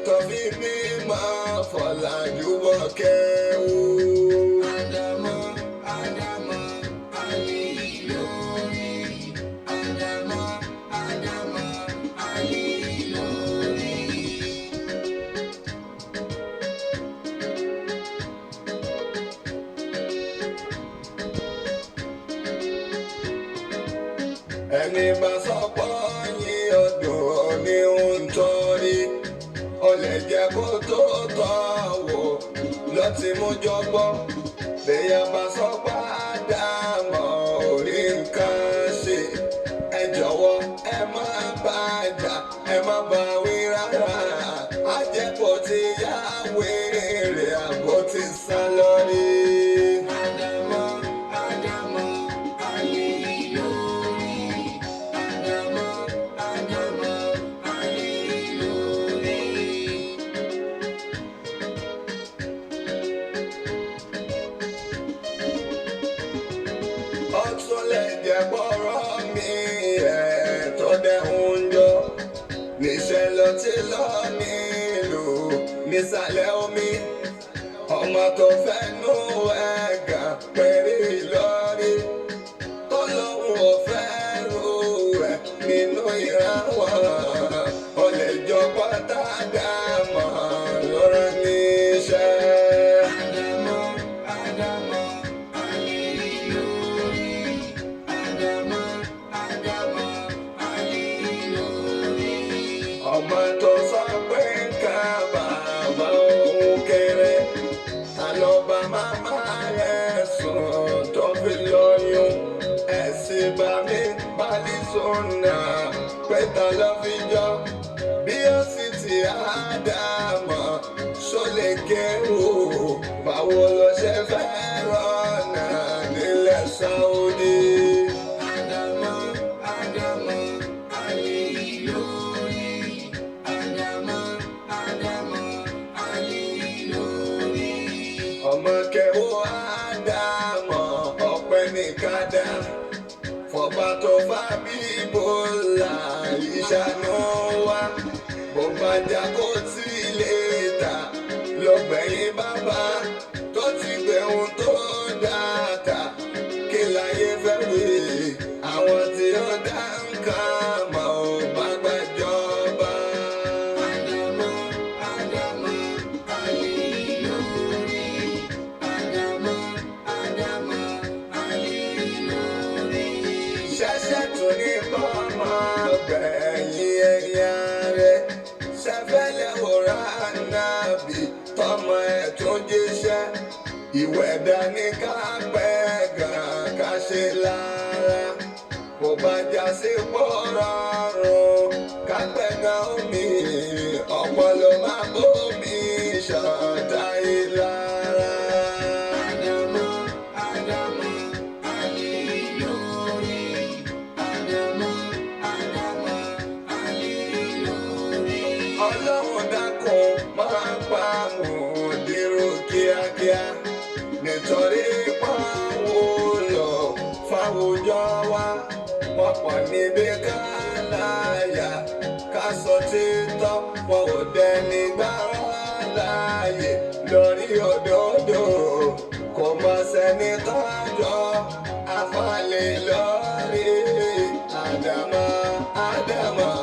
tó fi mímọ́ fọ̀làjú bọ̀ kẹ́wù. Ádámọ̀, Ádámọ̀, Àlì lórí. Ádámọ̀, Ádámọ̀, Àlì lórí. Ẹni bá sọ pọ́ yín ọdún ní ń torí ó lè jẹ́ kó tó tọ́ wò ló ti mú jọgbọ́. Bẹ́yà bá sọ pé Ádámọ̀ orí nǹkan ṣe, ẹ jọ̀wọ́ ẹ má bá jà, ẹ má bá wí rárá. Àjẹpọ̀ ti yá wèrè àbó ti sá lórí. Ádámọ̀, Ádámọ̀, Àlì lórí. Ádámọ̀, Ádámọ̀, Àlì lórí. Ó tún lè jẹ́ bọ́rọ̀ mi ẹ̀ tó dẹ̀ ń jọ. Níṣẹ́ ló ti lọ nílùú nísàlẹ̀ omi. Ọmọ tó fẹ́ nú ẹ̀gàn péré lórí. Tó lóun ò fẹ́ rú ẹ̀ nínú ìran wọn. Ó lè jọ pátá dàmọ́ lọ́rọ̀ níṣẹ́. Ádámọ̀, Ádámọ̀, Àlì lórí. Ádámọ̀, Ádámọ̀, Àlì lórí. Ọmọ tó sọ pé nǹkan bàbá òun kéré, ta ló bá màmá rẹ̀ sùn tó fi lóyún? Ẹ̀sìn bá mi bali sọ̀nà pé ta ló fi jọ bí ó sì ti Ádámọ̀ ṣó lè kéwò? Báwo ló ṣe fẹ́ rọ̀nà nílẹ̀ Sáúdí? Ádámọ̀, Ádámọ̀, Àlì lórí. Ádámọ̀, Ádámọ̀, Àlì lórí. Ọmọ kẹwò Ádámọ̀ ọpẹ́ ní kádà fọba tó fà bíbólà ìṣàánú wa, bó bá jà kó tí lè ta lọ́gbẹ̀yìn bàbá tó ti gbẹ̀hùn tó dáa kí láyé fẹ́ wí, àwọn tí ó dá nǹkan mọ̀ ò bá gbàjọba. Ádámọ̀, Ádámọ̀, Àlì lórí. Ádámọ̀, Ádámọ̀, Àlì lórí. Ṣẹ̀ṣẹ̀ tún ní kọ́ máa gbẹ̀yìn ẹ̀yà rẹ̀, ṣẹfẹ́lẹ̀ wòrán nábì tọmọ ẹ̀ tún jíṣẹ́ ìwẹ̀ dání ká pẹ́ gan ká ṣe lára, kò bá já sí pọ́rọ̀rùn ká pẹ́ gan omi ọ̀pọ̀ ló máa bómi ṣọ̀tá ìlara. Ádámọ̀, Ádámọ̀, Àlì lórí. Ádámọ̀, Ádámọ̀, Àlì lórí. Ọlọ́run dákun máa pa mòdìrú kíákíá nítorí pàwọ́ lọ fáwùjọ wa, wọ́n pọ̀ níbi ká láyà ká sọ títọ́, wọn ò dẹni gbára láàyè lórí òdodo, kò mọ sẹ́ni tọ́jọ́ afálẹ̀ lórí. Ádámọ̀, Ádámọ̀,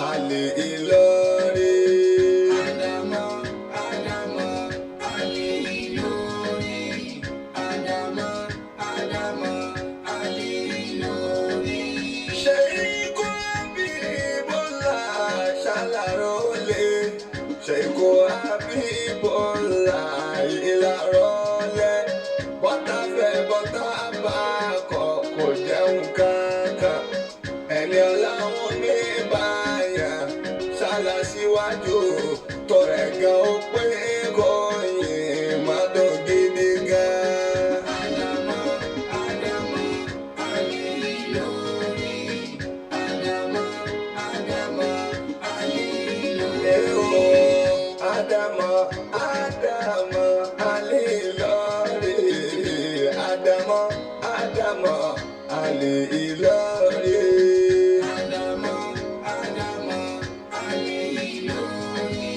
Àlì Ìlọrí. Ádámọ̀, Ádámọ̀, Àlì lórí. Ádámọ̀, Ádámọ̀, Àlì lórí. Ṣé ikú Àbíbọ́lá ṣàlàrólé? Ṣé ikú Àbíbọ́lá ìlàrólé? Bọ́tà fẹ́ bọ́tà bá kọ̀ kò jẹun kankan. Ẹni ọlọ́run ní báyà ṣàlàsíwájú tó rẹ̀ gan ó pé kò yìn má dùn gidi gan. Ádámọ̀, Ádámọ̀, Àlì lórí. Ádámọ̀, Ádámọ̀, Àlì lórí. Ádámọ̀, Ádámọ̀, Àlì lórí. Ádámọ̀, Ádámọ̀, Àlì Ìlọrí. Ádámọ̀, Ádámọ̀, Àlì lórí.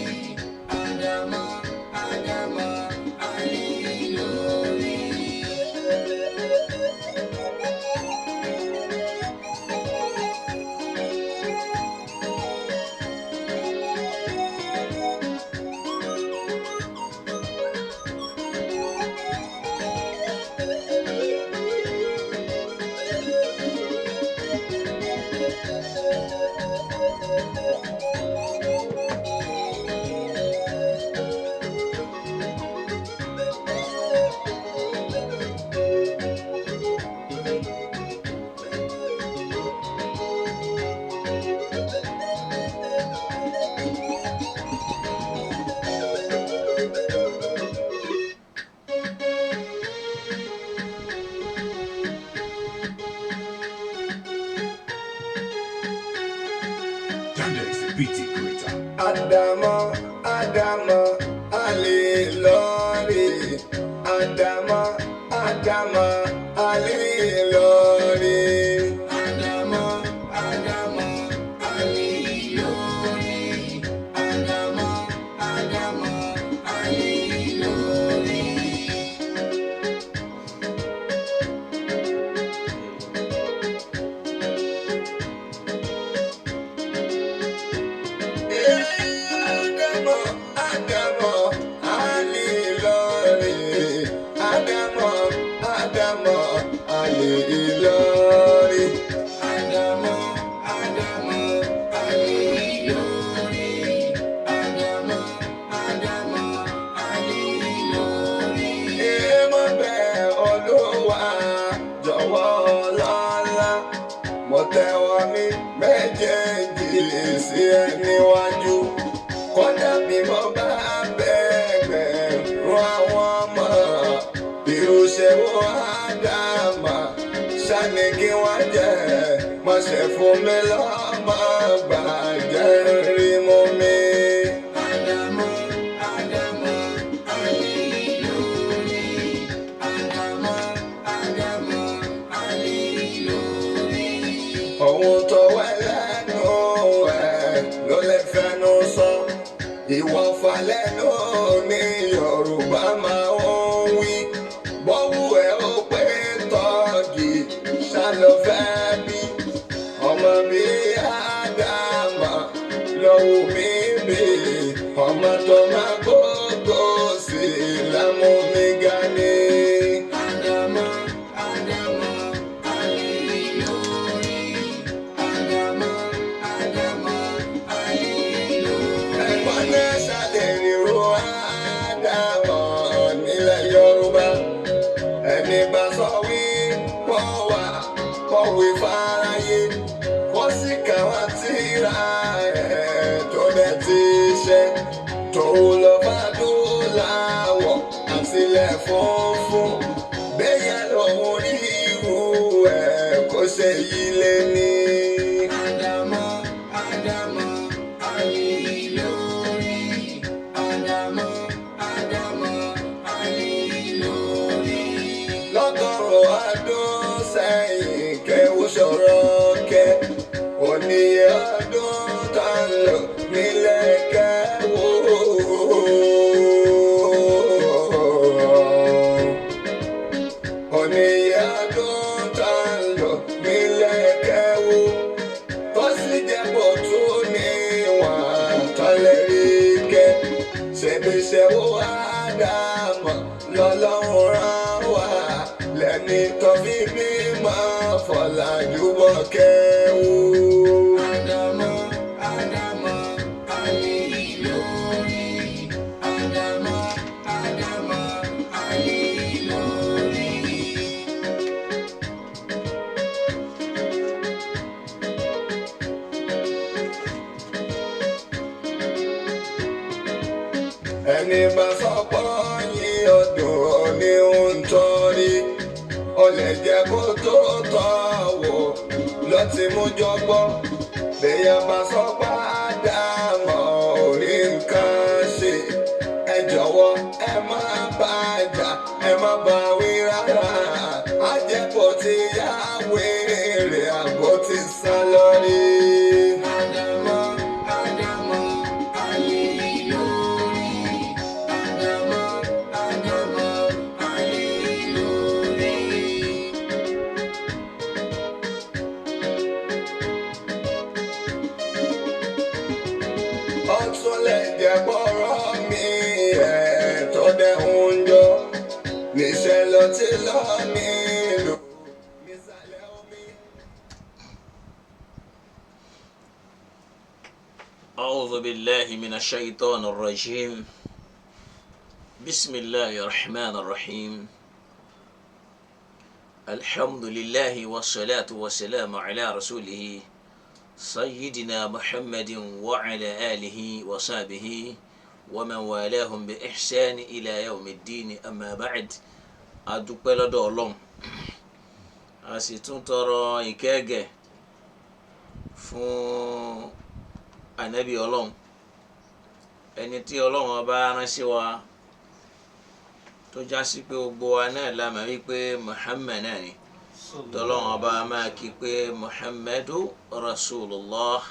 Ádámọ̀ Àlè lórí. Ádámọ̀, Ádámọ̀ Àlè lórí. Ádámọ̀, Ádámọ̀ Àlè lórí. Ádámọ̀, Ádámọ̀ Àlè lórí. Ádámọ̀, Ádámọ̀ Àlè lórí. Ádámọ̀, Ádámọ̀ Àlè lórí. Ádámọ̀, Ádámọ̀ Àlè lórí. Ádámọ̀, Ádámọ̀ Àlè lórí. Èèmọ̀ bẹ̀ Olúwa jọ̀wọ́ lọ́lá. Mo tẹ́wọ́ mi méjèèjì sí ẹ níwájú. Kódà bí mo bá bẹ̀gbẹ̀rún àwọn ọmọ, irúṣẹ́ wo Ádámà ṣáni kí wọ́n jẹ́. Má ṣe fún mi lọ́mọ bàjẹ́ rí mú mi. Ádámọ̀, Ádámọ̀ Àlè lórí. Ádámọ̀, Ádámọ̀ Àlè lórí. Ohun tó wẹ́ lẹ́nu ẹ̀ ló lè fẹnu sọ. Ìwọ̀fà lẹ́nu ní Yorùbá máa ń wí. Bọ́wú ẹ̀ ó pé tọ́gì ṣá ló fẹ́ bí. Ọmọ bí Ádámà lọ́wọ́ mi bí. Ọmọ tó máa gbógbó sí lámú mi ga ni. Ádámọ̀, Ádámọ̀ Àlè lórí. Ádámọ̀, Ádámọ̀ Àlè lórí. Ẹ̀gbọ́n náà ṣàlẹ̀ ríro Ádámọ̀ nílẹ̀ Yorùbá. Ẹni bá sọ wí pọ̀ wá kọ̀wé fáráyé. Kó sì káwọn tíra ẹ̀ tó dẹ̀ ti ṣe. Tòun lọ fàdúràwọ̀ àtìlẹ̀ funfun. Bẹ́yẹn lòun rí irú ẹ̀ kó ṣe yí lé ní. Ádámọ̀, Ádámọ̀ Àlè lórí. Ádámọ̀, Ádámọ̀ Àlè lórí. Lọ́gọ́rùn-ún ọdún sẹ́yìn kẹ́wù sọ̀rọ̀ kẹ́ oníye ọdún tá ń lò nílẹ̀ kẹ́wù. Oníye ọdún tá ń lò nílẹ̀ kẹ́wù tó sì jẹ́ bó tún níwọ̀n tọ́lẹ̀ rí kẹ́ ṣebíṣẹ́wó Ádámọ̀ lọ́lọ́run rán wá lẹ́ni tó fi bímọ fọ̀làjú bọ̀ kẹ́wù. Ádámọ̀, Ádámọ̀ Àlè lórí. Ádámọ̀, Ádámọ̀ Àlè lórí. Ẹni bá sọ pé yín ọdún ní ń torí ó lè jẹ́ kó tó tọ́ wò ló ti mú jọgbọ́. Bẹ́yẹn bá sọ pé Ádámọ̀ ò rí nǹkan ṣe, ẹ jọ̀wọ́ ẹ má bá a jà, ẹ má bá wí rárá. Àjẹpọ̀ ti yá wèrè àbò ti sá lórí. Ádámọ̀, Ádámọ̀ Àlè lórí. Ádámọ̀, Ádámọ̀ Àlè lórí. Ó tún lè jẹ́ bọ́rọ̀ mi ẹ̀ tó dẹ̀ ń jọ. Níṣẹ́ ló ti lọ nílùú. Nísàlẹ̀ omi. أعوذ بالله من الشيطان الرجيم. بسم الله الرحمن الرحيم. الحمد لله والصلاة والسلام على رسوله سيدنا محمد وعلى آله وصحبه ومن والاهم بإحسان إلى يوم الدين. أما بعد، adúpẹ́ lọ́dọ̀ Ọlọ́run, a sì tún tọrọ ìkẹ́gẹ́ fún anabi Ọlọ́run. Ẹni tí Ọlọ́run ọba rán sí wa, tó já sí pé gbogbo wa náà la mọ̀ wípé Muhammad náà ni tọ́lọ́run ọba máa kí pé Muhammadu Rasulullah,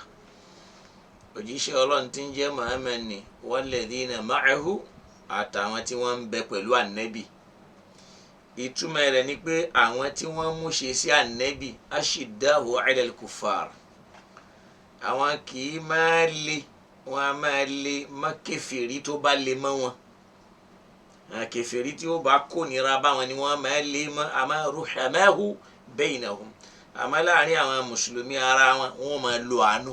òjíṣẹ́ Ọlọ́run tí ń jẹ́ Muhammad ni, walladhina ma'ahu, àtàwọn tí wọ́n ń bẹ pẹ̀lú ànẹ́bì. Ìtumọ̀ rẹ̀ ni pé àwọn tí wọ́n mú ṣe sí ànẹ́bì ashiddahu ala al-kuffar, àwọn kì í máa le, wọn a máa le má kèfèrí tó bá le mọ́ wọn. Kèfèrí tí ó bá kó nira báwọn ni wọ́n máa le mọ́. Àmọ́ ruhamahu bainahum, àmọ́ láàrin àwọn mùsùlùmí ara wọn, wọ́n máa lo àánú.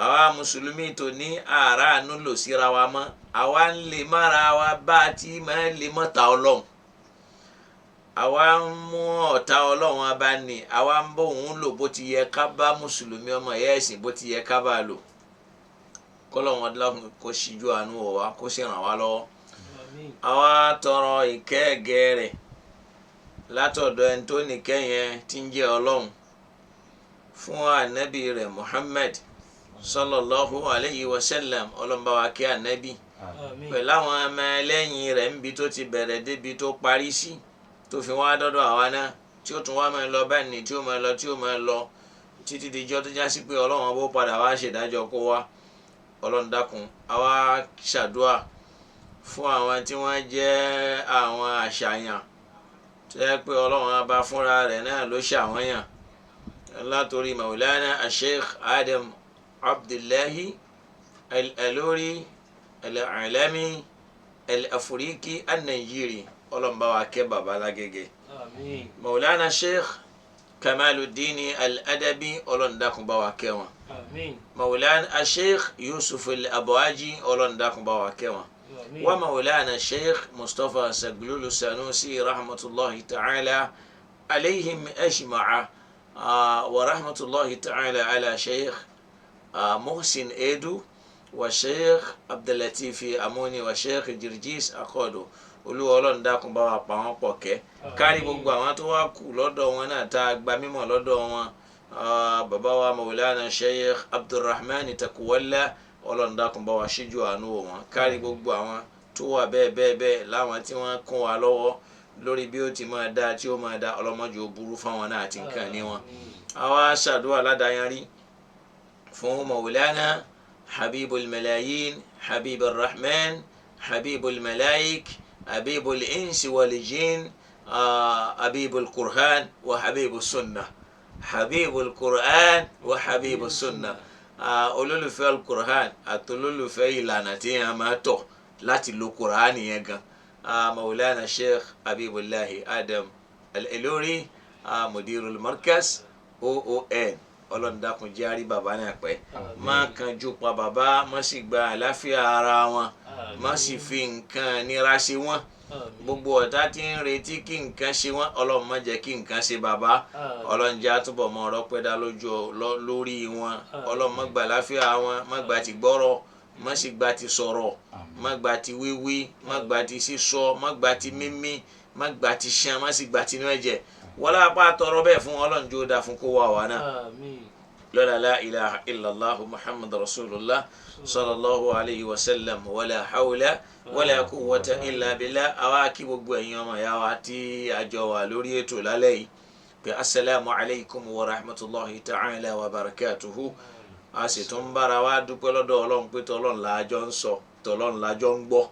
Àwa mùsùlùmí tó ní àrà àánú lò síra wa mọ́, àwa ń lè mára wa bá a ti máa lè mọ́ta Ọlọ́run, àwa ń mú ọ̀tá Ọlọ́run abá ní, àwa ń bọ̀ òun lò bó ti yẹ ká bá mùsùlùmí ọmọ ẹ̀yà ẹ̀sìn bó ti yẹ ká bá a lò. Kọ́lọ́run ọdúnláhùn kó ṣíjú àánú wò wá, kó sì ràn wá lọ́wọ́. Àwa tọrọ ìkẹ́ ẹ̀gẹ́ rẹ̀ látọ̀dọ̀ ẹni tó nìkẹ́ yẹn tí ń jẹ́ Ọlọ́run fún ànábì rẹ̀ Muhammad sallallahu alayhi wa sallam. Ọlọ́run bá wa kẹ́ ànábì pẹ̀lú àwọn ọmọ ẹlẹ́yìn rẹ̀ níbi tó ti bẹ̀rẹ̀ débi tó parí sí, tó fi wá dọ́dọ̀ àwa náà, tí ó tún wá máa lọ báyìí, tí ó máa lọ, tí ó máa lọ títí dijọ́ tó já sí pé Ọlọ́run ọbọ̀ padà wá ṣèdájọ́ kó wá. Ọlọ́run dákun, àwa ṣàdúà fún àwọn tí wọ́n jẹ́ àwọn àṣàyàn tó yẹ pé Ọlọ́run ọba fúnra rẹ̀ náà ló ṣàwọn yàn, látòrí Maulana Sheikh Adam Abdullahi Al-Aluri Al-Alami Al-Afriki An-Nijeri. Ọlọ́run bá wa kẹ́ bàbá lágége. Maulana Sheikh Kamaluddin Al-Adabi, Ọlọ́run dákun bá wa kẹ́ wọn. Maulana Sheikh Yusuf Al-Abuaji, Ọlọ́run dákun bá wa kẹ́ wọn. Wa Maulana Sheikh Mustapha Saglulu Sanusi rahmatulahi ta'ala alayhim ajma'a, wa rahmatulahi ta'ala ala Sheikh Muhsin Edu wa Sheikh Abdullatif Amuni wa Sheikh Jirjis Akodo. Olúwa Ọlọ́run dákun bá wa pa wọ́n pọ̀ kẹ́, kárí gbogbo àwọn tó wá kù lọ́dọ̀ wọn náà tá a gba mímọ̀ lọ́dọ̀ wọn. Bàbá wa Maulana Sheikh Abdulrahman Takuwala, Ọlọ́run dákun bá wa ṣíjú àánú wò wọ́n, kárí gbogbo àwọn tó wà bẹ́ẹ̀ bẹ́ẹ̀ bẹ́ẹ̀ láwọn tí wọ́n kún wa lọ́wọ́ lórí bí ó ti máa dáa tí ó máa dáa. Ọlọ́mọdé ó burú fáwọn náà àti nǹkan ní wọn. Àwa ṣàdúrà ládàáyanrí fún Maulana Habibul Malayin, Habibur Rahman, Habibul Malaik, Habibul Insi wal Jin, Habibul Qur'an wa Habibul Sunnah, Habibul Qur'an wa Habibul Sunnah, olólùfẹ́ Al-Qur'an àti olólùfẹ́ ìlànà tí a máa tọ̀ láti lo Qur'an yẹn gan, Maulana Sheikh Habibullahi Adam Al-Ilori, Mudirul Markaz OON. Ọlọ́run dákun jẹ́ àrí bàbá náà pẹ́, má kanjú pa bàbá, má sì gba àláfíà ara wọn, má sì fi nǹkan nira ṣe wọ́n. Gbogbo ọ̀tá tí ń retí kí nǹkan ṣe wọ́n, Ọlọ́run má jẹ́ kí nǹkan ṣe bàbá. Ọlọ́run jẹ́ àtúbọ̀ mọ́ ọ̀rọ̀ pẹ́ dá lójú lórí wọn. Ọlọ́run má gba àláfíà wọn, má gba ti gbọ́rọ̀, má sì gba ti sọ̀rọ̀, má gba ti wíwí, má gba ti sísọ, má gba ti mímí, má gba ti ṣan, má sì gba tinú ẹ̀jẹ̀. Wọlé apá tọrọ bẹ́ẹ̀ fún Ọlọ́run, jó dáa fún kó wà wá náà. Lọ́la la ilaha illallah Muhammad rasulullah sallallahu alayhi wa sallam, wala hawla wala quwwata illa billah. Àwa kí gbogbo ẹ̀yin ọmọ ìyá wa tí a jọ wà lórí ètò lálẹ́ yìí pé asalaamu alaykum wa rahmatulahi ta'ala wa barakatuhu. A sì tún bára wa dúpẹ́ lọ́dọ̀ Ọlọ́run pé tọ́lọ́run lájọ ń sọ, tọ́lọ́run lájọ ń gbọ́.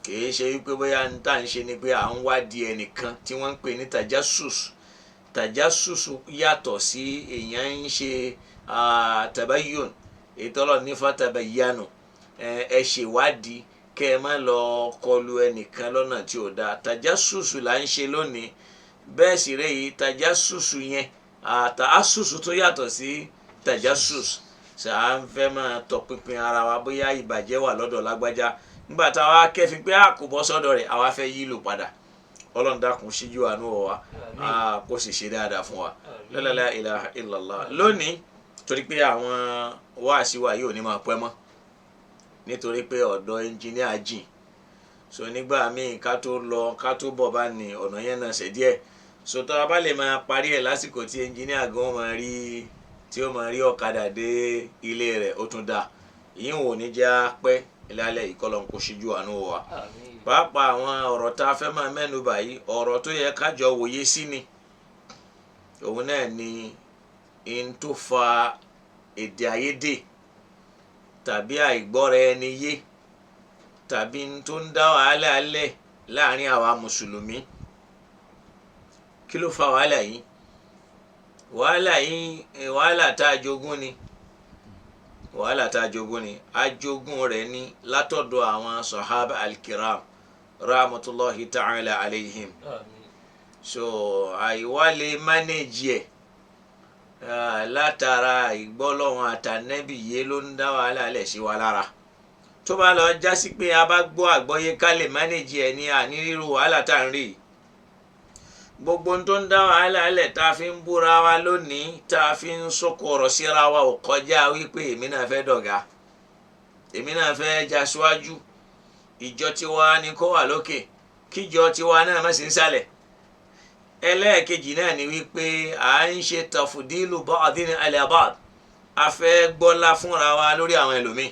Kìí ṣe wípé bóyá ń tà ń ṣe ni pé à ń wádìí ẹnìkan tí wọ́n ń pè ní tajasus. Tajasus yàtọ̀ sí èèyàn ń ṣe tabayyun, ìtọ́lọ̀ nífa tabayyanu. Ẹ ṣèwádìí kẹ́ ẹ má lọ kọlu ẹnìkan lọ́nà tí ò dáa. Tajasus là ń ṣe lónìí. Bẹ́ẹ̀ sì rẹ̀ yìí, tajasus yẹn, àtàásùsù tó yàtọ̀ sí tajasus, ṣáà ń fẹ́ máa tọpinpin ara wa bóyá ìbàjẹ́ wà lọ́dọ̀ lágbájá. Nígbà táwa kẹ́fín pé a kò bọ́ sọ́dọ̀ rẹ̀, àwa fẹ́ yí lò padà. Ọlọ́run dákun ṣíjú àánú wa, kó sì ṣe dáadáa fún wa. La la ilaha illallah. Lónìí, torí pé àwọn wáàsí wa yóò ní máa pẹ́ mọ́, nítorí pé ọ̀dọ̀ ẹnjìníà jìn, so nígbà míì ká tó lọ ká tó bọ̀ bá ní ọ̀nà yẹn náà ṣe díẹ̀, so tó a bá lè máa parí ẹ̀ lásìkò tí ẹnjìníà gan máa rí, tí ó máa rí ọ̀kadà dé ilé rẹ̀, ó tún dáa. Ìyẹn ò ní jẹ́ pẹ́ lálẹ́ yìí, kọ́lọ́n kó ṣíjú àánú wa. Àmín. Pàápàá àwọn ọ̀rọ̀ tá a fẹ́ máa mẹ́nu bà yìí, ọ̀rọ̀ tó yẹ kájọ wòye sí ni. Òun náà ni n tó fa èdè àìyedè tàbí àìgbọ́ra ẹni yé tàbí n tó ń dá wàhálà lẹ̀ láàrin àwa mùsùlùmí. Kí ló fa wàhálà yìí? Wàhálà yìí, wàhálà tá a jogún ni. Wàhálà tá a jogún ni. A jogún rẹ̀ ní látọ̀dọ̀ àwọn sahaba alkiram rahmatulahi ta'ala alayhim. Àmín. So àìwá lè manage ẹ̀ látara ìgbọ́lọ́hun àtànẹ́bì yé ló ń dá wàhálà lẹ̀ sí wa lára. Tó bá lọ jásí pé a bá gbọ́ àgbọ́yé ká lè manage ẹ̀ ní àní ríru wàhálà tá à ń rí yìí. Gbogbo ohun tó ń dá wàhálà lẹ̀ tá a fi ń búra wa lónìí, tá a fi ń sọkò ọ̀rọ̀ síra wa, ò kọjá wípé èmi náà fẹ́ dọ̀gá, èmi náà fẹ́ já síwájú, ìjọ tiwa ni kó wà lókè, kíjọ tiwa náà má sì ń sàlẹ̀. Ẹlẹ́ẹ̀kejì náà ni wípé à ń ṣe tafdilu ba'dina ala ba'd, a fẹ́ gbọ́lá fúnra wa lórí àwọn ẹlòmíì.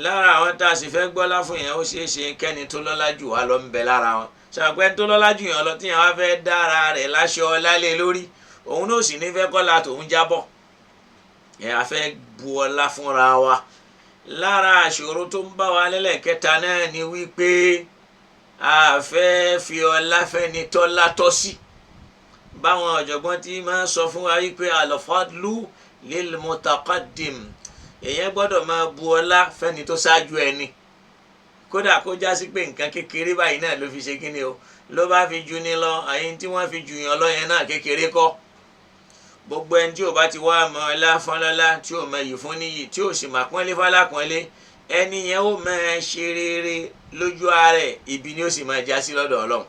Lára àwọn tá a sì fẹ́ gbọ́lá fún yẹn, ó ṣeé ṣe kẹ́ni tó lọ́lá jù wá lọ ń bẹ lára wọn. Ṣàpẹ́ tó lọ́lá jù yẹn lọ tí yẹn wá fẹ́ dára rẹ̀ láṣọ lálé lórí, òun náà sì ní fẹ́ kọ́la tòun jábọ̀. Ẹ̀ a fẹ́ bu ọlá fúnra wa. Lára àṣòro tó ń bá wa lẹ́lẹ̀kẹta náà ni wípé a fẹ́ fi ọlá fẹ́ni tọ́lá tọ́ sí. Báwọn ọ̀jọ̀gbọ́n tí máa ń sọ fún wa wípé al-fadlu lil mutaqaddim, èèyàn gbọ́dọ̀ máa bu ọlá fẹ́ni tó ṣáájú ẹni, kódà kó já sí pé nǹkan kékeré báyìí náà ló fi ṣe kíni o, ló bá fi ju ni lọ. Àyìn tí wọ́n fi ju yàn lọ yẹn náà kékeré kọ́. Gbogbo ẹni tí ò bá ti wá mọ ọlá fọlọ́lá, tí ò mọ iyì fún níyì, tí ò sì mà pọ́nlé fálápọ́nlé, ẹni yẹn ó máa ṣe rere lójú ara ẹ̀, ibi ni ó sì máa já sí lọ́dọ̀ Ọlọ́run.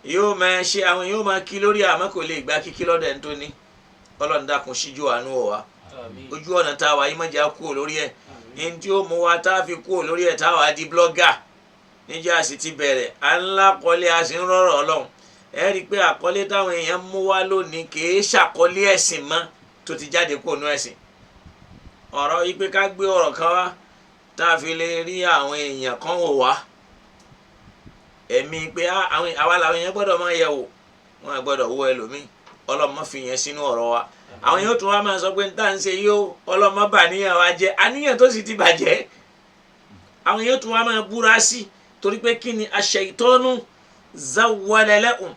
Yóò máa ṣe àwọn yóò máa kí lórí, àmọ́ kò lè gba kíkí lọ́dọ̀ ẹni tó ní. Ọlọ́run dákun ṣíjú àánú wò wá. Àmín. Ojú ọ̀nà tá a wà yìí, má jẹ́ á kúrò lórí ẹ̀. Ní tí ó mú wa tá a fi kúrò lórí ẹ̀, tá a wà di blogger níjẹ́, a sì ti bẹ̀rẹ̀ à ń lákọlé, a sì ń rọ̀rọ̀ Ọlọ́run. Ẹ rí i pé àkọlé táwọn èèyàn mú wá lónìí kìí ṣàkọlé ẹ̀sìn mọ́, tó ti jáde kúrò nú ẹ̀sìn. Ọ̀rọ̀ yìí pé ká gbé ọ̀rọ̀ kan wá tá a fi lè rí àwọn èèyàn kan wò wá, ẹ̀mí pé àwa làwọn èèyàn gbọ́dọ̀ máa yẹ̀ wò, wọn à gbọ́dọ̀ wo ẹlòmíì. Ọlọ́mọ fi yẹn sínú ọ̀rọ̀ wa. Àwọn yóò tún wá máa sọ pé n tá à ń ṣe yìí ó, ọlọ́mọ bà níyàn wa jẹ́, àníyàn tó sì ti bàjẹ́. Àwọn yóò tún wá máa búra sí, torí pé kí ni? Aṣ-ṣaitọ́nù zawwala lahum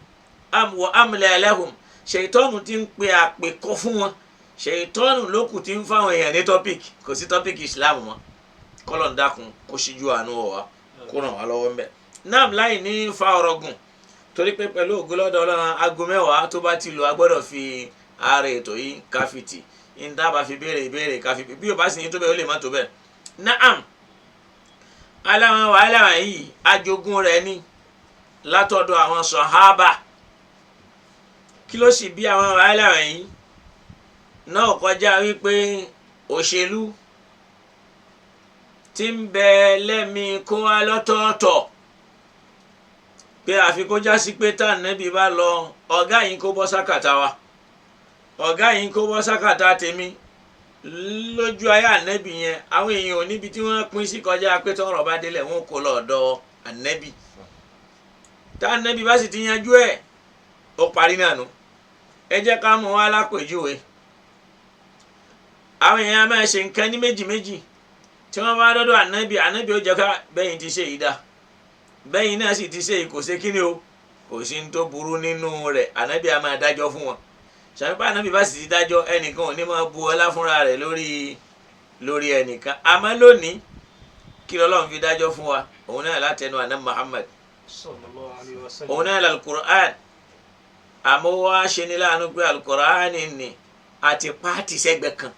wa amla lahum. Ṣèitọ́nù ti ń pe àpèkọ́ fún wọn, ṣèitọ́nù lókù ti ń fáwọn èèyàn ní topic, kò sí topic Islam mọ́. Kọ́lọ̀ ń dákun kó ṣíjú àánú wọ̀ wá, kó ràn wá lọ́wọ́ ń bẹ̀. Náà láì ní fa ọ̀rọ̀ gùn, torí pé pẹ̀lú ògo lọ́dọ̀ Ọlọ́run, aago 10 tó bá ti lù, a gbọ́dọ̀ fi ara ètò yìí káfíìtì ní tá a bá fi béèrè ìbéèrè káfíìtì, bí o bá sì ní tó bẹ́ẹ̀, ó lè má tó bẹ́ẹ̀. Naam, aláwọn wàhálà yìí, ajogún rẹ̀ ní látọ̀dọ̀ àwọn sọ̀hábà. Kí ló sì bí àwọn wàhálà yìí náà kọjá wípé òṣèlú tí ń bẹ lẹ́mi kó wá lọ́tọ̀ọ̀tọ̀, pé àfi kó já sí pé tá ànábì bá lọ, ọ̀gá yìí kó bọ́ sákàtà wa, ọ̀gá yìí kó bọ́ sákàtà tèmi. Lójú ayé ànábì yẹn, àwọn èèyàn ò níbi tí wọ́n pín sí kọjá pé tọ́rọ̀ bá délẹ̀, wọn kò lọ ọ̀dọ̀ ànábì. Tá ànábì bá sì ti yanjú ẹ̀, ó parí náà nu. Ẹ jẹ́ ká mú wa lápèjúwe. Àwọn èèyàn máa ṣe nǹkan ní méjì méjì. Tí wọ́n bá dọ́dọ̀ ànábì, ànábì ó jẹ́ ká bẹ́yìn ti ṣe yìí dá, bẹ́yìn náà sì ti ṣe yìí, kò ṣe kíni o, kò sí ní tó burú nínú rẹ̀. Ànábì á máa dájọ́ fún wọn. Ṣàpá ànábì bá sì ti dájọ́, ẹnìkan ò ní máa bu ọlá fúnra rẹ̀ lórí ẹnìkan. Àmọ́ lónìí, kí lọ́lọ́run fi dájọ́ fún wa? Òun náà látẹnu àná Muhammad Sallallahu alayhi wa sallam. Òun náà lálùkùránì. Àmọ́ wá ṣe ní láàánú pé alùkùránì ni àti pààtì sẹ́gbẹ̀ẹ́ kan,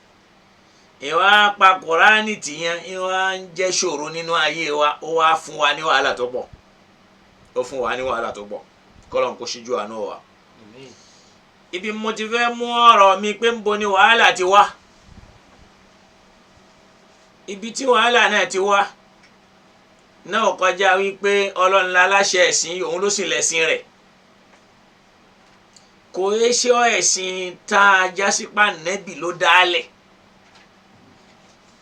ìwà pa kùránì tìyẹn, ìwà ń jẹ́ ṣòro nínú ayé wa. Ó wá fún wa ní wàhálà tó pọ̀, ó fún wa ní wàhálà tó pọ̀. Kọ́lọ́n kó ṣíjú àánú wa. Àmín. Ibi mo ti fẹ́ mú ọ̀rọ̀ mi pé ń bo ni wàhálà ti wá, ibi tí wàhálà náà ti wá náà kọjá wípé Ọlọ́run la láṣẹ ẹ̀sìn, òun ló sì lẹ̀sìn rẹ̀. Kò é ṣe ẹ̀sìn tá a jásípà nẹ́bì ló dálẹ̀.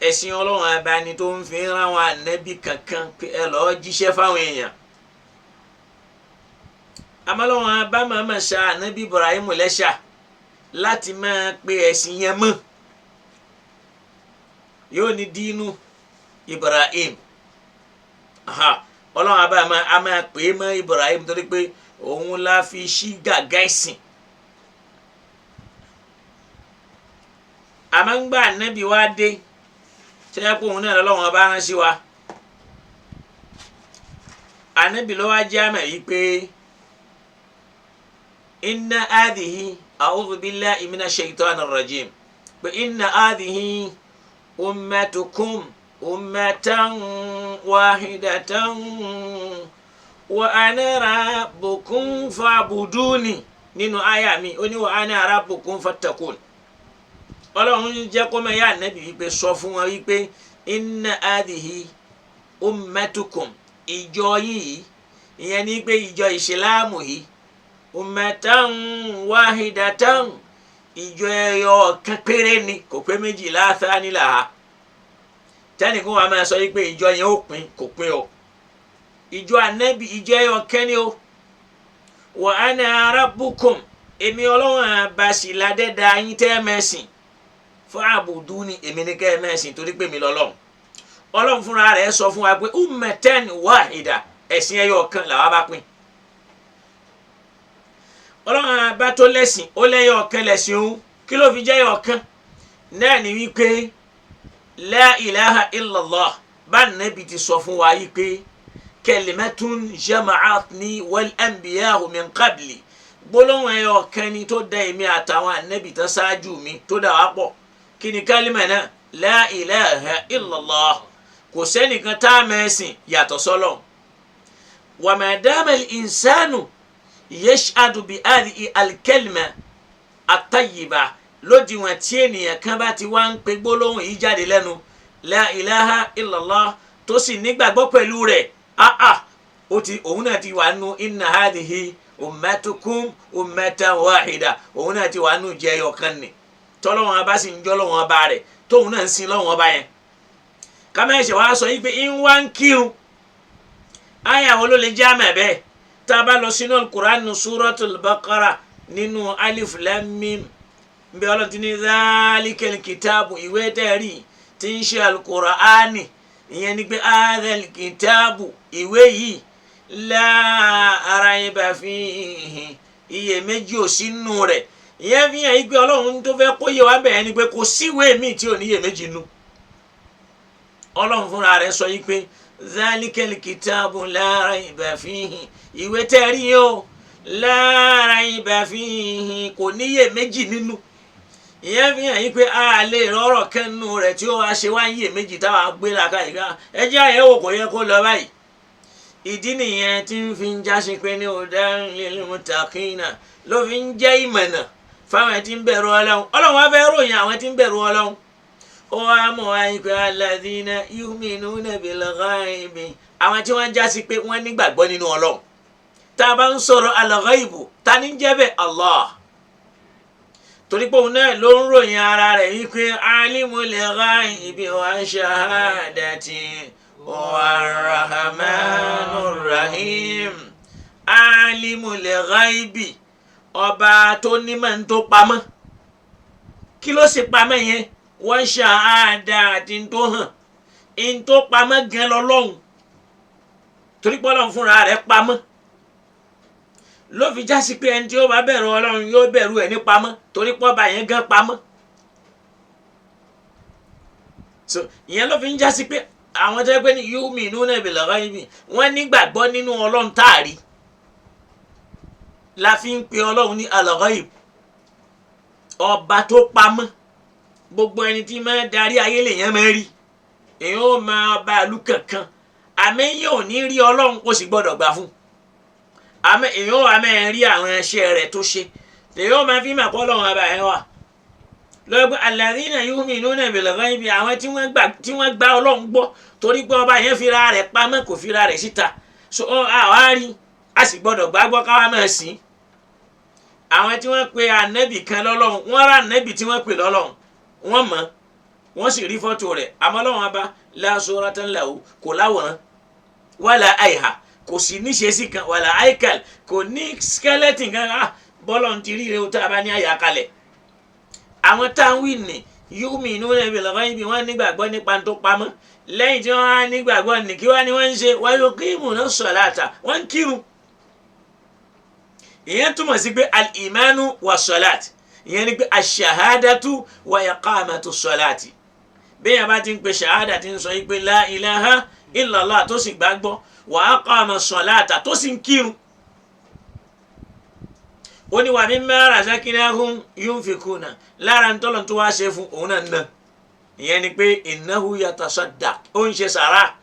Ẹ̀sìn Ọlọ́run abani tó ń fi rán àwọn ànábì kankan pé ẹ lọ́ọ́ jíṣẹ́ fáwọn èèyàn. Amọ́lọ́wọ́n abá màmá ṣa ànábì Ibrahim lẹ́ṣà láti máa pe ẹ̀sìn yẹn mọ́. Yóò ní dínú Ibrahim. Ọlọ́run abá a máa pè é mọ́ Ibrahim torí pé òun la fi ṣí gàgá ẹ̀sìn. Àmọ́ ń gbà ànábì wá dé tẹ́lẹ̀ pé òun náà lọ́wọ́n bá rán sí wa. Ànábì ló wá jẹ́ àmọ̀ yìí pé inna hadhihi a'udhu billahi minash shaitanir rajim, pé inna hadhihi ummatukum ummatan wahidatan wa ana rabbukum fa'buduni. Nínú àyà mi ó ní wa ana rabbukum fattakun. Ọlọ́run jẹ́ kó mọ̀ yá ànábì wípé sọ fún wọn wípé inna hadhihi ummatukum, ìjọ yìí, ìyẹn ní pé ìjọ ìsìláàmù yìí, ummatan wahidatan, ìjọ ẹyọ kan péré ni, kò pé méjì láàtá nílà. Tẹnìkan wà máa sọ wípé ìjọ yẹn ó pín, kò pín o. Ìjọ ànábì ìjọ ẹyọ kan ni o. Wa ana rabbukum, èmi Ọlọ́run àbàṣìládẹ́dá yín tẹ́ mẹ́sìn, fa'buduni ni èmi ní kẹ́ ẹ mẹ́sìn torí pé mi lọ́lọ́run. Ọlọ́run fúnra rẹ̀ sọ fún wa pé ummatan wahida, ẹ̀sìn ẹyọ kan làwa bá pín. Ọlọ́run àbá tó lẹ́sìn ó lẹ́yọ kan lẹ́sìn òun. Kí ló fi jẹ́ ẹyọ kan náà ni wípé la ilaha illallah, bá nàbì ti sọ fún wa yìí pé kalimatun jama'atni wal anbiya'u min qabli, gbólóhùn ẹyọ kan ni tó da èmi àtàwọn ànábì tán ṣáájú mi tó dà wá pọ̀. Kí ni kálímà náà? La ilaha illallah. Kò sẹ́nìkan tá a mẹ́sìn yàtọ̀ sọ́lọ̀. Wa ma dama al-insanu yash'adu bi hadhihi al-kalima at-tayyiba, lódiwọ̀n tí ènìyàn kan bá ti wá ń pe gbólóhùn yìí jáde lẹ́nu, la ilaha illallah, tó sì nígbàgbọ́ pẹ̀lú rẹ̀, òun náà ti wà nù inna hadhihi ummatukum ummatan wahida, òun náà ti wà nù jẹyọ kan ni tọ́lọ́wọ́n abá sì ń jọ́ lọ́wọ́n ọba rẹ̀ tóun náà ń sin lọ́wọ́n ọba yẹn. Kámẹ́sẹ̀ wàá sọ yìí pé ń wá ń kírun. Àyà wo ló lè jẹ́ àmà bẹ́ẹ̀? Tá a bá lọ sínú Al-Qur'an Suratul Baqara nínú alif lam mim nbẹ Ọlọ́run ti ní dhalikal kitabu, ìwé tẹ́rì tí ń ṣe Al-Qur'ani, ìyẹn ni pé hadhal kitabu, ìwé yìí, la rayba fihi, iyèméjì ò sínú rẹ̀. Ìyẹn fi hàn yí pé Ọlọ́run tó fẹ́ kó yé wa bẹ̀rẹ̀ ni pé kò síwèé míì tí ò ní iyèméjì nù. Ọlọ́run fúnra rẹ̀ sọ yí pé zalikal kitabu la rayba fihi, ìwé tẹ́ rí o, la rayba fihi, kò ní iyèméjì nínú. Ìyẹn fi hàn yí pé a lè rọrọ̀ kẹ́nu rẹ̀ tí ó wá ṣe wá iyèméjì táwa gbé làkà yìí ká ẹ jẹ́ àyẹ̀wò kò yẹ kó lọ báyìí. Ìdí nìyẹn tí ń fi ń jásí pé ní hudan lil muttaqina ló fi ń jẹ́ ìmọ̀nà fáwọn tí ń bẹ̀rù Ọlọ́run. Ọlọ́run wá fẹ́ ròyìn àwọn tí ń bẹ̀rù Ọlọ́run. Ó wá mọ̀ wáyé pé alladhina yu'minuna bil ghaibi, àwọn tí wọ́n já sí pé wọ́n nígbàgbọ́ nínú Ọlọ́run. Tá a bá ń sọ̀rọ̀ al-ghaibu, ta ní jẹ́ bẹ́ẹ̀? Allah. Torí pé òun náà ló ń ròyìn ara rẹ̀ yìí pé alimul ghaibi wa shahadati wa rahmanur rahim. Alimul ghaibi, ọba tó nímọ̀ ń tó pamọ́. Kí ló sì pamọ́ yẹn? Wọ́n ṣàádá àti ń tó hàn. Ń tó pamọ́ gan lọ́lọ́hun, torí pé Ọlọ́run fúnra rẹ̀ pamọ́. Ló fi já sí pé ẹni tí ó bá bẹ̀rù Ọlọ́run yóò bẹ̀rù ẹ̀ ní pamọ́, torí pé ọba yẹn gan pamọ́. So ìyẹn ló fi ń já sí pé àwọn tó yẹ pé ní yu'minuna bil ghaibi, wọ́n nígbàgbọ́ nínú Ọlọ́run táàrí, la fi ń pe Ọlọ́run ní al-ghaib, ọba tó pamọ́. Gbogbo ẹni tí máa darí ayé lèèyàn máa rí, èèyàn ó máa ọba ìlú kankan, àmì yẹn ò ní rí Ọlọ́run, kó sì gbọ́dọ̀ gbà fún. Àmì èèyàn ó wà máa rí àwọn iṣẹ́ rẹ̀ tó ṣe, èèyàn ó máa fi mà kọ́ Ọlọ́run ọba yẹn wà. Lọ́gbọ́n alladhina yu'minuna bil ghaibi, àwọn tí wọ́n gba Ọlọ́run gbọ́, torí pé ọba yẹn fira rẹ̀ pamọ́, kò fira rẹ̀ síta. So àwa rí, a sì gbọ́dọ̀ gbàgbọ́ káwa máa sìn. Àwọn tí wọ́n pe ànábì kan lọ́lọ́run, wọ́n rà ànábì tí wọ́n pè lọ́lọ́run, wọ́n mọ̀. Wọ́n sì rí fọ́tò rẹ̀. Àmọ́ Ọlọ́run Ọba la suratan lahu, kò láwòrán, wala àìhà, kò sì níṣe sí kan, wala àìkàl, kò ní skeleton kan. Bọ́lọ̀ ń ti rí rẹ̀ tá a bá ní àyà kalẹ̀. Àwọn táwọn wí ní yu'minuna bil ghaibi, wọ́n nígbàgbọ́ nípa tó pamọ́. Lẹ́yìn tí wọ́n á nígbàgbọ́ ní kí wọ́n ní wọ́n ń ṣe, wa yuqimuna salata, wọ́n ń kírun. Ìyẹn túmọ̀ sí pé al-imanu wa salat, ìyẹn ni pé ash-shahadatu wa iqamatu salati. Bẹ́ẹ̀ yẹn bá ti ń pe ṣahada, ti ń sọ yìí pé la ilaha illallah, tó sì gbàgbọ́, wa aqama salata, tó sì ń kírun. Ó ní wa mimma razaqnahum yunfikuna, lára ń tọ́lọ̀ tó wá ṣe fún òun náà ná. Ìyẹn ni pé innahu yatasaddaq, ó ń ṣe sàrà,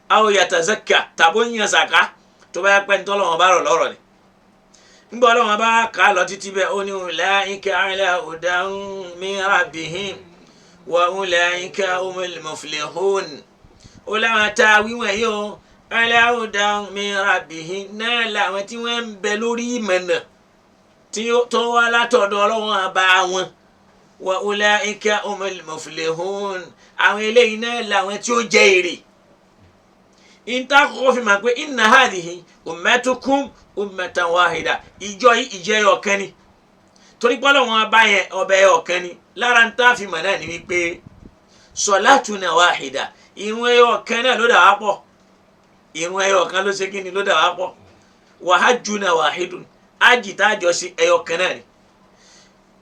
aw yatazakka, tàbó ń yan sàká, tó bá yẹ pé ń tọ́lọ̀ wọn bá rọ̀ lọ́rọ̀ ni. Ńgbọ́ ọlọ́wọ́n bá kà á lọ títí bẹ́ẹ̀, ó ní ulaika ala hudan min rabbihim wa ulaika humul muflihun. Ó láwọn tá a wíwọ̀n yìí o, ala hudan min rabbihim, náà làwọn tí wọ́n ń bẹ lórí ìmọ̀nà tí tó wá látọ̀dọ̀ ọlọ́wọ́n bá wọn. Wa ulaika humul muflihun, àwọn eléyìí náà làwọn tí ó jẹ èrè. Ìta kọ́kọ́ fi mà pé inna hadhihi ummatukum ummatan wahida, ìjọ yìí ìjẹ́ ọ̀kan ni, torí pé Ọlọ́run ọba yẹn ọbẹ̀ ọ̀kan ni. Lára ń tá fi mọ̀ náà ni wípé salatuna wahida, ìrun ẹyọ ọ̀kan náà ló dà wá pọ̀, ìrun ẹyọ ọ̀kan ló ṣe kíni ló dà wá pọ̀. Wa hajjuna wahidun, ájì tá a jọ sí ẹyọ kan náà ni.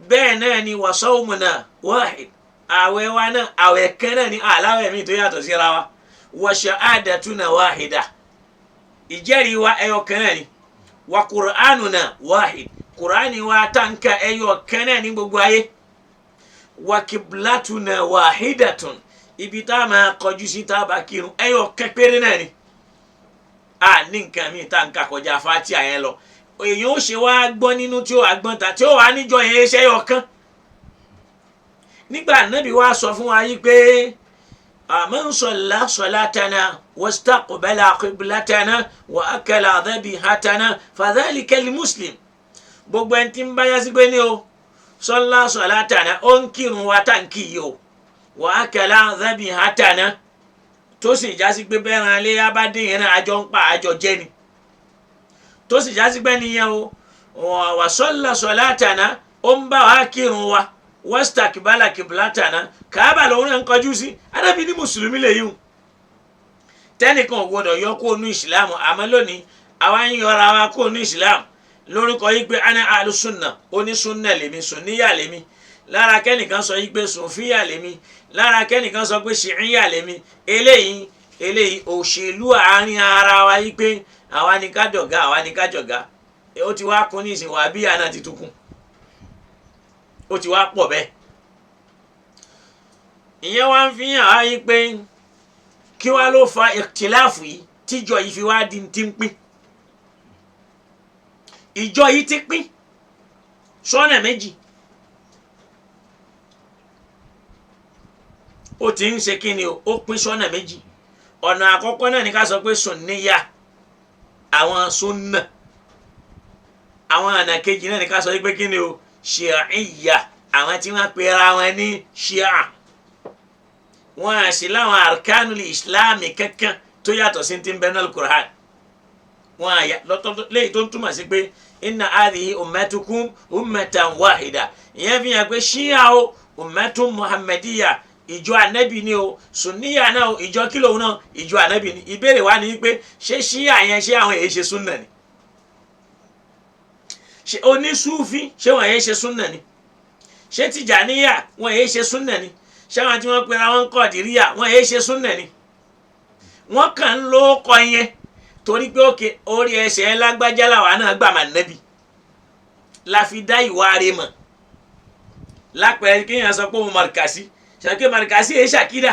Bẹ́ẹ̀ náà ni wa sawmuna wahid, àwẹ̀ wa náà àwẹ̀ kan náà ni, àláwẹ̀ mi tó yàtọ̀ síra wa. Wa sha'adatuna wahida, ìjẹ́rìí wa ẹyọ kan náà ni. Wa qur'anuna wahid, qur'ani wa tanka ẹyọ kan náà ní gbogbo ayé. Wa kiblatuna wahidatun, ibi tá a máa kọjú sí tá a bá kírun ẹyọ kan péré náà ni. A ní nǹkan mi tá n kà kọjá fatia yẹn lọ. Èyàn ó ṣe wá gbọ́n nínú tí ó wà gbọ́n ta tí ó wà níjọ yẹn ṣe ẹyọ kan. Nígbà Nábì wa sọ fún wa yìí pé man salla salatana wastaqbala qiblatana wa akala dhabihatana fadhalika al-muslim. Gbogbo ẹni tí ń bá yásí pé ní o salla salatana, ó ń kírun wa tá n kì í o, wa akala dhabihatana, tó sì jásí pé bẹ́ẹ̀ ran ilé bá dé yẹn náà àjọ ń pa àjọ jẹ́ ni, tó sì jásí pé nìyẹn o wa salla salatana, ó ń bá wa kírun wa, wastakbala kiblatana, kaaba lòun náà ń kọjú sí. Anábì ní mùsùlùmí lèyí o, tẹnìkan ò gbọdọ̀ yọ kó nu ìsìlámù. Àmọ́ lónìí àwa ń yọra wa kó nu ìsìlámù lórúkọ yìí pé ana alùsùnà, onísùnà lèmi, sùnníyà lèmi. Lára kẹ́nìkan sọ yìí pé sùnfíyà lèmi, lára kẹ́nìkan sọ pé ṣìíyà lèmi. Eléyìí òṣèlú àárín ara wa yìí pé àwa ni ká jọ̀gá, àwa ni ká jọ̀gá. Ó ti wá kún ní ìsìn wàbíyà náà ti tún kún, ó ti wá pọ̀ bẹ́ẹ̀. Ìyẹn wá ń fi hàn á yí pé kí wá ló fa ìtìláàfù yìí tíjọ yìí fi wá di ti ń pín. Ìjọ yìí ti pín sọ́nà méjì. Ó ti ń ṣe kíni o, ó pín sọ́nà méjì. Ọ̀nà àkọ́kọ́ náà ní ká sọ pé sùnníyà, àwọn súnà. Àwọn ọ̀nà kejì náà ní ká sọ pé kíni o, ṣíàíyà, àwọn tí wọ́n pera wọn ní ṣíà. Wọ́n á sì láwọn arkanu ìsìláàmì kankan tó yàtọ̀ sí ti ń bẹ náà Al-Qur'an. Wọ́n á yà lọ́tọ́ léyìí tó ń túmọ̀ sí pé inna hadhihi ummatukum ummatan wahida. Ìyẹn fi hàn pé ṣíà o, ummatun muhammadiyya, ìjọ ànábì ni o. Sùnníyà náà o, ìjọ kìlọ̀ òun náà ìjọ ànábì ni. Ìbéèrè wa ni pé ṣé ṣíà yẹn ṣé àwọn èyí ṣe súnà ni? Ṣé onísúfí ṣé wọn yẹn ṣe súnà ni? Ṣé tìjàníyà wọn yẹn ṣe súnà ni? Ṣé àwọn tí wọn pera wọn kọdìríyà wọn yẹn ṣe súnà ni? Wọn kàn ń ló kọ yẹn torí pé òkè orí ẹsẹ̀ lágbájá làwa náà gbà mà nẹ́bi la fi dá ìwà rẹ̀ mọ̀. Lápẹẹrẹ kéèyàn sọ pé òun màrìkàsí, ṣàkè màrìkàsí yẹn ṣàkídà,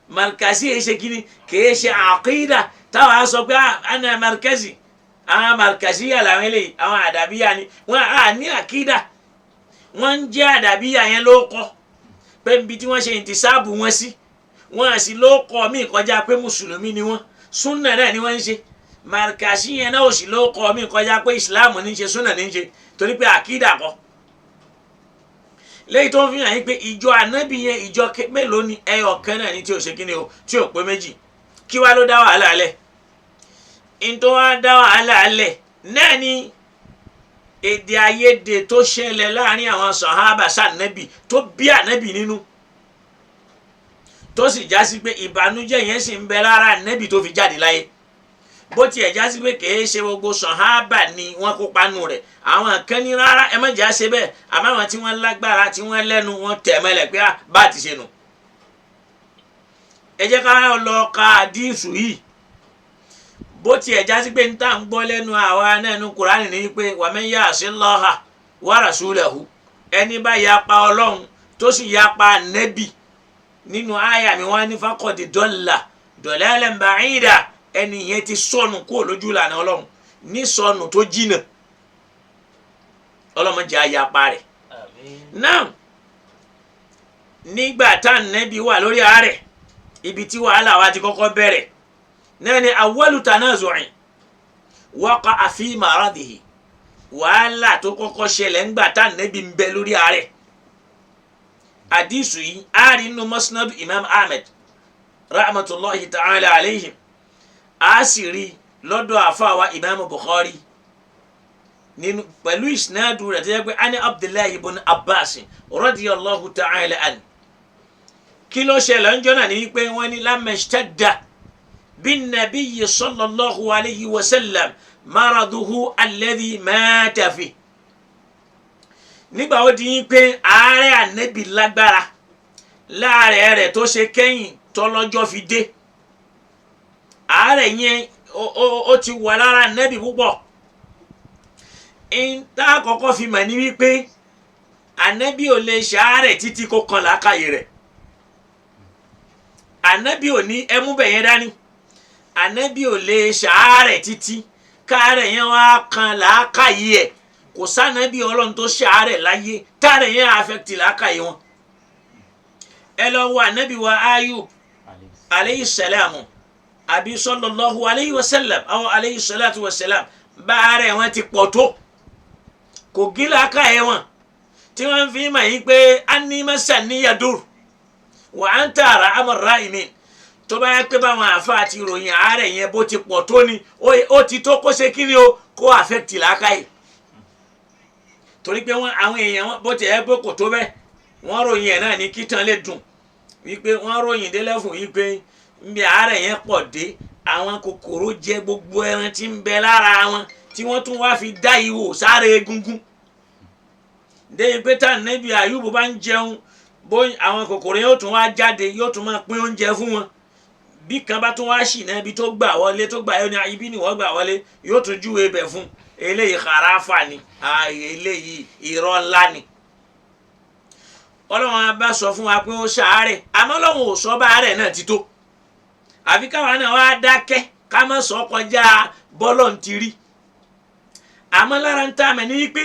màrìkàsí yẹn ṣe kíni kìí ṣe àkídà. Táwa sọ pé àná màrìkàsí, àwọn markaziya làwọn eléyìí, àwọn àdàbíyà ni wọn à ní àkídà. Wọn ń jẹ àdàbíyà yẹn ló kọ pé níbi tí wọn ṣe ìtìsáàbù wọn sí, wọn à sì ló kọ míì kọjá pé mùsùlùmí ni wọn, súnà náà ni wọn ń ṣe. Markazi yẹn náà ò sì ló kọ míì kọjá pé ìsìláàmù ní í ṣe, súnà ní í ṣe, torí pé àkídà kọ. Lẹ́yìn tó ń fi hàn yín pé ìjọ ànábì yẹn ìjọ mélòó ni? Ẹyọ kan náà ni tí ò ṣe kíni o, tí ò pé méjì. Kí wá ló dá wàhálà lẹ̀? Ntọ́ wá dá wàhálà lẹ̀ náà ni èdè àìyedè tó ṣẹlẹ̀ láàrin àwọn sàhábà sànábì tó bí ànábì nínú, tó sì já sí pé ìbànújẹ́ yẹn sì ń bẹ lára ànábì tó fi jáde láyé. Bó tiẹ̀ já sí pé kìí ṣe gbogbo sàhábà ni wọ́n kópa nù rẹ̀, àwọn kan ní rárá ẹ má jà ṣe bẹ́ẹ̀, àmọ́ àwọn tí wọ́n lágbára tí wọ́n lẹ́nu wọ́n tẹ̀ mọ́lẹ̀ pé bá a ti ṣe nù. Ẹ jẹ́ ká lọ ka àdísù yìí. Bó tiẹ̀ já sí pé n tá ń gbọ́ lẹ́nu àwa náà nu Kùránì ní pé wa man ya'si Allaha wa rasulahu, ẹni bá yapa Ọlọ́run tó sì yapa nẹ́bì nínú àyà mi wọ́n ní faqad dalla dalalan ba'ida, ẹni yẹn ti sọnù kúrò lójú ìlànà Ọlọ́run ní sọnù tó jìnà. Ọlọ́run jẹ́ àyapa rẹ̀. Náà nígbà tá nẹ́bì wà lórí àárẹ̀, ibi tí wàhálà wa ti kọ́kọ́ bẹ̀rẹ̀ náà ni awwalu tanazu'in waqa'a fi maradihi, wàhálà tó kọ́kọ́ ṣẹlẹ̀ ńgbà tá nẹ́bì ń bẹ lórí àárẹ̀. Àdìsù yìí á rí nínú Musnad Imam Ahmed rahmatulahi ta'ala alayhim, á sì rí lọ́dọ̀ àfàwà Imam Bukhari nínú pẹ̀lú ìsinadu rẹ̀ tó yẹ pé ani Abdullahi ibn Abbas radiyallahu ta'ala an. Kí ló ṣẹlẹ̀ ń jọ́nà ní wípé wọ́n ní lammashtadda bin nabiyyi sallallahu alayhi wa sallam maraduhu alladhi mata fi. Nígbà ó di pé àárẹ̀ ànẹ́bì lágbára láàrẹ̀ rẹ̀ tó ṣe kẹ́yìn tọ́lọ́jọ́ fi dé, àárẹ̀ yẹn ó ti wà lára ànẹ́bì púpọ̀. Tá a kọ́kọ́ fi mọ̀ ní wípé ànẹ́bì ò lè ṣàárẹ̀ títí kó kan làákàyè rẹ̀. Ànẹ́bì ò ní ẹmú bẹ̀ yẹn dání. Ànẹ́bì ò lè ṣàárẹ̀ títí káàrẹ̀ yẹn wá kan làákàyè ẹ̀. Kò sànẹ́bì Ọlọ́run tó ṣàárẹ̀ láyé táàrẹ̀ yẹn affect làákàyè wọn. Ẹ lọ wo ànẹ́bì wa Ayub aleyhi salamu àbí sallallahu alayhi wa sallam àwọn aleyhi salatu wa salam, báàrẹ̀ wọn ti pọ̀ tó kò gí làákàyè wọn tí wọ́n fi mọ̀ yín pé animasaniyadur wa anta arhamur rahimin. Tó bá yẹ pé báwọn àáfàá ti ròyìn àárẹ̀ yẹn bó ti pọ̀ tó ni ó ti tó kó ṣe kíni o, kó affect làákàyè. Torí pé wọn àwọn èèyàn wọn bó ti ẹ pé kò tó bẹ́ẹ̀, wọ́n ròyìn ẹ̀ náà ní kíntàn lè dùn wípé wọ́n ròyìn délẹ̀ fún wípé nbí àárẹ̀ yẹn pọ̀ dé, àwọn kòkòrò jẹ gbogbo ẹran tí ń bẹ lára wọn tí wọ́n tún wá fi dá ihò sáré egungun. Déyìí pé tá níbi Àyùbù bá ń jẹun bó àwọn kòkòrò yóò tún wá jáde, yóò tún máa pín oúnjẹ fún wọn. Bí kan bá tún wá ṣì náà ibi tó gbà wọlé tó gbà yóò ní ibi ni wọ́n gbà wọlé, yóò tún júwe bẹ̀ fún. Eléyìí kharafa ni, eléyìí irọ́ ńlá ni. Ọlọ́run á bá sọ fún wa pé ó ṣàárẹ̀, àmọ́ Ọlọ́run ò sọ bá àárẹ̀ náà ti tó. Àfi káwa náà wá dákẹ́ ká má sọ kọjá bọ́lọ̀ ń ti rí. Àmọ́ lára ń tà mẹ́ ní pé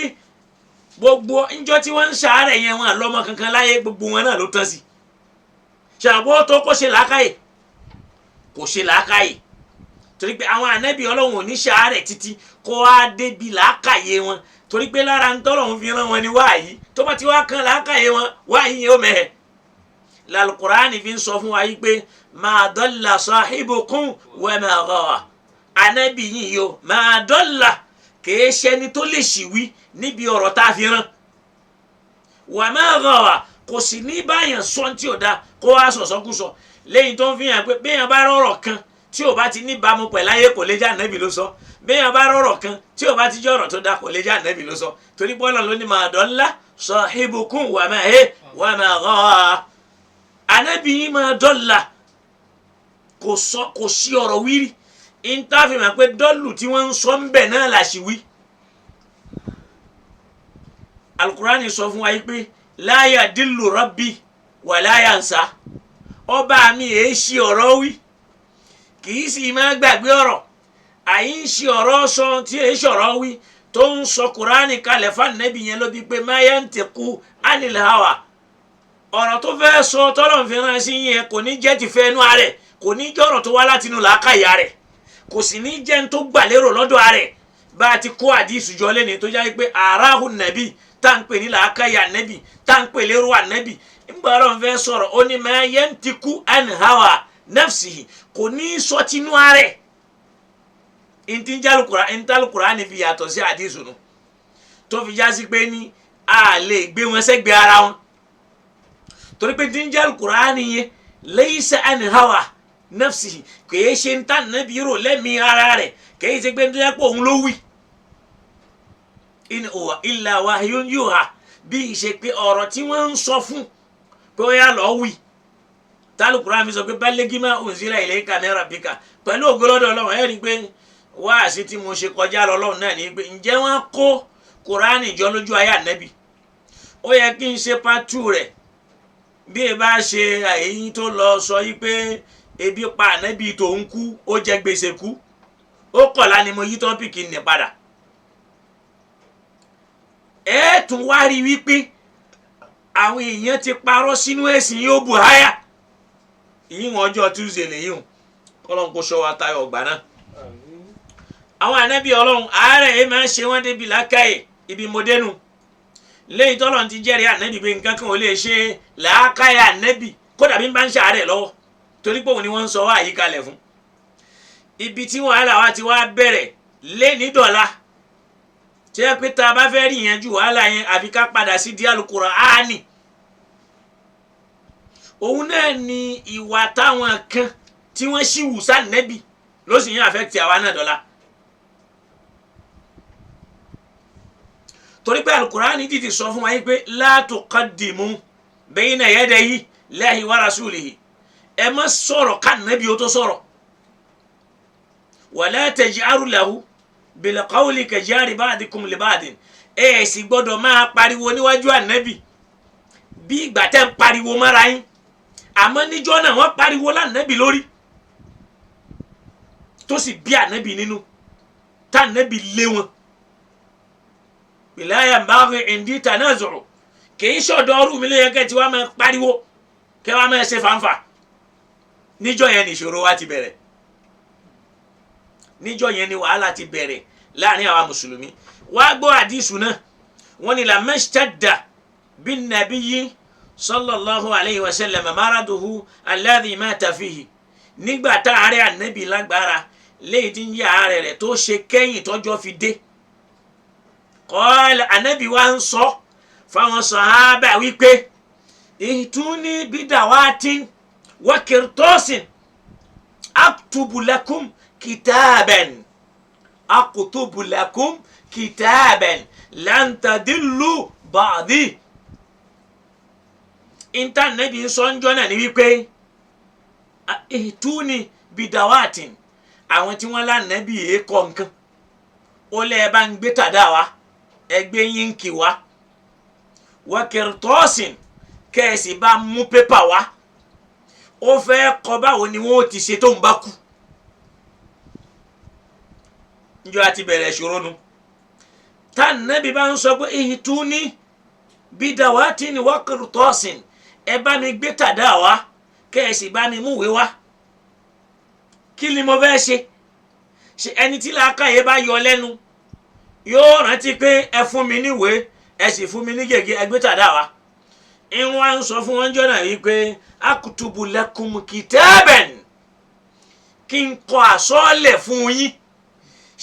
gbogbo ńjọ́ tí wọ́n ń ṣàárẹ̀ yẹn wọn àlọ́mọ kankan láyé, gbogbo wọn náà ló tán sí. Ṣàbọ̀ tó kó ṣe làákàyè, kò ṣe làákàyè, torí pé àwọn ànábì Ọlọ́run ò ní ṣàárẹ̀ títí kó wá débi làákàyè wọn. Torí pé lára ń tọ́lọ́run fi rán wọn ni wáyí, tó bá ti wá kan làákàyè wọn wáyí yẹn ó mẹ́hẹ̀. Lálùkùránì fi ń sọ fún wa yí pé ma dalla sahibukum wa ma ghawa. Ànábì yìí yóò ma dalla, kìí ṣẹni tó lè ṣìwí níbi ọ̀rọ̀ tá a fi rán. Wa ma ghawa, kò sì ní báyàn sọ tí ò da kó wá sọ̀sọ́kùsọ. Lẹ́yìn tó ń fi hàn pé béèyàn bá rọ̀rọ̀ kan tí ò bá ti ní bámu pẹ̀láyé kò lè jẹ́ ànábì ló sọ. Béèyàn bá rọ̀rọ̀ kan tí ò bá ti jẹ́ ọ̀rọ̀ tó da kò lè jẹ́ ànábì ló sọ. Torí bọ́lá ló ní ma dalla sahibukum wa ma he wa ma ghawa. Ànábì yìí ma dalla, kò sọ kò sí ọ̀rọ̀ wírí. Ìntàfihàn pé dọ́lù tí wọ́n ń sọ ń bẹ̀ náà làṣìwí. Alukurani sọ fún wa yìí pé la yadillu rabbi wa la yansa. Ọba mi èé ṣe ọ̀rọ̀ wí, kì í sì máa gbàgbé ọ̀rọ̀. Àyí ń ṣe ọ̀rọ̀ sọ tí èé ṣọ̀rọ̀ wí tó ń sọ kurani kalẹ̀ fún Ànábì yẹn ló bí pé ma yantiqu anil hawa. Ọ̀rọ̀ tó fẹ́ sọ tọ́lọ̀ ń fi rán sí yẹn kò ní jẹ́ ti fẹ́ inú rẹ̀, kò ní jẹ́ ọ̀rọ̀ tó wá látinú làákàyà rẹ̀, kò sì ní jẹ́ ń tó gbà lérò lọ́dọ̀ rẹ̀. Bá a ti kó àdìsù jọ lẹ́ni tó jáde pé aráhù nàbì tá n pè ní làákàyà nàbì tá n pè lérò ànàbì, ńgbà Ọlọ́run fẹ́ sọ̀rọ̀, ó ní ma yantiku an hawa nafsihi, kò ní í sọ tinú ara ẹ̀. Ntí ntálùkùrá ni fi yàtọ̀ sí àdìsù nù, tó fi já sí pé ní a lè gbé wọn sẹ́gbẹ̀ẹ́ ara wọn, torí pé ntí ntálùkùrá ni yẹn laysa an hawa nafsihi, kìí ṣe ń tà nàbí rò lẹ́mìí ara rẹ̀, kìí ṣe pé ń tó yẹ pé òun ló wí. In huwa illa wahyun yuha, bí ìṣe pé ọ̀rọ̀ tí wọ́n ń sọ fún pé ó yà lọ́ọ́ wí. Tálùkùrá mi sọ pé balligh ma unzila ilayka min rabbika, pẹ̀lú ògbólọ́dọ̀ Ọlọ́run. Ẹ̀ rí i pé wáàsí tí mo ṣe kọjá lọ Ọlọ́run náà ni pé ǹjẹ́ wọ́n kó Kùránì jọ lójú ayé ànábì? Ó yẹ kí n ṣe pátú rẹ̀, bí ẹ bá ṣe àyè tó lọ sọ yí pé ebi pa ànábì tòun kú, ó jẹ gbèsè kú, ó kọ̀la ni mo yí tọ́pìkì ní padà. Ẹ tún wá rí wípé àwọn èèyàn ti parọ́ sínú ẹ̀sìn yóò bù háyà. Ìyíwọ̀n ọjọ́ Tuesday lèyí o, kọ́lọ́n kó sọ wa tayọ ọgbà náà. Àwọn ànábì Ọlọ́run, àárẹ̀ yìí máa ń ṣe wọ́n débi làákàyè ibi mọ́dẹ́nu lẹ́yìn tọ́lọ́run ti jẹ́rìí ànábì pé nǹkan kan ò lè ṣe làákàyè ànábì, kódà bí n bá ń ṣàárẹ̀ lọ́wọ́, torí pé òun ni wọ́n ń sọ wá àyíkalẹ̀ fún. Ibi tí wàhálà wa ti wá bẹ̀rẹ̀ lẹ́ni dọ̀la tí ẹ pé tá a bá fẹ́ rí ìyẹn ju wàhálà yẹn, àfi ká padà sí di Al-Qur'ani. Òun náà ni ìwà táwọn kan tí wọ́n ṣì wù sànẹ́bì ló sì yín àfẹ́tì àwa náà dọ̀la, torí pé Al-Qur'ani dìdì sọ fún wa yín pé la tuqaddimu bayna yadayi Allahi wa rasulihi, ẹ má sọ̀rọ̀ kànẹ́bì ó tó sọ̀rọ̀, wala taj'aru lahu bil qawli kajari ba'dikum li ba'din, ẹ sì gbọ́dọ̀ máa pariwo níwájú ànẹ́bì bí ìgbà tẹ́ ń pariwo mọ́ra yín. Àmọ́ níjọ́ náà wọ́n pariwo lánàbì lórí, tó sì bí ànẹ́bì nínú, tànẹ́bì lé wọn. Ìláyà ń bá ìndí tanazu'u, kì í ṣọ̀dọ̀ ọrú mi lóye kẹ́ tí wàá máa pariwo, kẹ́ wàá máa ṣe fanfa. Níjọ́ yẹn ni ìṣòro wa ti bẹ̀rẹ̀, níjọ́ yẹn ni wàhálà ti bẹ̀rẹ̀ láàrin àwa mùsùlùmí. Wàá gbọ́ àdìsù náà, wọ́n ní lamastadda bin nabiyyi sallallahu alayhi wa sallam maraduhu alladhi mata fihi, nígbà tá àárẹ̀ ànábì lágbára léyìí tí ń yí àárẹ̀ rẹ̀ tó ṣe kẹ́yìn tọ́jọ́ fi dé. Qala, ànábì wa ń sọ fáwọn sàhábà wípé ìtúní bidawatin wa kirtosin aktubu lakum kitaban, aktubu lakum kitaban lan tadillu ba'di. Intanẹ́ẹ̀tì sọ́njọ́ náà ni wípé ìtúni bidawatin, àwọn tí wọ́n lánàbí yìí kọ́ nǹkan, ó lẹ́ ẹ bá ń gbé tàdá wa, ẹgbẹ́ yín kì wá, wákìrìtọ́sìn kẹ́ẹ̀sì bá mú pépà wá, ó fẹ́ kọ́ báwo ni wọ́n ti ṣe tó ń bá kú. Njọ́ àti bẹ̀rẹ̀ ìṣòro nu tànàbí bá ń sọ pé ìtúni bidawatin wákìrìtọ́sìn, ẹ bá mi gbé tàdá wa, kẹ́ẹ̀sì bá mi múwèé wá, kí ni mo fẹ́ ṣe? Ṣe ẹni tí làákàyè bá yọ lẹ́nu yóò rántí pé ẹ fún mi níwèé, ẹ sì fún mi ní gègé, ẹ gbé tàdá wa. Ìwọ̀n à ń sọ fún wọn jọ́nà yìí pé akutubu lakum kitaban, kí n kọ àsọọ́lẹ̀ fún yín.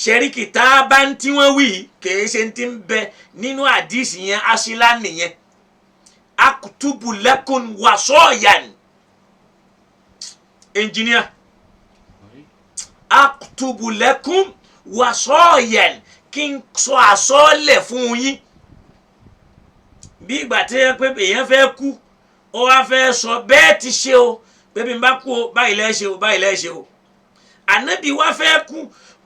Ṣẹ̀rí kitaban tí wọ́n wí kìí ṣe ti ń bẹ nínú àdìsí yẹn, aṣílá nìyẹn. Akutubu lakum wasọ́ọ̀yàn engineer, akutubu lakum wasọ́ọ̀yàn, kí n sọ àsọọ́lẹ̀ fún yín. Bí ìgbà tí ẹ pé èèyàn fẹ́ kú, ó wá fẹ́ sọ bẹ́ẹ̀ ti ṣe o, pé bí n bá kú o, báyìí lẹ́ ṣe o, báyìí lẹ́ ṣe o. Ànábì wá fẹ́ kú,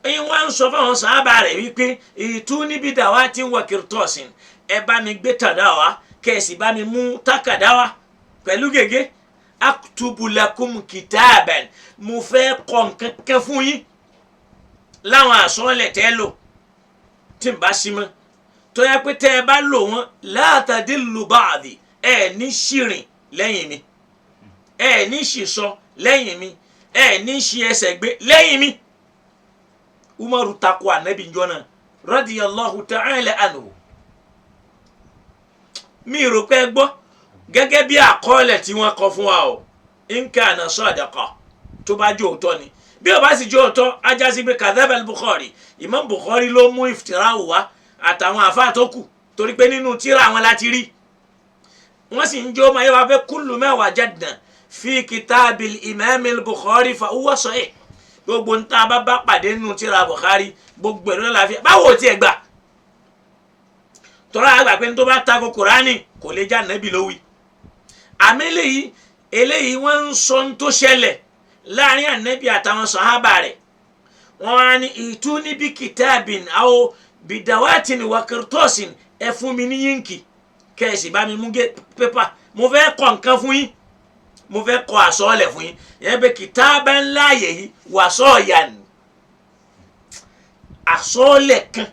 ẹ̀yin wá ń sọ fáwọn sàábà rẹ̀ wípé ìtú níbi dàwa ti ń wọ kìrìtọ́sìn, ẹ bá mi gbé tàdá wa, kẹ̀sì bá mi mú tákàdá wa pẹ̀lú gègé. Aktubu lakum kitaban, mo fẹ́ kọ nǹkan kan fún yín láwọn àsọ̀lẹ̀ tẹ́ lò tí n bá sí mọ́, tó yẹ pé tẹ́ ẹ bá lò wọ́n, la tadillu ba'di, ẹ ní ṣìrìn lẹ́yìn mi, ẹ ní ṣìsọ lẹ́yìn mi, ẹ ní ṣi ẹsẹ̀ gbé lẹ́yìn mi. Umaru tako anabi njọ́ náà, radiyallahu ta'ala anhu. Mi rò pé gbọ́ gẹ́gẹ́ bí àkọọ́lẹ̀ tí wọ́n kọ fún wa o, in kana sadaqa, tó bá jẹ́ òótọ́ ni. Bí o bá sì jẹ́ òótọ́, ajá sí pé kadhaba al-Bukhari, Imam Bukhari ló mú ìfìtìráwò wá àtàwọn àfáà tó kù, torí pé nínú tírà àwọn láti rí. Wọ́n sì ń jó máa yẹ wá pé kullu ma wajadna fi kitabil Imam al-Bukhari fa huwa sahih. Gbogbo ń tá a bá bá pàdé nínú tírà Bukhari, gbogbo ẹ̀rọ lálàáfíà. Báwo tiẹ̀ gbà? Tọ́lá àgbà pé ní tó bá tako Kùránì kò lè já nẹ́bí lówì. Àmì eléyìí wọ́n ń sọ ń tó ṣẹlẹ̀ láàrin ànẹ́bí àtàwọn sàhábà rẹ̀. Wọ́n á ní ìtú níbi kìtàbìn àwọn bìdàwátìn wà kìrìtọ́sìn, ẹ fún mi ní yínkì kẹ́ẹ̀sì bá mi mú gé pépà, mo fẹ́ kọ nǹkan fún yín, mo fẹ́ kọ àsọọ́lẹ̀ fún yín. Ìyẹn pé kìtàbà ńlá ààyè yìí wà sọ́ọ̀yà ni àsọọ́lẹ̀ kan,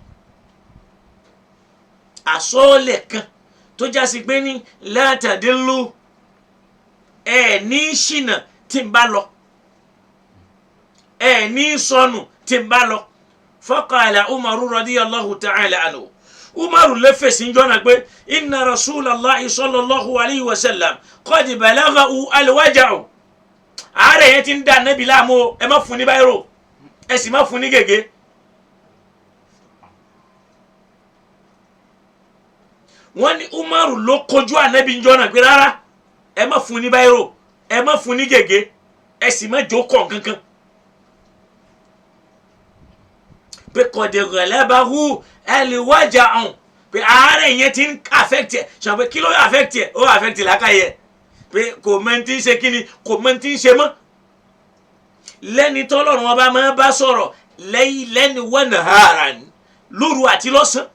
àsọọ́lẹ̀ kan tó jásí pé ní látàdínlú ẹ̀ ní ṣìnà tí n bá lọ, ẹ̀ ní sọnù tí n bá lọ. Faqala Umaru radiyallahu ta'ala anhu, Umaru lè fèsì ń jọ́nà pé inna rasulallahi sallallahu alayhi wa sallam qad balaghahu alwaja'u. Àárẹ̀ yẹn ti ń da nẹ́bi láàmú o, ẹ má fún ní báyìí, ẹ sì má fún ní gègé. Wọ́n ní Umaru ló kojú ànẹ́bi ń jọ́nà pé rárá, ẹ má fún ní báyìí, ẹ má fún ní gègé, ẹ sì má jó kọ̀ kankan. Pé kọ̀dé ghalabahu alwaja'u, pé àárẹ̀ yẹn ti ń affect ẹ̀. Ṣe pé kí ló affect ẹ̀? Ó affect làákàyè ẹ̀, pé kò mọ ti ń ṣe kíni, kò mọ ti ń ṣe mọ́. Lẹ́ni tọ́lọ́run ọba máa bá sọ̀rọ̀ laylan wa naharan, lóru àti lọ́sàn,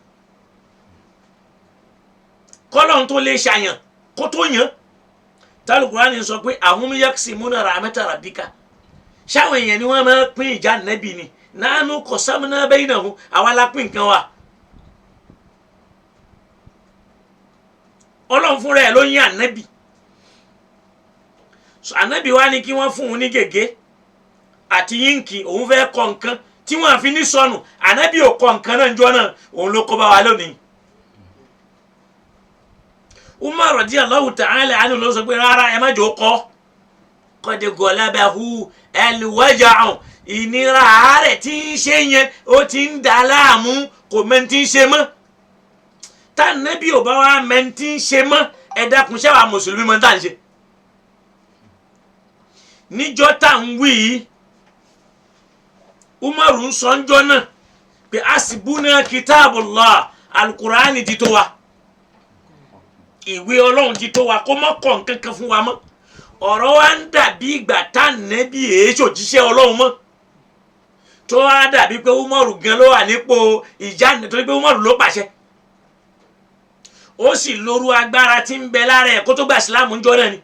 kọ́lọ́run tó lè ṣàyàn kó tó yàn. Tálùkùránì sọ pé ahum yaksimuna rahmata rabbika, ṣáwọn èèyàn ni wọ́n máa pín ìjà nẹ́bì ni, nánú qasamna bainahum, àwa la pín nǹkan wa. Ọlọ́run fúnra ẹ̀ ló yín ànẹ́bì. Ànẹ́bì wa ni kí wọ́n fún un ní gègé àti yínkì, òun fẹ́ kọ nǹkan tí wọ́n fi ní sọnù. Ànẹ́bì ò kọ nǹkan náà njọ́ náà, òun ló kó bá wa lónìí. Umar radiyallahu ta'ala anhu ló sọ pé rárá, ẹ má jò kọ́. Qad ghalabahu alwaja'u, ìnira àárẹ̀ tí ń ṣe yẹn ó ti ń dà láàmú, kò mẹ́ntì ń ṣe mọ́. Tá nẹ́bí ò bá wá mẹ́ntì ń ṣe mọ́, ẹ dákun ṣé àwa mùsùlùmí mọ́ tá à ń ṣe. Níjọ́ tá à ń wí yìí, Umaru ń sọ ńjọ́ náà pé asibuna kitabullah, alukurani ti tó wa, ìwé Ọlọ́run ti tó wa, kó mọ́ kọ̀ nǹkan kan fún wa mọ́. Ọ̀rọ̀ wa ń dàbí ìgbà tá nẹ́bí èé ṣòjíṣẹ́ Ọlọ́run mọ́, tó wá dàbí pé Umaru gan ló wà nípò ìjà, nítorí pé Umaru ló pàṣẹ, ó sì lóru agbára tí ń bẹ lára ẹ̀ kó tó gba ìsìláàmù ńjọ́ náà ni.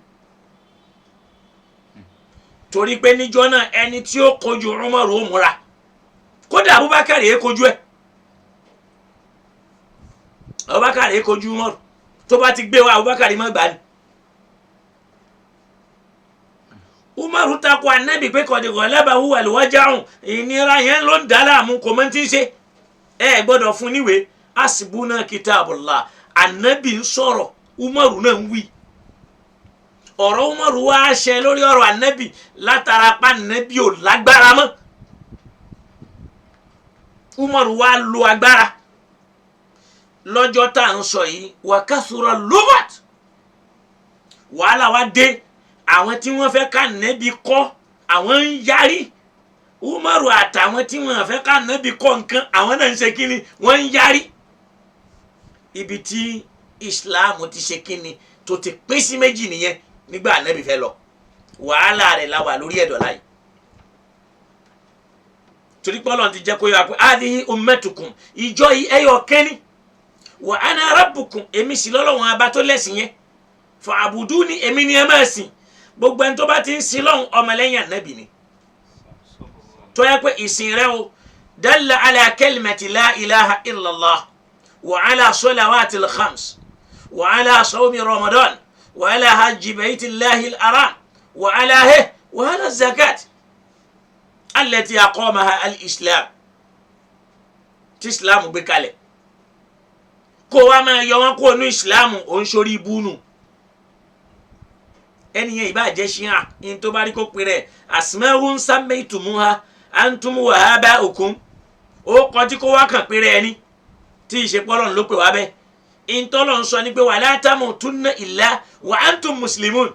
Torí pé níjọ́ náà ẹni tí ó kojú Umaru ó múra, kódà Abubakar yẹ kojú ẹ̀, Abubakar yẹ kojú Umaru, tó bá ti gbé wa Abubakar má gbà ni. Umaru takò anabi pé kọ̀dìkọ̀ lábàáwú àlùwájáhùn, ìnira yẹn ló ń dà láàmú, kò mọ tí ń ṣe, ẹ gbọ́dọ̀ fún níwèé. Asibuna kitabullah, anabi ń sọ̀rọ̀, Umaru náà ń wí ọ̀rọ̀. Umaru wá ṣẹ lórí ọ̀rọ̀ anabi látara pa anabi ò lágbára mọ́. Umaru wá lo agbára lọ́jọ́ tá à ń sọ yìí, wàkàsùrọ̀ lóbàt, wàhálà wá dé. Àwọn tí wọ́n fẹ́ ká nẹ́bi kọ́ àwọn ń yarí. Umaru àtàwọn tí wọ́n fẹ́ ká nẹ́bi kọ́ nǹkan, àwọn náà ń ṣe kíni, wọ́n ń yarí. Ibi tí Islam ti ṣe kíni tó ti pín sí méjì nìyẹn nígbà nẹ́bi fẹ́ lọ. Wàhálà rẹ̀ la wà lórí ẹ̀dọ̀ láyìí, torí pé Ọlọ́run ti jẹ́ kó yọ àpò adhihi ummatukum, ìjọ yìí ẹyọ kẹ́ni, wa ana rabbukum, èmi sì lọ́lọ́run abá tó lẹ́sìn yẹn, fa'buduni, èmi ni ẹ máa sìn. Gbogbo ẹni tó bá ti ń sin lọ́hùn ọmọlẹ́yìn ànábì ni, tó yẹ pé ìsìn rẹ o dalla ala kalimati la ilaha illallah wa ala salawatil khams wa ala sawmi ramadan wa ala hajji baytillahi al-haram wa ala he wa ala zakat allati aqamaha al-islam. tí Islam gbé kalẹ̀. Kó wa máa yọ wọn kó nu Islam, ò ń sórí ibú nù. Ẹni yẹn ìbá jẹ́ ṣíà ní tó bá rí kó pe rẹ̀ asma'un sammaytumuha antum wa aba'ukum, ó kọjú kó wá kàn pé rẹ̀ ẹni tí ìṣepọ́lọ́n ló pè wá bẹ́ẹ̀. Ìtọ́lọ̀ ń sọ ni pé wala tamutunna illa wa antum muslimun,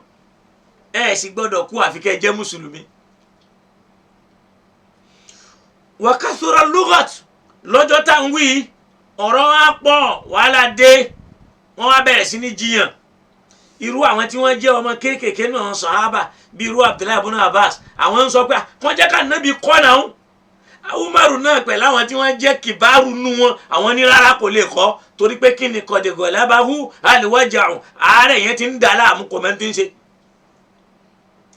ẹ sì gbọ́dọ̀ kú àfi kẹ́ ẹ jẹ́ mùsùlùmí. Wa kathura lughat, lọ́jọ́ tá ń wí ọ̀rọ̀ wa pọ̀, wàhálà dé, wọ́n wá bẹ̀rẹ̀ sí ní jiyàn. Irú àwọn tí wọ́n jẹ́ ọmọ kéékèèké náà sàhábà bíi irú Abdullahi ibn Abbas, àwọn ń sọ pé wọ́n jẹ́ ká nábì kọ́ náà. Umaru náà pẹ̀lú àwọn tí wọ́n jẹ́ kìbáru nu wọn, àwọn ní rárá kò lè kọ́, torí pé kí ni kọ̀dẹ̀gọ̀ lábáhù àlùwájàrún, àárẹ̀ yẹn ti ń dà láàmú, kò mẹ́ni tí ń ṣe.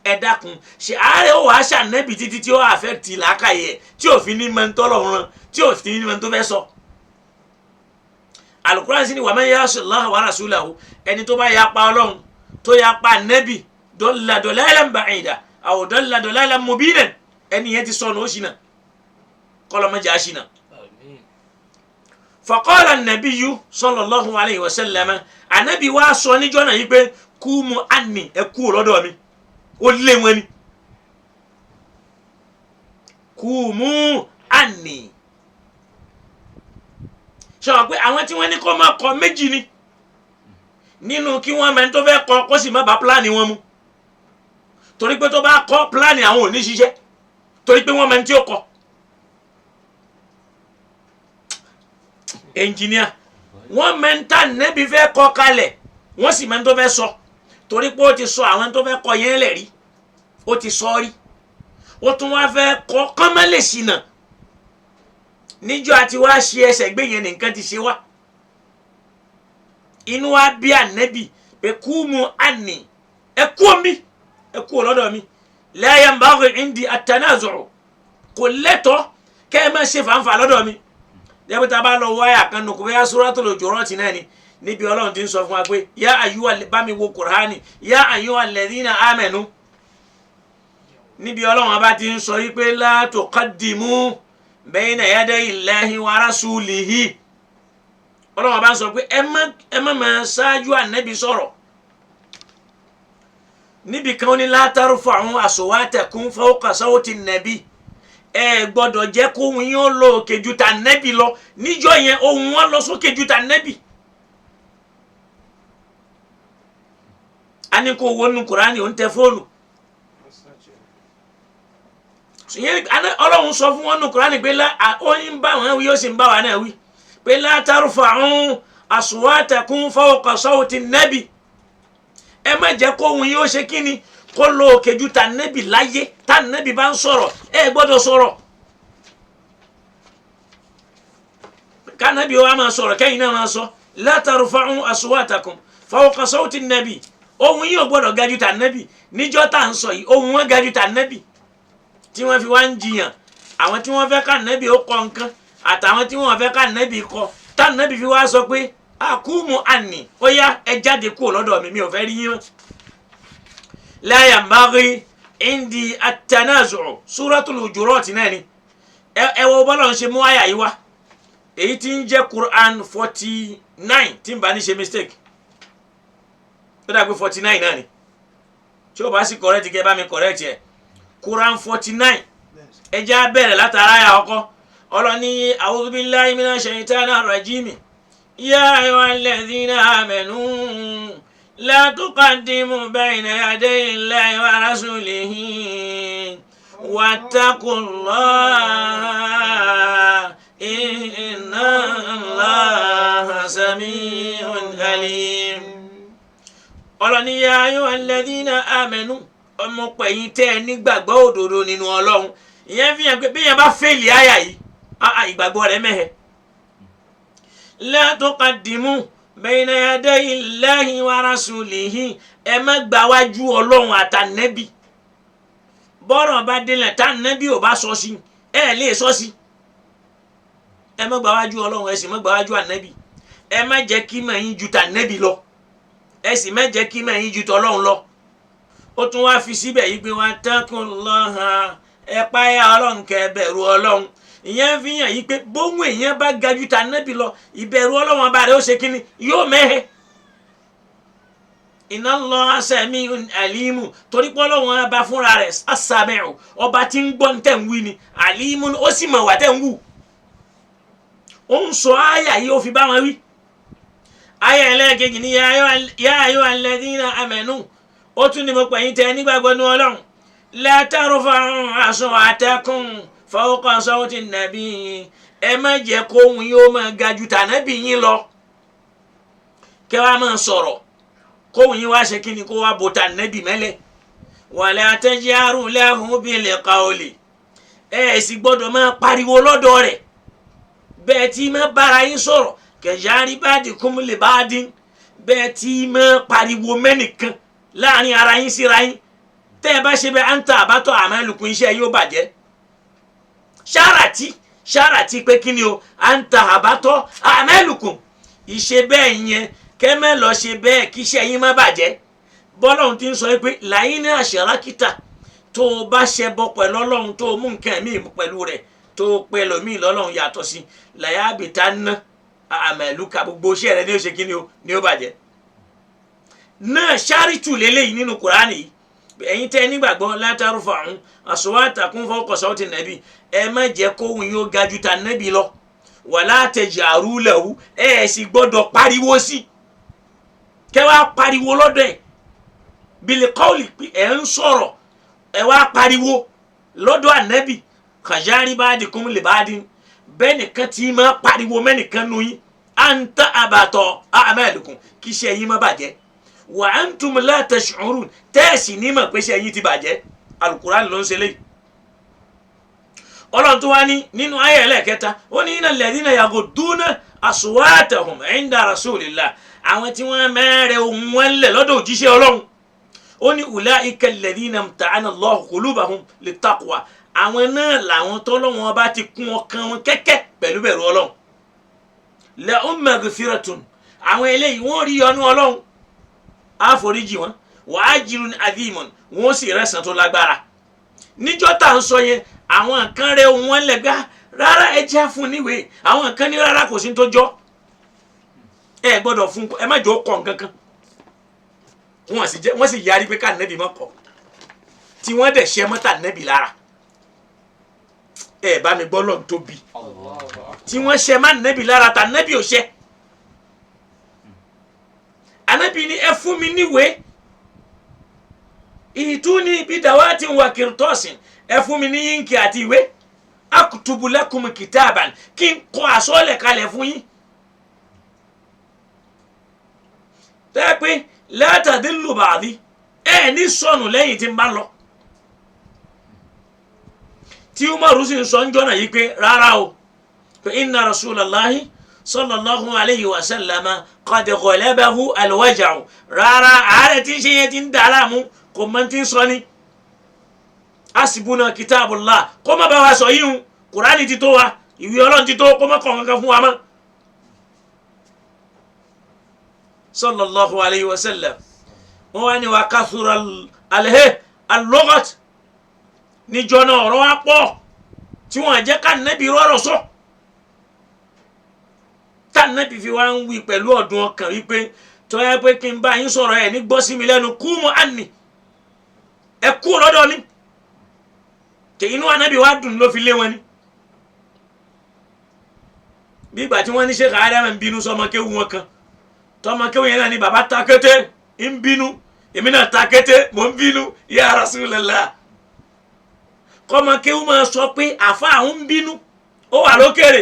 Ẹ dákun, ṣe àárẹ̀ ó wàá ṣànẹ́bì títí tí ó àfẹ́tì làákàyè tí òfin ní mẹ́ńtọ́lọ̀ rán, tí òfin ní mẹ́ńtọ́ fẹ́ sọ. Al-Qur'an sì ni wa man ya'si Allaha wa rasulahu, ẹni tó bá yapa Ọlọ́run tó yapa nẹ́bì, dalla dalalan ba'ida aw dalla dalalan mubinan, ẹni yẹn ti sọnù, ó ṣìnà, kọlọmọjà ṣìnà. Faqala an-nabiyyu sallallahu alayhi wa sallam, anabi wa sọ níjọ́ náà yìí pé kúmu anni, ẹ kú lọ́dọ̀ mi, ó lé wọn ni kúmu anni. Sọ pé àwọn tí wọ́n ní kó máa kọ méjì ni nínú kí wọ́n mẹ́ni tó fẹ́ kọ kó sì má bá pílánì wọn mu, torí pé tó bá kọ pílánì àwọn ò ní ṣiṣẹ́, torí pé wọ́n mẹ́ni tí ó kọ. Ẹnjìníà wọ́n mẹ́ta nẹ́bi fẹ́ kọ kalẹ̀, wọ́n sì mẹ́ni tó fẹ́ sọ, torí pé ó ti sọ àwọn tó fẹ́ kọ yẹn lẹ̀ rí, ó ti sọ rí, ó tún wá fẹ́ kọ kọ́mọ́lẹ̀ ṣìnà. Níjọ́ àti wá ṣe ẹsẹ̀ gbé yẹn nìkan ti ṣe wá. Inú wa bí ànẹ́bì pé kú mu àní, ẹ kú omi, ẹ kú lọ́dọ̀ mi. La yanbaghi indi at-tanazu'u, kò lẹ́tọ̀ọ́ kẹ́ ẹ má ṣe fàǹfà lọ́dọ̀ mi. Dẹ́gbẹ́ta bá lọ wáyà kan nù kó bẹ́yà Suratul Hujurat náà ni níbi Ọlọ́run ti ń sọ fún wa pé yá ayyuha, bá mi wo Kùránì, yá ayyuhal ladhina amanu, níbi Ọlọ́run bá ti ń sọ yí pé la tuqaddimu bayna yaday Allahi wa rasulihi. Ọlọ́run bá ń sọ pé ẹ má máa ṣáájú ànábì sọ̀rọ̀. Níbi kan ó ní la tarfa'u aswatakum fawqa sawti nàbí, ẹ gbọ́dọ̀ jẹ́ kó ohùn yín ó lọ òkè ju ta nẹ́bì lọ. Níjọ́ yẹn ohùn wọn lọ sókè ju ta nẹ́bì. A ní kó wo nu Kùránì, ó ń tẹ fóònù. Ọlọ́run sọ fún wọn nu Kùránì pé ó ń bá wọn wí, ó sì ń bá wa náà wí pé la tarfa'u aswatakum fawqa sawti nẹ́bì, ẹ má jẹ́ kó ohùn yín ó ṣe kíni kó lọ òkè ju ta nẹ́bì láyé. Tá nẹ́bì bá ń sọ̀rọ̀ ẹ gbọ́dọ̀ sọ̀rọ̀, ká nẹ́bì wa máa sọ̀rọ̀ kẹ́yìn náà máa sọ la tarfa'u aswatakum fawqa sawti nẹ́bì, ohùn yìí ò gbọ́dọ̀ ga ju ta nẹ́bì. Níjọ́ tá à ń sọ yìí ohùn wọn ga ju ta nẹ́bì, tí wọ́n fi wá ń jiyàn àwọn tí wọ́n fẹ́ ká nẹ́bì ó kọ nǹkan àtàwọn tí wọ́n fẹ́ ká nẹ́bì kọ, tá nẹ́bì fi wá sọ pé àkúmù àní, ó yá ẹ jáde kúrò lọ́dọ̀ mi, mi ò fẹ́ rí yín mọ́. La yanbaghi indi at-tanazu'u, Suratul Hujurat náà ni. Ẹ wo bọ́lá ń ṣe mú àyà yìí wá, èyí tí ń jẹ́ Quran 49, tí n bá ní ṣe mistake, ó dàgbé 49 náà ni, tí o bá sì correct kẹ́ bá mi correct ẹ̀. Quran 49, ẹ jẹ́ á bẹ̀rẹ̀ látara àyà ọkọ. Ọlọ́ni a'udhu billahi minash shaitanir rajim, ya ayyuhal ladhina amanu la tuqaddimu bayna yaday Allahi wa rasulihi wattaqullaha inna Allaha sami'un alim. Ọlọ́ni ya ayyuhal ladhina amanu, ọmọ pẹ̀yìn tẹ́ ẹ nígbàgbọ́ òdodo nínú Ọlọ́run. Ìyẹn fi hàn pé bí yẹn bá fèlì àyà yìí, ìgbàgbọ́ rẹ̀ mẹ́hẹ̀. La tuqaddimu bayna yaday Allahi wa rasulihi, ẹ má gbà wájú Ọlọ́run àtànẹ́bì. Bọ́rọ̀ bá délẹ̀ tànẹ́bì ò bá sọ sí, ẹ lè sọ sí. Ẹ má gbà wájú Ọlọ́run, ẹ sì má gbà wájú ànẹ́bì. Ẹ má jẹ́ kí mọ̀ yín ju tànẹ́bì lọ, ẹ sì má jẹ́ kí mọ̀ yín ju tọ́lọ́run lọ. Ó tún wá fi síbẹ̀ yìí pé wattaqullaha, ẹ páyà Ọlọ́run kẹ́ bẹ̀rù Ọlọ́run. Ìyẹn fi hàn yí pé bóun èèyàn bá ga ju tànábì lọ, ìbẹ̀rù Ọlọ́run ọba rẹ̀ ó ṣe kíni, yóò mẹ́hẹ̀. Inna Allaha sami'un alimu, torí pé Ọlọ́run ọba fúnra rẹ̀ as-sami'u, ọba tí ń gbọ́ tẹ̀ ń wí ni, alimu ó sì mọ̀ wá tẹ̀ ń wù. Ó ń sọ àyà yìí, ó fi bá wọn wí. Àyà ẹlẹ́ẹ̀kejì ni ya ayyuhal ladhina amanu, ó tún ní mo pè yín tẹ nígbàgbọ́ ní Ọlọ́run, la tarfa'u aswatakum fawqa sawti nàbí, ẹ má jẹ́ kóhun yóò máa ga ju tànábì yín lọ, kẹ́ wàá máa sọ̀rọ̀ kóhun yín wá ṣe kí ni, kó wá bo tànábì mẹ́lẹ̀. Wala tajharu lahu bil qawli, ẹ sì gbọ́dọ̀ máa pariwo lọ́dọ̀ rẹ̀ bẹ́ẹ̀ tí máa bára yín sọ̀rọ̀, kajari ba'dikum li ba'din, bẹ́ẹ̀ tí máa pariwo mẹ́nìkan láàrin ara yín síra yín. Tẹ́ ẹ bá ṣe bẹ́ẹ̀, à ń ta àbátọ̀ àmàlùkùn, iṣẹ́ yóò bàjẹ́. Ṣáràtì ṣáràtì pé kí ni o, à ń ta àbátọ̀ àmàlùkùn, ìṣe bẹ́ẹ̀ yẹn kẹ́mẹ́ lọ ṣe bẹ́ẹ̀ kí iṣẹ́ yín má bàjẹ́. Bọ́lọ́hún ti ń sọ pé làyín ní àṣàrákìtà, tó o bá ṣẹbọ pẹ̀lú Ọlọ́run, tó o mú nǹkan míì pẹ̀lú rẹ̀, tó o pẹ́ lòmíì lọ́lọ́run yàtọ̀ sí, làyàbìtá ná àmàlùkà, gbogbo iṣẹ́ rẹ ní ó ṣe kí ni o, ní ó bàjẹ́. Náà ṣáàrìtù lélẹ́yìí nínú Kùránì yìí, ẹ̀yin tẹ́ nígbàgbọ́, látàrúfà ọ̀hún aswatakum fawqa sawti nàbí, ẹ má jẹ́ kóhun yóò ga ju ta nàbí lọ, wala tajharu lahu, ẹ sì gbọ́dọ̀ pariwo sí, kẹ́ wá pariwo lọ́dọ̀ ẹ̀, bil qawli, ẹ̀ ń sọ̀rọ̀ ẹ wá pariwo lọ́dọ̀ ànábì, kajari ba'dikum li ba'din, bẹ́ẹ̀ nìkan tí máa pariwo mẹ́nìkan nu yín, anta abata a'malukum, kí iṣẹ́ yín má bàjẹ́, wa antum la tash'urun, tẹ́ẹ̀sì ní mọ̀ pé iṣẹ́ yín ti bàjẹ́. Alukur'an ló ń ṣe léyìí. Ọlọ́run tó wá ní nínú ayé ẹlẹ́ẹ̀kẹta, ó ní innal ladhina yaghudduna aswatahum 'inda rasulillah, àwọn tí wọ́n mẹ́rẹ̀ ohun wọn lẹ̀ lọ́dọ̀ òjíṣẹ́ Ọlọ́run, ó ní ulaika alladhina imtahana Allahu qulubahum littaqwa, àwọn náà làwọn tọ́lọ́wọ́n bá ti kún ọkàn wọn kẹ́kẹ́ pẹ̀lú bẹ̀rù Ọlọ́run. Lahum maghfiratun, àwọn eléyìí wọ́n rí ọnú Ọlọ́run, àforíjì wọn, wa ajrun adhimun, wọ́n sì rẹ̀sán tó lágbára. Níjọ́ tá à ń sọ yẹn, àwọn kan rẹ wọn lẹ́gbẹ́ rárá, ẹ jẹ́ fún níwèé, àwọn kan ní rárá, kò sí tó jọ, ẹ gbọ́dọ̀ fún, ẹ má jọ kọ̀ nǹkan kan. Wọ́n sì yarí pé ká nẹ́bì má kọ̀, tí wọ́n dẹ̀ ṣe mọ́tà nẹ́bì lára. Ẹ bá mi gbọ́ lọ́n tóbi, tí wọ́n ṣe má nẹ́bì lára, tà nẹ́bì ò ṣe. Ànábì ni ẹ fún mi níwèé, ìtúni bí dàwátì wà kìrìtọ́sìn, ẹ fún mi ní yínkì àti ìwé, akutubu lakum kitaban, kí n kọ àsọlẹ̀ kalẹ̀ fún yín. Tẹ́ pé la tadillu ba'di, ẹ ní sọnù lẹ́yìn tí n bá lọ. Tí Umaru sì ń sọ ń jọ́nà yìí pé rárá o, pé inna rasulallahi sallallahu alayhi wa sallama qad ghalabahu alwaja'u, rárá, àárẹ̀ tí ń ṣe yẹn ti ń dà á láàmú, kò mọ tí ń sọ ni. Asibuna kitabullah, kó má bá wa sọ yìí ń, Kùránì ti tó wa, ìwé Ọlọ́run ti tó, kó má kọ̀ kankan fún wa mọ́. Sallallahu alayhi wa sallam, wọ́n wá ní wa kathura alẹ́ alọ́gọ́t, níjọ́ náà ọ̀rọ̀ wa pọ̀ tí wọ́n jẹ́ ká nẹ́bi rọ́rọ̀ sọ, tá nẹ́bi fi wá ń wí pẹ̀lú ọ̀dùn ọkàn wípé tọ́yà pé kí n bá yín sọ̀rọ̀ ẹ̀ ní gbọ́ sí mi lẹ́nu, kú mu àní ẹ kú lọ́dọ̀ mi. Tẹ inú anabi wa dùn ló fi lé wọn ni. Bí ìgbà tí wọ́n ní Sheikh Adam ń bínú sọmọkéwu wọn kan, tọmọkéwu yẹn náà ni baba ta kété ń bínú, èmi náà ta kété mò ń bínú, ya Rasulullah. Kọmọkéwu máa sọ pé àfa àwọn ń bínú, ó wà lókèrè,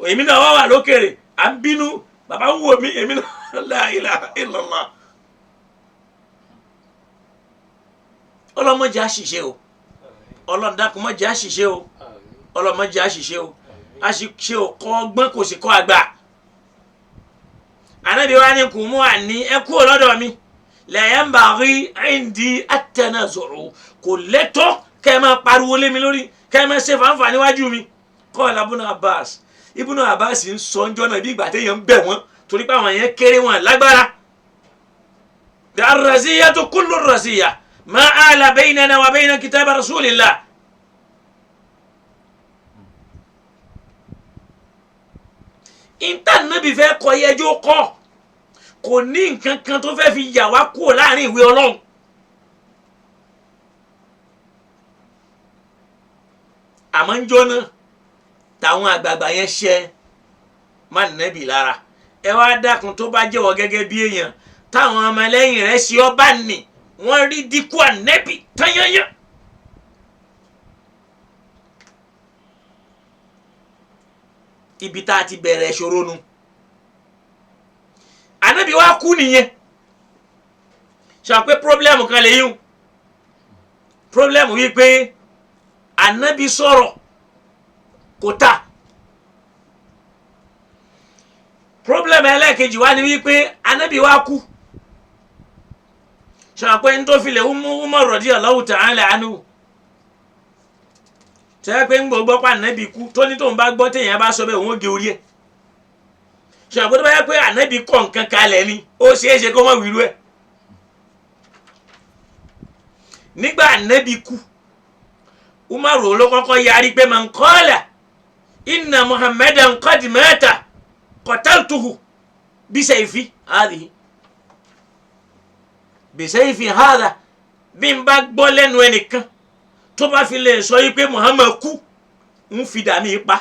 èmi náà wà lókèrè, à ń bínú, baba ń wò mí, èmi náà, la ilaha illallah. Ọlọ́mọdé àṣìṣe o, ọlọ́dàkùn má jẹ́ àṣìṣe o, ọlọ́mọdé àṣìṣe o, àṣìṣe ò kọ́ ọgbọ́n kò sì kọ́ àgbà. Ànábì wa ní kò mú àní ẹ kúrò lọ́dọ̀ mi, la yanbaghi indi at-tanazu'u, kò lẹ́tọ́ kẹ́ ẹ máa pariwo lé mi lórí, kẹ́ ẹ máa ṣe fàǹfà níwájú mi. Qala Ibn Abbas, Ibn Abbas ń sọ ńjọ́ náà bí ìgbà téèyàn ń bẹ̀ wọ́n, torí pé àwọn yẹn kéré wọn lágbára. Ar-raziyatu kullu ar-raziyya ma ala baynana wa bayna kitab rasulillah. Ìtànàbí fẹ́ kọ yẹjọ́ kọ́, kò ní nǹkan kan tó fẹ́ fi yà wá kúrò láàrin ìwé Ọlọ́run. Àmọ́ ń jóná táwọn àgbààgbà yẹn ṣe má nẹ́bì lára. Ẹ wá dákun, tó bá jẹ́wọ́ gẹ́gẹ́ bí èèyàn táwọn ọmọlẹ́yìn rẹ̀ ṣe ọ́ bá nì, wọ́n rí dínkù ànẹ́bì tányányán. Ibi tá a ti bẹ̀rẹ̀ ìṣòro nu. Ànábì wa kú nìyẹn. Ṣe pé pírọ́blẹ́mù kan lè yún, pírọ́blẹ́mù wípé ànábì sọ̀rọ̀ kò ta. Pírọ́blẹ́mù ẹlẹ́ẹ̀kejì wa ni wípé ànábì wa kú. Ṣe pé n tó fi lè Umar radiyallahu ta'ala anhu, tẹ́ pé ń gbọ́ pa ànábì kú, tó ní tóun bá gbọ́ téèyàn bá sọ bẹ́ẹ̀ òun ó gé orí ẹ̀. Ṣe àpótí bá yẹ pé ànábì kọ̀ nǹkan kalẹ̀ ni, ó ṣeé ṣe kó má wíru ẹ̀. Nígbà ànábì kú, Umaru ló kọ́kọ́ yarí pé man qala inna Muhammadan qad mata qataltuhu bisayfi hadhihi bisayfi hadha. Bí n bá gbọ́ lẹ́nu ẹnìkan tó bá fi lè sọ yí pé Muhammad kú, ń fi dàmí pa.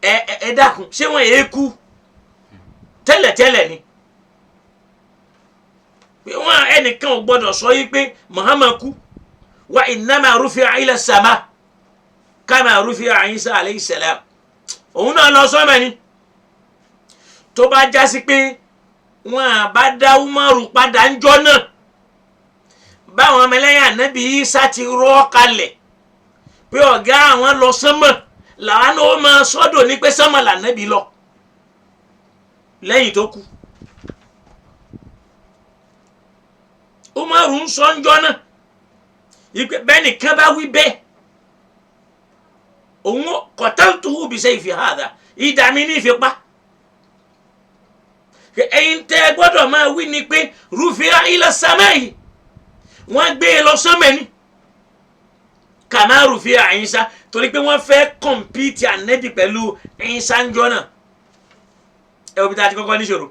Ẹ dákun, ṣé wọn èé kú tẹ́lẹ̀tẹ́lẹ̀ ni? Pé wọn ẹnìkan ò gbọdọ̀ sọ yí pé Muhammad kú. Wa innama rufi'a ila sama kama rufi'a Isa alayhi salam. Òun náà lọ sọ́mọ ni. Tó bá jásí pé wọn à bá dá Umaru padà ń jọ náà, báwọn ọmọlẹ́yìn ànábì Isa ti rọ́ kalẹ̀ pé ọ̀gá àwọn lọ sánmọ̀, làwọn ó máa sọ́dọ̀ ní pé sánmọ̀ lànábì lọ lẹ́yìn tó kú. Umaru ń sọ ńjọ́ náà ìpè bẹ́ẹ̀ nìkan bá wí bẹ́ẹ̀, òun qataltuhu bisayfi hadha, ìdá mi ní ìfipá. Ẹ̀yin tẹ́ ẹ gbọ́dọ̀ máa wí ni pé rufi'a ila samai, wọ́n gbé e lọ sánmọ̀ ni, kàmá rufi'a Isa, torí pé wọ́n fẹ́ kọ̀mpìtì ànẹ́bì pẹ̀lú Isa ńjọ́ náà. Ẹ wo bí tá a ti kọ́kọ́ níṣòro.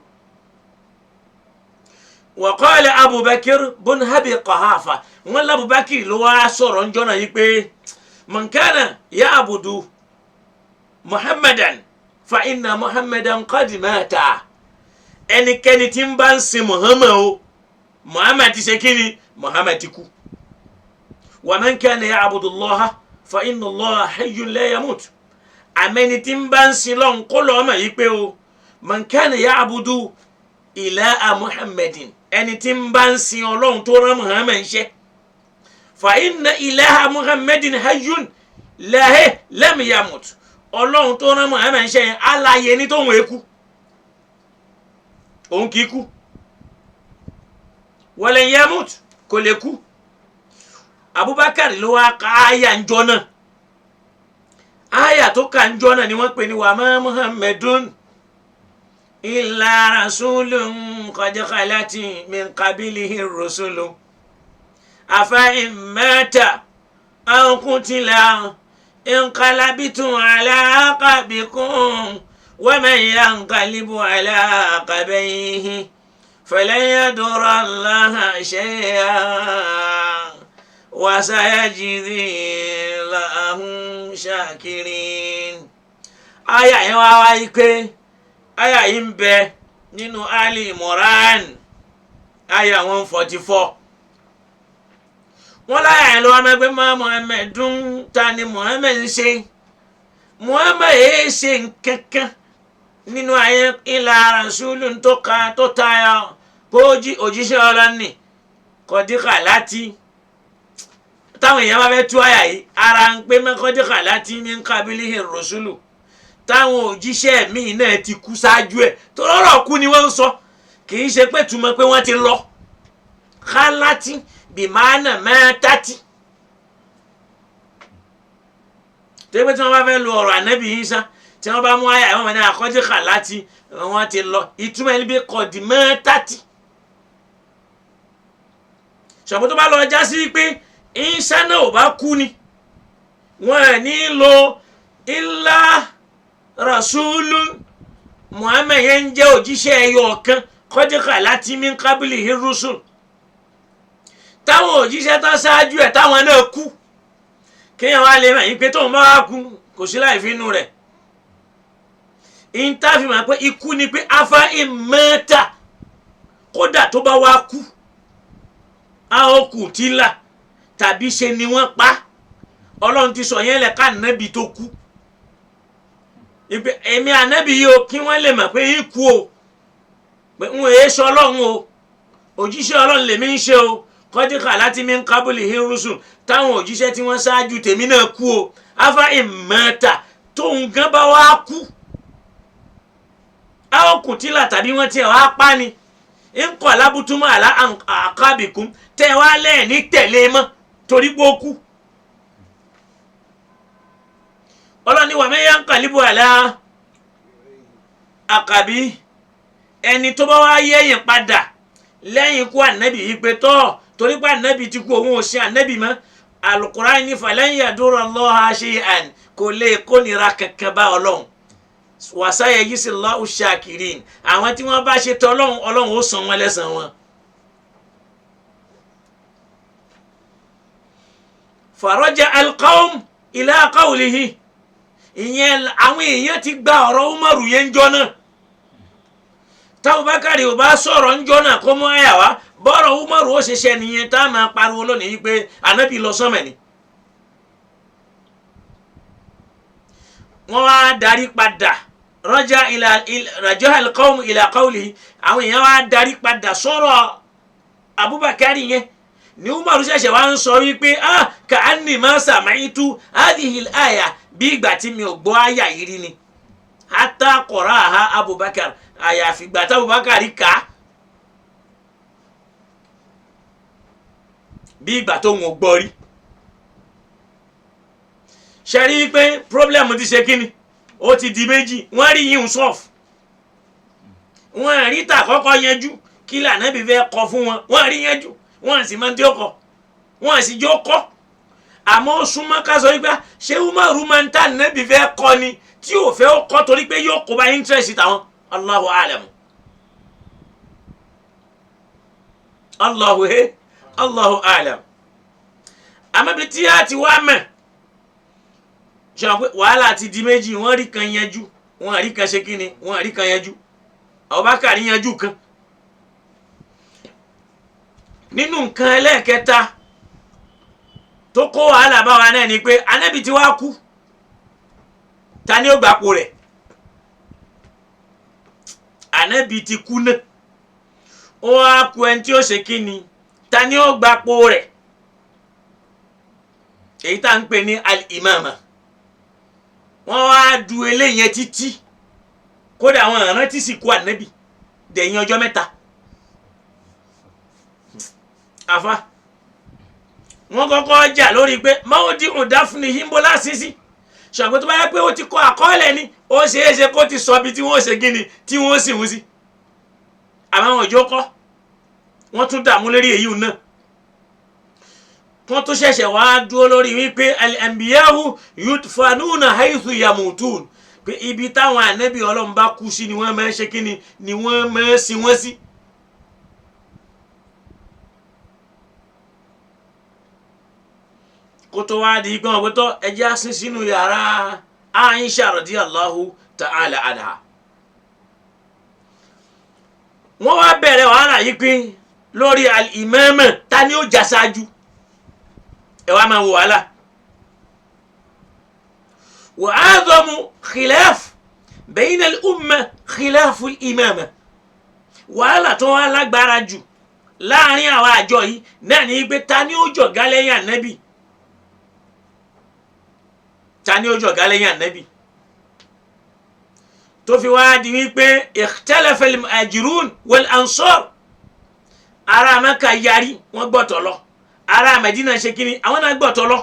Wa qala Abubakar bun Abi Quhafa, wọ́n lábubakar ló wá sọ̀rọ̀ ńjọ́ náà yìí pé man kana ya'budu Muhammadan fa inna Muhammadan qad mata. Ẹnikẹ́ni tí ń bá ń sin Muhammad o, Muhammad ti ṣe kí ni? Muhammad ti kú. Wa man kana ya'budu Allaha fa inna Allaha hayyun la yamut. Àmẹ́ni tí ń bá ń sin lọ́n kó lọ́ọ́ mọ̀ yìí pé o, man kana ya'budu ilaha Muhammadin, ẹni tí ń bá ń sin Ọlọ́run tó rán Muhammad ń ṣe, fa inna ilaha Muhammadin hayyun lam yamut. Ọlọ́run tó rán Muhammad ń ṣe yẹn alààyè ní tóun èkú, òun kì í kú. Walan yamut, kò lè kú. Abubakar ló wá ka àyà ńjọ náà. Àyà tó ka ńjọ náà ni wọ́n pè ní wa ma Muhammadun illa rasulun qad khalat min qablihi rusulu afa in mata aw qutila inqalabtum ala aqabikum wa man yanqalibu ala aqabayhi falan yadurra Allaha shay'an wa sayajzi Allahu shakirin. Aya yẹn wá wáyé pé aya yìí ń bẹ nínú Ali Imran aya 144. Wọ́n láyà yẹn ló wá mẹ́gbẹ́ mọ́ Muhammadun, ta ni Muhammad ń ṣe? Muhammad yìí ṣe nkankan nínú ayé ila rasulun tó ka tó tayọ kó òjíṣẹ́ Ọlọ́run kọ̀díkà láti táwọn èèyàn bá fẹ́ tú àyà yìí, ara ń pé mẹ́kọ́díkà láti min qabilihi rusulu, táwọn òjíṣẹ́ míì náà ti kú ṣáájú ẹ̀, tó lọ́rọ̀ kú ni wọ́n ń sọ, kì í ṣe pé túmọ̀ pé wọ́n ti lọ. Khalati bìmánà mẹ́tàtì. Tó pé tí wọ́n bá fẹ́ lu ọ̀rọ̀ ànábì Ìsá, tí wọ́n bá mú àyà wọn ní àkọ́díkà láti wọ́n ti lọ, ìtumọ̀ ẹni bí kọ̀dí mẹ́tàtì. Ṣọ̀bù tó bá lọ já sí pé Ìsá náà ò bá kú ni, wọ́n ẹ̀ ní lo illa rasulun Muhammad yẹn ń jẹ́ òjíṣẹ́ ẹyọ ọ̀kan qad khalat min qablihi rusul táwọn òjíṣẹ́ tán ṣáájú ẹ̀ táwọn náà kú kéèyàn wá lè mọ̀ yín pé tóun bá wá kú kò sí láì fi inú rẹ̀ ìntàfihàn pé ikú ni pé afa ìmọ̀ọ́ta kódà tó bá wá kú a ó kù tí là tàbí ṣe ni wọ́n pa ọlọ́run ti sọ yẹn lẹ̀ ká ànábì tó kú ìpè èmi ànábì yìí o kí wọ́n lè mọ̀ pé ikú o pé ń wòye sọ ọlọ́run o òjíṣẹ́ ọlọ́run lèmi ń ṣe o kọ́díkà láti mi ń kábùlì hírùsùn táwọn òjíṣẹ́ tí wọ́n ṣáájú tèmi náà kú o afa ìmọ̀ọ́ta tóun gan bá wá kú a ó kù tí là tàbí wọ́n tiẹ̀ wá pa ni ńkọ̀ lábútúmọ̀ àlá àkábìkún tẹ́ wá lẹ́ẹ̀ní tẹ̀lé mọ́ torí pé ó kú. Ọlọ́ni wà mẹ́yà ń kàlíbù àlá àkàbí ẹni tó bá wá yẹ̀yìn padà lẹ́yìn ikú ànábì yìí pé tọ́ torí pé ànábì ti kú òun ò sin ànábì mọ́ Al-Qur'an ní falan yadurra Allaha shay'an kò lè kónira kankan bá Ọlọ́run wàsáyẹ yìí sì lọ́ọ́ ṣàkìrín àwọn tí wọ́n bá ṣe tọ́ ọlọ́run ọlọ́run ó san wọn lẹ́san wọn. faraja alqawm ila qawlihi ìyẹn àwọn èèyàn ti gba ọ̀rọ̀ Umaru yẹn ń jọ náà táwọn Bákàrè ò bá sọ̀rọ̀ ń jọ náà kó mú àyà wá bọ́rọ̀ Umaru ó ṣiṣẹ́ nìyẹn tá a máa pariwo lónìí pé ànábì lọ sọ́mẹ̀ ni. Wọ́n wá darí padà rọ́jà ilà rajá alqawm ila qawli àwọn èèyàn wá darí padà sọ̀rọ̀ Abubakar yẹn ní Umaru ṣẹ̀ṣẹ̀ wá ń sọ wípé ah ka'anni ma sami'tu hadhihi al-aya bí ìgbà tí mi ò gbọ́ àyà yìí rí ni hatta qara'aha Abubakar àyàfi ìgbà tí Abubakar kà á bí ìgbà tó ń gbọ́ rí ṣe rí pé problem ti ṣe kíni ó ti di méjì wọ́n rí yín sọ́ọ̀fù wọ́n rí tà kọ́kọ́ yanjú kí lànàbí fẹ́ kọ fún wọn wọ́n rí yanjú wọ́n sì máa ń tí ó kọ wọ́n sì jó kọ́ àmọ́ ó súnmọ́ ká sọ wípé ṣé Umaru máa ń tà nàbí fẹ́ kọ́ ni tí ò fẹ́ ó kọ́ torí pé yóò kó bá interest tàwọn. Allahu alam, Allahu he Allahu alam. Àmọ́ ibi tí a ti wá mọ̀ ṣe wọn pé wàhálà ti di méjì, wọ́n rí kan yanjú, wọ́n rí kan ṣe kíni, wọ́n rí kan yanjú. Abubakar yanjú kan. Nínú nǹkan ẹlẹ́ẹ̀kẹta tó kó wàhálà bá wa náà ni pé Ànábì ti wá kú, ta ni ó gbapò rẹ̀? Ànábì ti kú náà, ó wá kú ẹni tí ó ṣe kíni, ta ni ó gbapò rẹ̀? Èyí tá à ń pè ní al-imama. Wọ́n wá du eléyẹn títí, kódà àwọn ìrántí sì kú Ànábì dẹ̀yìn ọjọ́ mẹ́ta. Àfa wọ́n kọ́kọ́ jà lórí pé mọ́wódì ọ̀dáfúnni himbola sísí ṣàpè tó bá yẹ pé ó ti kọ àkọọ́lẹ̀ ni ó ṣeé ṣe kó ti sọ ibi tí wọ́n ṣe gíni tí wọ́n sì wú sí. Àmọ́ àwọn òjò kọ́ wọ́n tún dààmú lórí èyí náà. Wọ́n tún ṣẹ̀ṣẹ̀ wá dúró lórí wípé al-anbiyahu yudfanuna haythu yamutun, pé ibi táwọn ànábì Ọlọ́run bá kú sí ni wọ́n máa ń ṣe kíni ni wọ́n máa ń sin wọ́n sí. Kó tó wá di gbọ́n pé tọ́ ẹjẹ́ á sin sínú yàrá Aisha radiyallahu ta'ala anha. Wọ́n wá bẹ̀rẹ̀ wàhálà yìí pé lórí al-imama, ta ni ó jà ṣáájú? Ẹ wá máa wò wàhálà. Wa a'zamu khilaf bayna al-umma khilafu al-imama. Wàhálà tó wá lágbára jù láàrin àwọn àjọ yìí náà ní pé ta ni ó jọ̀gá lẹ́yìn Ànábì? Ta ni ó jọ̀gá lẹ́yìn Ànábì? Tó fi wá di wípé ikhtalafa al-muhajirun wal-ansar, ará Mẹ́kà yarí wọ́n gbọ́tọ̀ lọ, ará Mẹdínà ṣe kíni àwọn náà gbọ́tọ̀ lọ.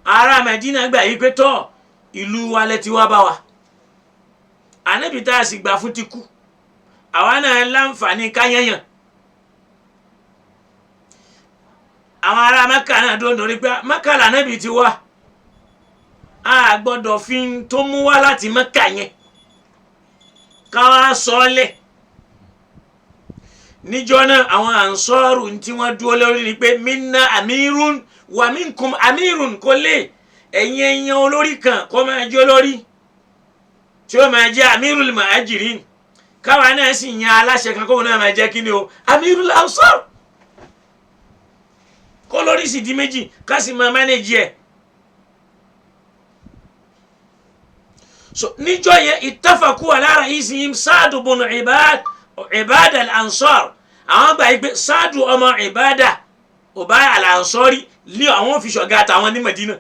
Ará Mẹdínà gbà yí pé tọ́ ìlú wa lẹ ti wá bá wa, Ànábì tá a sì gbà fún ti kú, àwa náà láǹfààní káyẹ̀yàn. Àwọn ará Mẹ́kà náà dúró nítorí pé Mẹ́kà lànàbì ti wá, A gbọ́dọ̀ fi ń tó mú wá láti Mẹ́kà yẹn ká wá sọ ọ́ lẹ̀. Níjọ́ náà àwọn ànsọ́rù tí wọ́n dúró lórí ni pé minna amirun wa minkum amirun, kò lè ẹ̀yin ẹ̀yàn olórí kan kó máa jẹ́ olórí tí ó máa jẹ́ amirul muhajirin, káwa náà sì yan aláṣẹ kan kóun náà máa jẹ́ kí ni o, amirul ansar, kó lórí sì di méjì ká sì máa mánéjì ẹ̀. So níjọ́ yẹn ittafaqu ala ra'isihim Sa'du bun Ibada al-Ansar. Àwọn gbà yí pé Sa'du ọmọ Ibada ọba al-Ansari lé àwọn fi ṣọ̀gá àtàwọn ní Madina.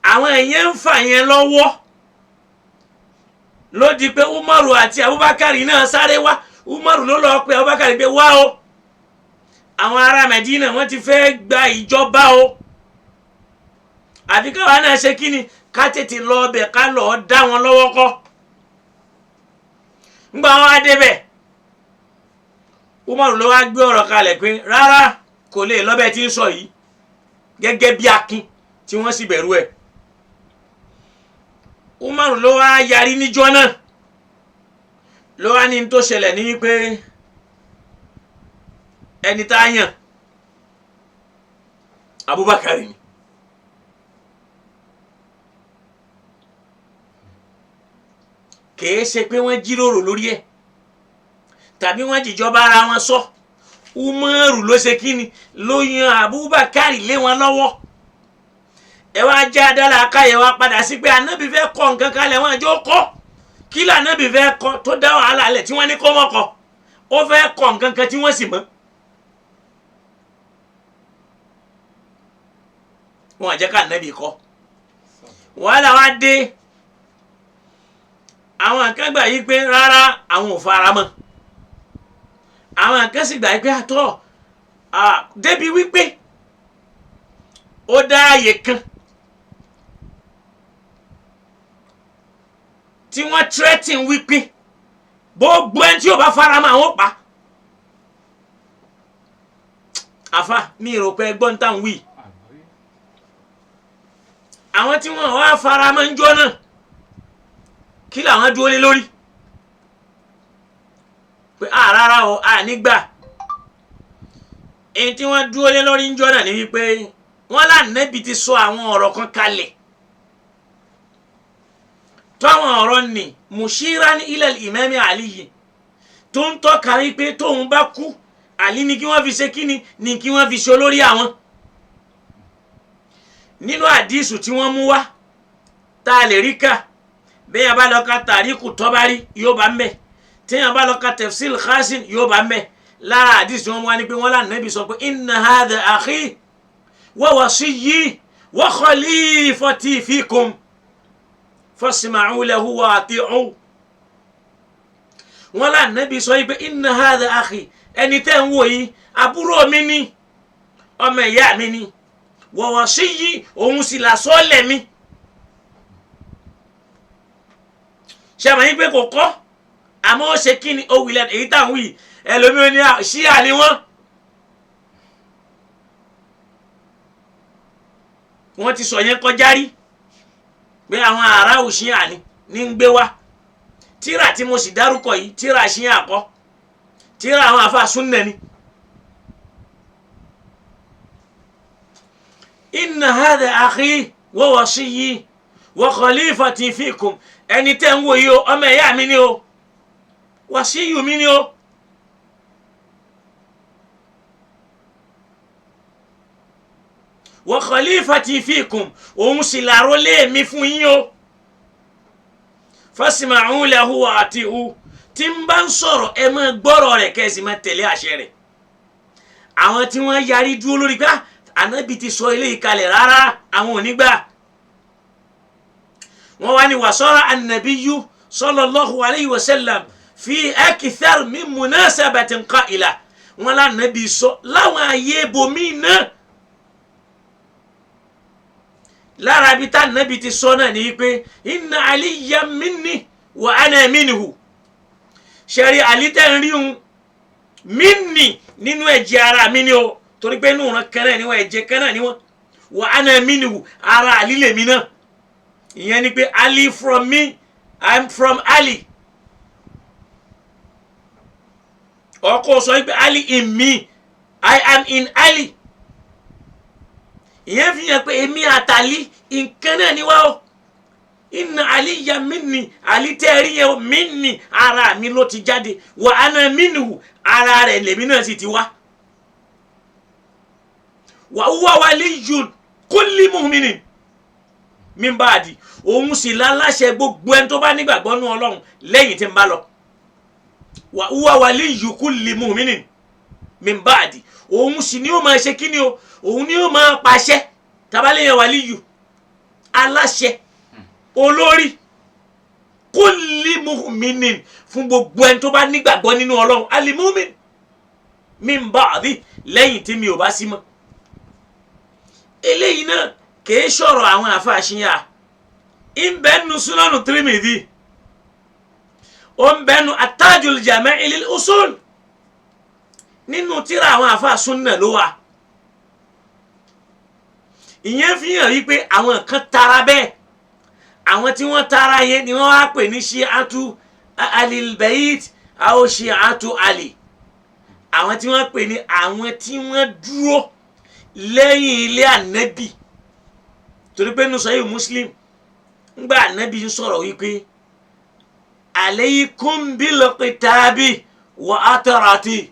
Àwọn èèyàn ń fà yẹn lọ́wọ́ ló di pé Umaru àti Abubakar náà sáré wá. Umaru ló lọ pé Abubakar pé wá o, àwọn ará Madina wọ́n ti fẹ́ gba ìjọba o, àfi káwa náà ṣe kí ni, ká tètè lọ ọbẹ̀ ká lọ dá wọn lọ́wọ́ kọ́. Ńgbà wọn á débẹ̀, Umaru ló wá gbé ọ̀rọ̀ kalẹ̀ pé rárá kò lè lọ́bẹ̀ tí ń sọ yìí, gẹ́gẹ́ bí akin tí wọ́n sì bẹ̀rù ẹ̀. Umaru ló wá yarí níjọ́ náà, ló wá ní tó ṣẹlẹ̀ ní pé ẹni tá a yàn Abubakar ni. Kìí ṣe pé wọ́n jíròrò lórí ẹ̀ tàbí wọ́n jìjọba ara wọn sọ. Umaru ló ṣe kíni, ló yan Abubakar lé wọn lọ́wọ́. Ẹ wá jẹ́ adala káyẹ̀ wá padà sí pé anabi fẹ́ kọ́ nǹkan kalẹ̀, wọn àjọ kọ́ kí lànàbì fẹ́ kọ́ tó dá wàhálà lẹ̀ tí wọ́n ní kó mọ́ kọ́. Ó fẹ́ kọ́ nǹkan kan tí wọ́n sì mọ̀. Wọn àjẹ́ ká anabi kọ́. Wàhálà wá dé. Àwọn kan gbà yí pé rárá àwọn ò fara mọ́, àwọn kan sì gbà yí pé àtọ́ débi wípé ó dá àyè kan tí wọ́n threaten wípé gbogbo ẹni tí yóò bá fara mọ́ àwọn pa. Àfa mi rò pé ẹgbọ́n tá ń wí. Àwọn tí wọ́n wá fara mọ́ ń jọ náà kí làwọn dúró lé lórí pé a rárá o, a nígbà. Èyí tí wọ́n dúró lé lórí ń jọ náà ni wípé wọ́n lànàbì ti sọ àwọn ọ̀rọ̀ kan kalẹ̀ táwọn ọ̀rọ̀ ni mushiran ilal imami Ali tó ń tọ́ka wípé tóun bá kú Àlí ni kí wọ́n fi ṣe kíni, ni kí wọ́n fi ṣe olórí àwọn. Nínú àdísù tí wọ́n mú wá tá a lè rí kà, bẹ́ẹ̀ bá lọ ka tàríkù tọ́bárí yóò bá ń bẹ̀, téèyàn bá lọ ka tafsil khasin yóò bá ń bẹ̀. Lára àdísù tí wọ́n mú wá ni pé wọ́n lànàbì sọ pé inna hadha akhi wa wasiyyi wa khalifati fikum fasma'u lahu wa ati'u. Wọ́n lànàbì sọ pé inna hadha akhi, ẹni tẹ́ ń wò yìí àbúrò mi ni, ọmọ ìyá mi ni, wa wasiyyi, òun sì làsọ́ọ̀lẹ̀ mi. Ṣe àmọ́ yín pé kò kọ́, àmọ́ ó ṣe kí ni ó wí lẹ́nu èyí tá à ń wí ẹlòmíràn ní ṣíà ni wọ́n. Wọ́n ti sọ yẹn kọjá rí pé àwọn ará ò ṣíà ni ní ń gbé wá. Tíra tí mo sì dárúkọ yìí tíra ṣíà kọ́, tíra àwọn àfa súnnà ni. Inna hadha akhi wa wasiyyi wa khalifati fikum, ẹni tẹ́ ń wò yìí o, ọmọ ẹ̀yà mi ni o, wàsíyù mi ni o. Wa khalifati fikum, òun sì làrólé mi fún yín o. Fasma'u lahu wa ati'u, tí ń bá ń sọ̀rọ̀ ẹ máa gbọ́rọ̀ rẹ̀ kẹ́ ẹ sì máa tẹ̀lé àṣẹ rẹ̀. Àwọn tí wọ́n yarí dúró lórí pé ànábì ti sọ eléyìí kalẹ̀, rárá àwọn ò ní gbà. Wọ́n wá ní wasara annabiyu sallallahu alayhi wa sallam fi akthar min munasabatin qa'ila, wọ́n lànàbì sọ láwọn àyè ibòmíì náà. Lára ibi tá nàbì ti sọ náà ni pé inna aliyan minni wa ana minhu, ṣẹ̀rí àlí tẹ́ ń rí un minni nínú ẹ̀jẹ̀ ara mi ni o, torí pé inú ìran kan náà ni wọ́n, ẹ̀jẹ̀ kan náà ni wọ́n. Wa ana minhu, ara Ali lèmi náà. Ìyẹn ni pé Ali from me, I'm from Ali. Ọkọ sọ pé Ali in me, I am in Ali. Ìyẹn fi hàn pé èmi àtàlí nǹkan náà ni wá o. Inna aliya minni, Ali tẹ́ẹ̀rí yẹn o, minni, ara mi ló ti jáde. Wa ana minhu, ara rẹ̀ lèmi náà sì ti wá. Wa huwa waliyyun kulli mu'minin min ba'di, òun sì láláṣẹ gbogbo ẹni tó bá nígbàgbọ́ nú Ọlọ́run lẹ́yìn tí ń bá lọ. Wa huwa waliyyu kulli mu'minin min ba'di, òun sì ni ó máa ṣe kíni o, òun ni ó máa pàṣẹ. Tabalẹ̀ yẹn waliyu, aláṣẹ, olórí, kulli mu'minin, fún gbogbo ẹni tó bá nígbàgbọ́ nínú Ọlọ́run, alimumin min ba'di, lẹ́yìn tí mi ò bá sí mọ́. Eléyìí náà kìí sọ̀rọ̀ àwọn àfàṣìyà. Ìbẹ́nu Sunanu Tirmidhi, ó ń bẹ́nu At-Tajul Jami' lil Usul, nínú tíra àwọn àfa súnà ló wà. Ìyẹn fi hàn wípé àwọn kan tara bẹ́ẹ̀. Àwọn tí wọ́n tara yẹn ni wọ́n wá pè ní Shi'atu Alil Bayt aw Shi'atu Ali. Àwọn tí wọ́n pè ní àwọn tí wọ́n dúró lẹ́yìn ilé ànábì. Torí pé nínú Sahih Muslim, ńgbà ànábì ń sọ̀rọ̀ wípé alaykum bil kitabi wa atarati,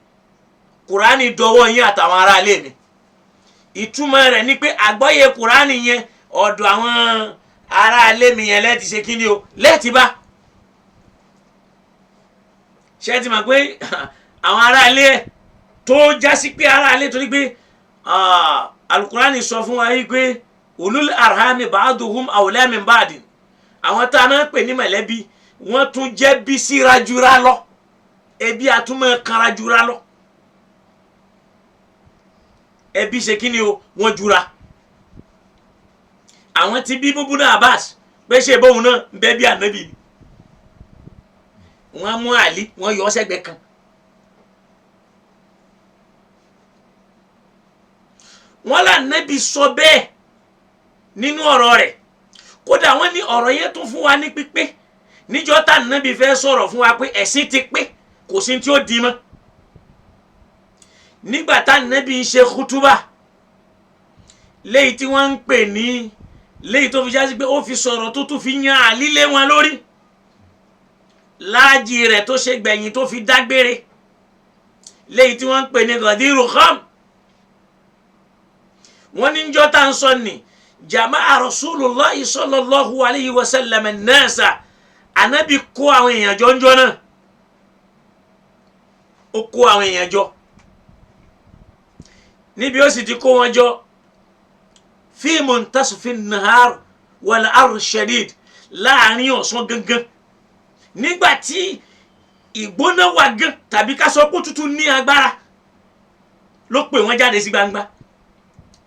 kùránì dọwọ́ yín àtàwọn aráalé mi. Ìtumọ̀ rẹ̀ ni pé àgbọ́yé kùránì yẹn ọ̀dọ̀ àwọn aráalé mi yẹn lẹ́ẹ̀tì ṣe kíni o, lẹ́ẹ̀tì bá ṣe ti mọ̀ pé àwọn aráalé ẹ̀ tó jásí pé aráalé, torí pé alukurani sọ fún wa yìí pé ulul arhami ba'duhum awla min ba'din, àwọn tá a máa ń pè ní mọ̀lẹ́bí wọ́n tún jẹ́ bí síra jura lọ, ẹbí àtúmọ̀ kanra jura lọ. Ẹbí ṣe kí ni o, wọ́n jura. Àwọn tí bí búbú náà Abbas pé ṣe bóun náà ń bẹ bí ànábì ni, wọ́n mú Àlí, wọ́n yọ ọ́ sẹ́gbẹ̀ẹ́ kan. Wọ́n lànàbì sọ bẹ́ẹ̀ nínú ọ̀rọ̀ rẹ̀. Kódà wọ́n ní ọ̀rọ̀ yẹn tún fún wa ní pípé níjọ́ tá ànábì fẹ́ sọ̀rọ̀ fún wa pé ẹ̀sìn ti pé, kò sí tí ó di mọ́. Nígbà tá ànábì ń ṣe kútúbà léyìí tí wọ́n ń pè ní léyìí tó fi já sí pé ó fi sọ̀rọ̀ tó tún fi yan Àlí lé wọn lórí láàjì rẹ̀ tó ṣe gbẹ̀yìn tó fi dágbére, léyìí tí wọ́n ń pè ní Ghadiru Kham. Wọ́n ní njọ́ tá à ń sọ ní jama'a Rasulullahi sallallahu alayhi wa sallam an-nasa, ànábì kó àwọn èèyàn jọ ńjọ́ náà, ó kó àwọn èèyàn jọ. Níbi ó sì ti kó wọn jọ, fi muntasfi nahar wal ar shadid, láàrin ọ̀sán gangan nígbà tí ìgbóná wà gan tàbí ká sọ pé tútù ní agbára, ló pè wọ́n jáde sí gbangba.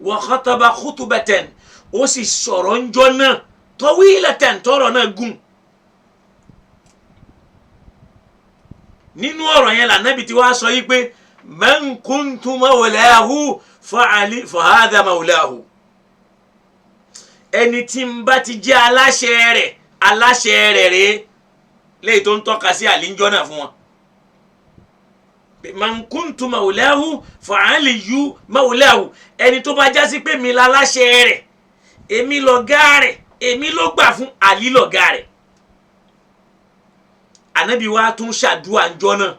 Wa khataba khutbatan, ó sì sọ̀rọ̀ ńjọ́ náà, tawilatan, tọ̀rọ̀ náà gùn. Nínú ọ̀rọ̀ yẹn lànàbì tí wàá sọ yìí pé man kuntu mawlahu fa Ali fa hadha mawlahu, ẹni tí ń bá ti jẹ́ aláṣẹ rẹ̀, aláṣẹ rẹ̀ rèé, léyìí tó ń tọ́ka sí Àlí ńjọ́ náà fún wọn. Man kuntu mawlahu fa Aliyu mawlahu, ẹni tó bá jásí pé mi láláṣẹ rẹ̀, èmi lọ̀gá rẹ̀, èmi ló gbà fún, Àlí lọ̀gá rẹ̀. Ànábì wa tún ṣàdúrà ńjọ́ náà.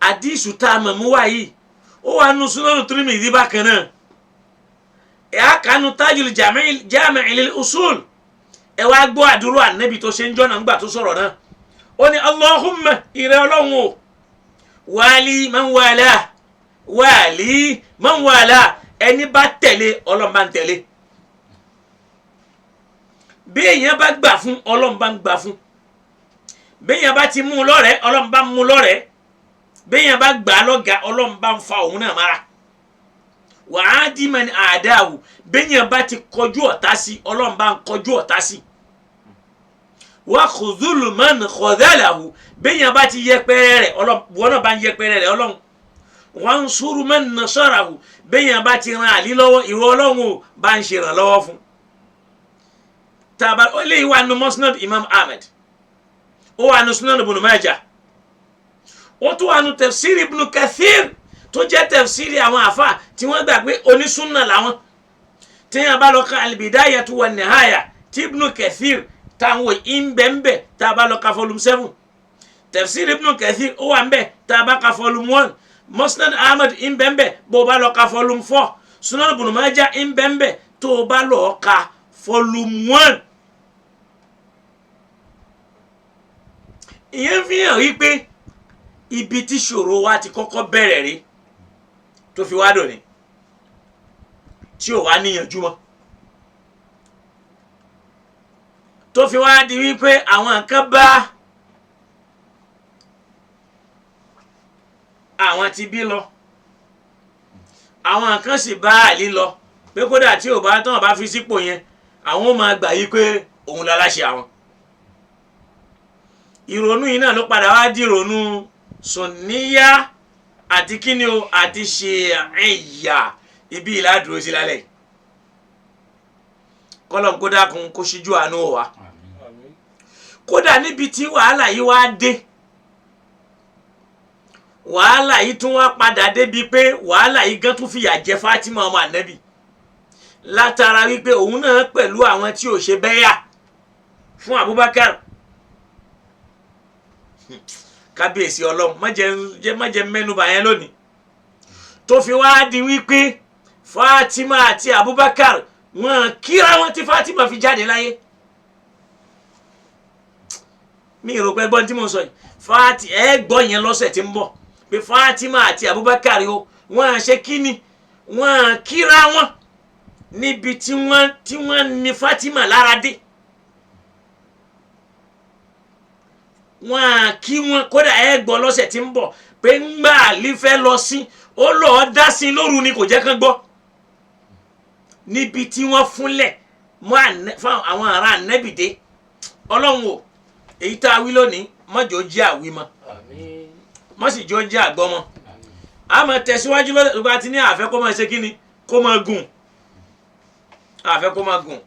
Àdìsù tá a mọ̀ mú wá yìí, ó wà nù Sunanu Tirmidhi bákan náà, ẹ̀ á kànú Tajul Jami' lil Usul. Ẹ wá gbọ́ àdúrà ànábì tó ṣe ń jọ́nà ńgbà tó sọ̀rọ̀ náà. Ó ní Allahumma, ìrẹ́ Ọlọ́run o, wali man wala, wali man wala, ẹni bá tẹ̀lé Ọlọ́run bá ń tẹ̀lé. Bí èèyàn bá gbà fún Ọlọ́run bá ń gbà fún. Bí èèyàn bá ti mú un lọ́rẹ̀ẹ́, Ọlọ́run bá ń mú un lọ́rẹ̀ẹ́. Bí èèyàn bá gbà á lọ́gàá, Ọlọ́run bá ń fa òun náà mára. Wàá dì mẹ́ni àdáwò, bí èèyàn bá ti kọjú ọ̀tá sí, Ọlọ́run bá ń kọjú ọ̀tá sí. Wà khudhul man khadhalahu, bí èèyàn bá ti yẹpẹrẹ rẹ̀, Ọlọ́run wọn náà bá ń yẹpẹrẹ rẹ̀ Ọlọ́run. Wansuru man nasarahu, bẹ́yìn bá ti ran Àlí lọ́wọ́, ìwọ Ọlọ́run o bá ń ṣe ìrànlọ́wọ́ fún. Tàbá ó lè wà nù Musnad Imam Ahmed, ó wà nù Sunan Ibn Majah, ó tún wà nù Tafsir Ibn Kathir tó jẹ́ tafsiri àwọn àfa tí wọ́n gbà pé onísúnà làwọn. Téèyàn bá lọ ka Al-Bidayatu wan-Nihaya tí Ibn Kathir táwọn ìmbẹ̀ǹbẹ̀, tá a bá lọ ka volume 7, Tafsir Ibn Kathir ó wà ń bẹ̀, tá a bá ka volume 1, Musnad Ahmad ìmbẹ̀ǹbẹ̀, bó o bá lọ ka volume 4, Sunan Ibn Majah ìmbẹ̀ǹbẹ̀, tó o bá lọ ka volume 1. Ìyẹn fi hàn wípé ibi tí ṣòro wa ti kọ́kọ́ bẹ̀rẹ̀ rí tó fi wá dòní tí ò wá níyànjú mọ́, tó fi wá di wípé àwọn kan bá àwọn ti bí lọ, àwọn kan sì bá Àlí lọ, pé kódà tí ò bá tán bá fi sípò yẹn, àwọn ò máa gbà yí pé òun láláṣẹ àwọn. Ìrònú yìí náà ló padà wá di ìrònú sùnníyà àti kíni o àti ṣìíyà. Ibi ìlàdúró sí lálẹ́ kọ́lọ́n kó dákun kó ṣíjú àánú wa. Kódà níbi tí wàhálà yìí wá dé, wàhálà yìí tún wá padà débi pé wàhálà yìí gan tún fìyà jẹ Fatima ọmọ ànábì, látara wípé òun náà pẹ̀lú àwọn tí ò ṣe bẹ́yà fún Abubakar. Kábíyèsí Ọlọ́run, má jẹ́ mẹ́nubà yẹn lónìí, tó fi wá di wípé Fatima àti Abubakar wọn kíra wọn tí Fatima fi jáde láyé. Mi rò pé gbọ́n tí mo sọ yìí, Fati ẹ gbọ́ yẹn lọ́sẹ̀ tí ń bọ̀ pé Fatima àti Abubakar o wọ́n ṣe kíni, wọ́n kíra wọn níbi tí wọ́n ní Fatima lára dé, wọ́n kí wọn. Kódà ẹ gbọ́ lọ́sẹ̀ tí ń bọ̀ pé ńgbà Àlí fẹ́ lọ sí, ó lọ́ọ́ dá sí lóru ni kò jẹ́ kán gbọ́, níbi tí wọ́n fúnlẹ̀ mọ́ fún àwọn ará ànẹ́bìdé. Ọlọ́run o, èyí tá a wí lónìí mọ́jọ́ jẹ́ àwí mọ́, mọ́ sì jọ jẹ́ àgbọ́ mọ́. A máa tẹ̀síwájú lọ́dọ̀ tó bá ti ní àfẹ́ kó máa ṣe kíni, kó máa gùn, àfẹ́ kó máa gùn,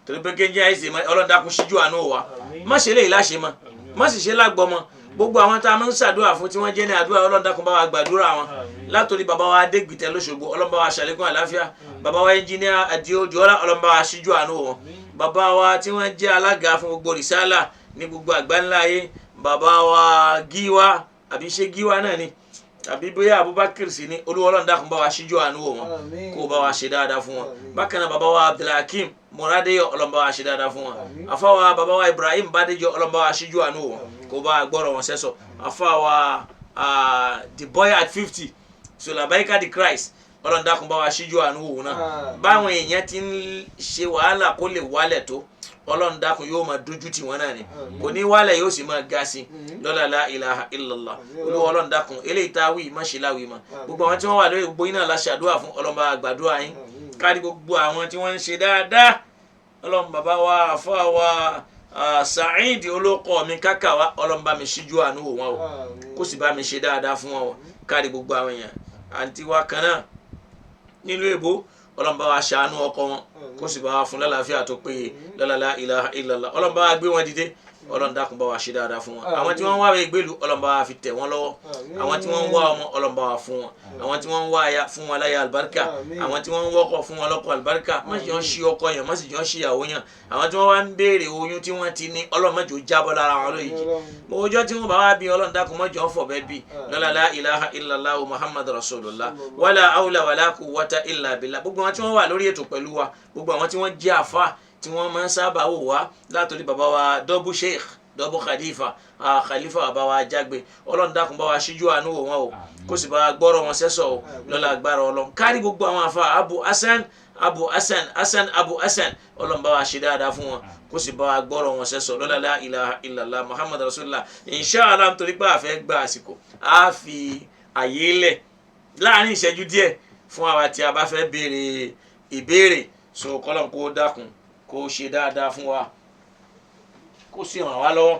torí pé kéńjẹ́ àìsè Ọlọ́run dákun síjú àánú wa, má ṣe léyìí láṣẹ mọ́, má sì ṣe lágbọ́ mọ́. Gbogbo àwọn tá a máa ń ṣàdúrà fún tí wọ́n jẹ́ ní àdúrà, Ọlọ́run dákun bá wa gbàdúrà wọn. Látòrí bàbá wa Adégbìtẹ́ lóṣogbo, Ọlọ́run bá wa ṣàlékún àlàáfíà. Bàbá wa ẹnjíníà Adéojúọlá, Ọlọ́run bá wa ṣíjú àánú wọn. Bàbá wa tí wọ́n jẹ́ alága fún gbogbo rìsálà ní gbogbo àgbáńlá ayé, bàbá wa Gíwá, àbí ṣé Gíwá náà ni, àbí bóyá Abubakar sì ni, Olúwa Ọlọ́run dákun bá wa ṣíjú àánú wọn, kó bá wa ṣe dáadáa fún wọn. Bákan náà bàbá wa Abdulhakeem Mọ́rádéyọ̀, Ọlọ́run bá wa ṣe dáadáa fún wọn. Àfáwa bàbá wa Ibrahim Bádéjọ, Ọlọ́run bá wa ṣíjú àánú wọn, kó bá gbọ́rọ̀ wọn sẹ́sọ̀. Àfáwa the boy at 50, Solabaika the Christ, Ọlọ́run dákun bá wa ṣíjú àánú wọn náà. Báwọn èèyàn ti ń ṣe wàhálà kó lè wálẹ̀ tó, Ọlọ́run dákun yóò máa dójú tì wọ́n náà ni, kò ní wálẹ̀ yóò sì máa ga sí lọ́la la ilaha illallah. Olúwa Ọlọ́run dákun eléyìí tá a wí má ṣe láwìí mọ́. Gbogbo àwọn tí wọ́n wà lórí gbogbo yín náà la ṣàdúrà fún, Ọlọ́run bá gbàdúrà yín. Kárí gbogbo àwọn tí wọ́n ń ṣe dáadáa, Ọlọ́run bàbá wa àfọ́ wa Saheed olóko mi kákà wa, Ọlọ́run bá mi ṣíjú àánú wò wọ́n o, kó sì bá mi ṣe dáadáa fún wọn o. Kárí gbogbo àwọn èèyàn àǹtí wa kan náà nílùú èbó, Ọlọ́run bá wa ṣàánú ọkọ wọn, kó sì bá wa fún lálàáfíà tó péye lọ́la la ilaha illallah. Ọlọ́run bá wa gbé wọn dìde, Ọlọ́run dákun bá wa ṣe dáadáa fún wọn. Àwọn tí wọ́n ń wá ìgbélu, Ọlọ́run bá wa fi tẹ̀ wọ́n lọ́wọ́. Àwọn tí wọ́n ń wá ọmọ, Ọlọ́run bá wa fún wọn. Àwọn tí wọ́n ń wá aya, fún wọn láya àlùbáríkà. Àwọn tí wọ́n ń wọ́kọ, fún wọn lọ́kọ àlùbáríkà. Má sì jọ ń ṣí ọkọ yẹn, má sì jọ ń ṣí ìyàwó yẹn. Àwọn tí wọ́n wá ń béèrè oyún tí wọ́n ti ní, Ọlọ́run má jẹ́ ó jábọ́ lára wọn lójijì. Mo ọjọ́ tí wọ́n bá wá bí, Ọlọ́run dákun má jẹ́ ó fọ̀bẹ bí lọ́la la ilaha illallah muhammad rasulullah wala awla wala quwwata illa billah. Gbogbo àwọn tí wọ́n wà lórí ètò pẹ̀lú wa, gbogbo àwọn tí wọ́n jẹ́ àfa tí wọ́n máa ń sábà wò wá, látòrí bàbá wa dọ́bù sheikh dọ́bù khalifa khalifa bàbá wa jágbe, Ọlọ́run dákun bá wa ṣíjú àánú wò wọ́n o, kó sì bá wa gbọ́rọ̀ wọn sẹ́sọ̀ o lọ́la agbára Ọlọ́run. Kárí gbogbo àwọn afa abu hasan abu hasan hasan abu hasan, Ọlọ́run bá wa ṣe dáadáa fún wọn, kó sì bá wa gbọ́rọ̀ wọn sẹ́sọ̀ lọ́la la ilaha illallah muhammad rasulullah. Inshallah, nítorí pé àfẹ́ gba àsìkò, á fi àyè lẹ̀ láàrin ìṣẹ́jú díẹ̀ fún àwa tí a bá fẹ́ béèrè ìbéèrè. So kọ́lọ́n kó dákun kó ṣe dáadáa fún wa, kó sì ràn wá lọ́wọ́.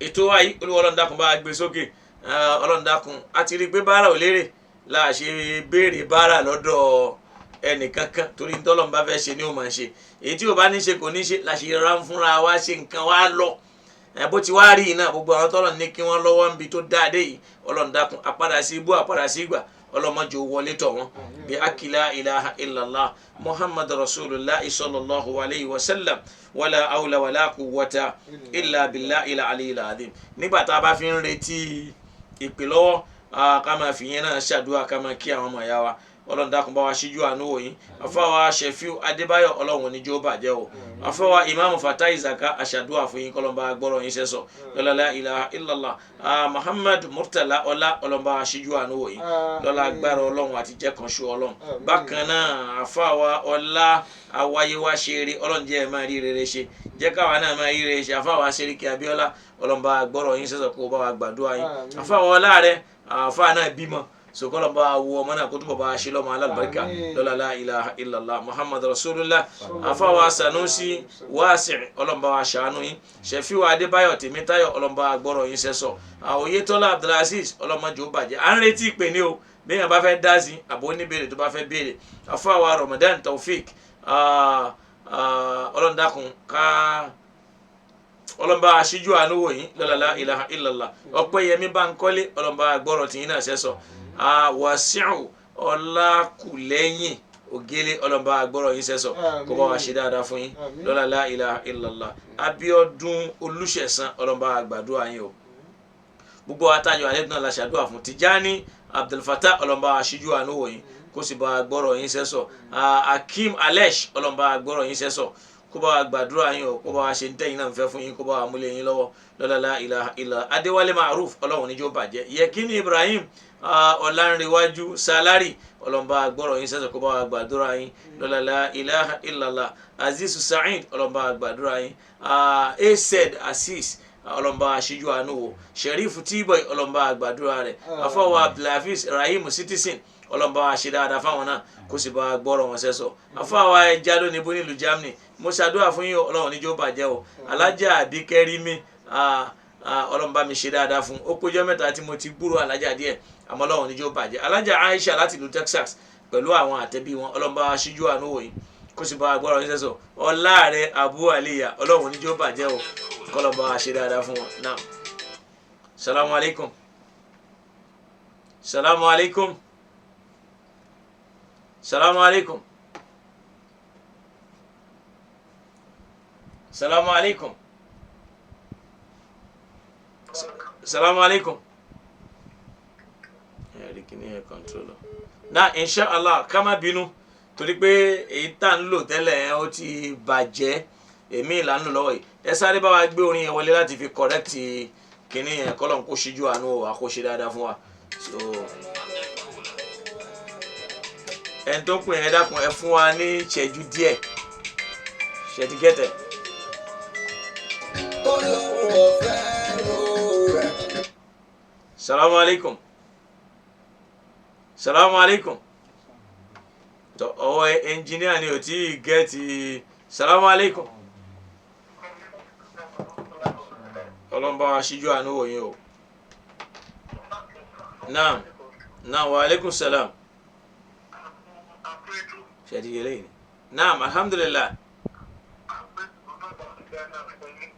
Ètò wa yìí, Olúwa Ọlọ́run dákun bá wa gbé sókè. Ọlọ́run dákun, a ti rí i pé báárà ò lérè láà ṣe béèrè báárà lọ́dọ̀ ẹnìkankan, torí ntọ́lọ́run bá fẹ́ ṣe ni ó máa ṣe, èyí tí ò bá ní ṣe kò ní ṣe, la ṣe ra ń fúnra wa ṣe nǹkan wa lọ. Bó ti wá rí iná, gbogbo àwọn tọ́lọ̀ ní kí wọ́n lọ́wọ́ níbi tó dáadé yìí, Ọlọ́run dákun, àpadà sí ibú, àpadà sí ìgbà, ọlọ́mọdé wọlé tọ̀ wọ́n bí akila ilaha illallah muhammad rasulillah sallallahu alayhi wa sallam, wala awla wala quwwata illa billah ila aliyu adhim. Nígbà tá a bá fi ń retí ìpè lọ́wọ́, ká máa fi yẹn náà ṣàdúrà, ká máa kí àwọn ọmọ ìyá wa. Ọlọ́run dákun, bá wa ṣíjú àánú wò yín. Afáwa Ṣẹ̀fíù Adébáyọ̀, Ọlọ́run oníjó bàjẹ́ o. Afáwa Imam Fatai Zaka, aṣàdúrà fún yín, kọlọ́mbà gbọ́rọ̀ yín sẹ́sọ̀ lọ́la la ilaha illallah. Muhammad Murtala Ọlá, Ọlọ́run bá wa ṣíjú àánú wò yín lọ́la agbára Ọlọ́run àti jẹ́kanṣu Ọlọ́run. Bákan náà, afáwa Ọlá Awáyéwá ṣeré, Ọlọ́run jẹ́ ẹ̀ máa rí rere ṣe, jẹ́ káwa náà máa rí rere ṣe. Afáwa Ṣeríkì Abíọ́lá, Ọlọ́run bá gbọ́rọ̀ yín sẹ́sọ̀, kó bá wa gbàdúrà yín. Afáwa Ọlá rẹ, àfáà náà bímọ sokolo, bá wo ọmọ náà kó túbọ̀ bá a ṣe lọ́mọ alálùbáríkà lọ́la la ilaha illallah muhammad rasulullah. Afáwa Sanusi Wasi, ọlọ́mọba wa ṣàánú yín. Ṣẹ̀fíwá Adébáyọ̀ Tèmítáyọ̀, ọlọ́mọba gbọ́rọ̀ yín sẹ́sọ̀. Oyetola Abdulaziz, ọlọ́mọdé ó bàjẹ́. À ń retí ìpè ní o, bẹ́ẹ̀ bá fẹ́ dá sí àbò oníbèrè tó bá fẹ́ béèrè. Afáwa Ramadan Taofik, ọlọ́ndàkùn ká ọlọ́mọba aṣíjú àánú wò yín lọ́la la ilaha illallah. Ọpẹ́yẹmí Bánkọ́lé, ọlọ́mọba gbọ́rọ̀ tìyín náà sẹ́sọ̀. Wàsíù Ọlákùlẹ́yìn Ògélé, ọlọ́mọba gbọ́rọ̀ yín sẹ́sọ̀, kó bá wa ṣe dáadáa fún yín lọ́la la ilaha illallah. Abíọ́dún Olúṣẹ̀san, ọlọ́mọba gbàdúrà yín o. Gbogbo atayọ alẹ́ náà la ṣàdúrà fún. Tijani Abdulfatah, ọlọ́mọba aṣíjú àánú wò yín, kó sì bá gbọ́rọ̀ yín sẹ́sọ̀. Akeem Alesh, ọlọ́mọba gbọ́rọ̀ yín sẹ́sọ̀, kó bá wa gbàdúrà yín o, kó bá wa ṣe ntẹ́yìn náà ń fẹ́ fún yín, kó bá wa múlẹ̀ yín lọ́wọ́ lọ́la la ilaha illa. Adéwálé Maruf, Ọlọ́run níjó bàjẹ́. Yẹkínní Ibrahim Ọ̀lànrẹ̀wájú Salari, ọlọ́mọba gbọ́rọ̀ yín sẹ́sọ̀, kó bá wa gbàdúrà yín lọ́la la ilaha illallah. Aziz Saheed, ọlọ́mọba gbàdúrà yín. Ased Asis, ọlọ́mọba aṣíjú àánú wò. Sheriff T-Boy, ọlọ́mọba gbàdúrà rẹ̀. Afọwọ́ Abdulhafiz Rahim Citizen, ọlọ́mọba wa ṣe dáadáa fáwọn náà, kó sì bá gbọ́rọ̀ wọn sẹ́sọ̀. Afáwa ẹja lónìí bó nílùú Germany, mo ṣàdúrà fún yín, Ọlọ́run níjó bàjẹ́ o. Alájà Àbíkẹ́rímí, Ọlọ́run bá mi ṣe dáadáa fún ó péjọ mẹ́ta tí mo ti gbúrò alájà díẹ̀, àmọ́ Ọlọ́run níjó bàjẹ́. Alájà Aisha láti ìlú Texas pẹ̀lú àwọn àtẹ̀bí wọn, Ọlọ́run bá wa ṣíjú àánú wò yín, kó sì bá gbọ́rọ̀ yín sẹ́sọ̀. Ọlá rẹ Abu Aliya, Ọlọ́run níjó bàjẹ́ o, kọ́lọ́n bá wa ṣe dáadáa fún wọn náà. Salamu alaykum. Salamu alaykum. Salamu alaikum. Salamu alaikum. Salamu alaikum. Ẹ̀rí kìíní ẹ̀ control. Na inshallah, ká má bínú torí pé èyí tá ń lò tẹ́lẹ̀ ẹ̀ ó ti bàjẹ́, èmi ìlànà lọ́wọ́ yìí. Ẹ sáré bá wa gbé orin yẹn wọlé láti fi correct kìíní yẹn, kọ́lọ̀ ń kó ṣíjú àánú wa, kó ṣe dáadáa fún wa. So ẹni tó ń pè yẹn, dákun, ẹ fún wa ní ìṣẹ́jú díẹ̀, ṣe ti gẹ́tẹ̀. Tó lóun ọ̀fẹ́ rò rẹ̀. Salamu alaikum. Salamu alaikum. Tọ ọwọ́ ẹnjìníà ni ò tí ì gẹ́ẹ̀tì. Salamu alaikum. Ọlọ́run bá wa ṣíjú àánú wò yín o. Naam naam, wa alaikum salam. Ṣe ti yẹlẹ yìí ni? Naam, alhamdulillah.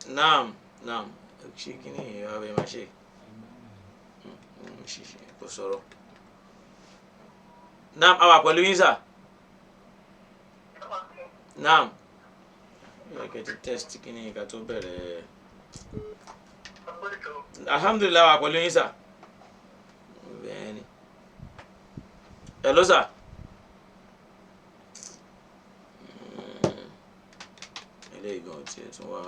Naam naam, ṣé kí ni ìyá bẹ́ẹ̀ máa ṣe ṣiṣẹ́ kò sọ̀rọ̀? Naam, a wà pẹ̀lú yín sà. Naam, yẹ kẹ́ ti test kí ni ká tó bẹ̀rẹ̀. Alhamdulillah, wà pẹ̀lú yín sà. Bẹ́ẹ̀ ni. Hello sà. Eléyìí gan tiẹ̀ tún wá.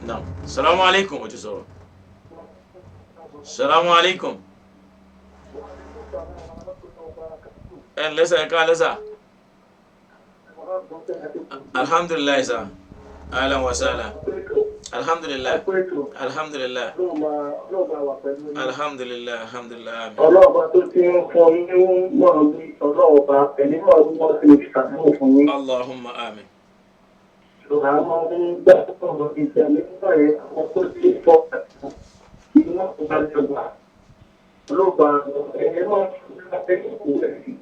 Naam. Salamu alaikum, o ti sọ̀rọ̀. Salamu alaikum. Ẹ ǹlẹ́ sà, ẹ káalẹ́ sà. Alhamdulillah sà. Ahlan wa sahlan. Alhamdulillah. Alhamdulillah. Alhamdulillah, alhamdulillah. Amin. Ọlọ́ọ̀ba tó ti ń fún yín mọ̀ wí, ọlọ́ọ̀ba ẹni mọ̀ wí, wọ́n ti lè ṣàdúró fún yín. Allahumma amin. Àwọn ń gbọ́ ìjàmbá rẹ̀ àwọn tó ti fọ́ kí wọ́n bá lè wà ló bá ẹ máa fi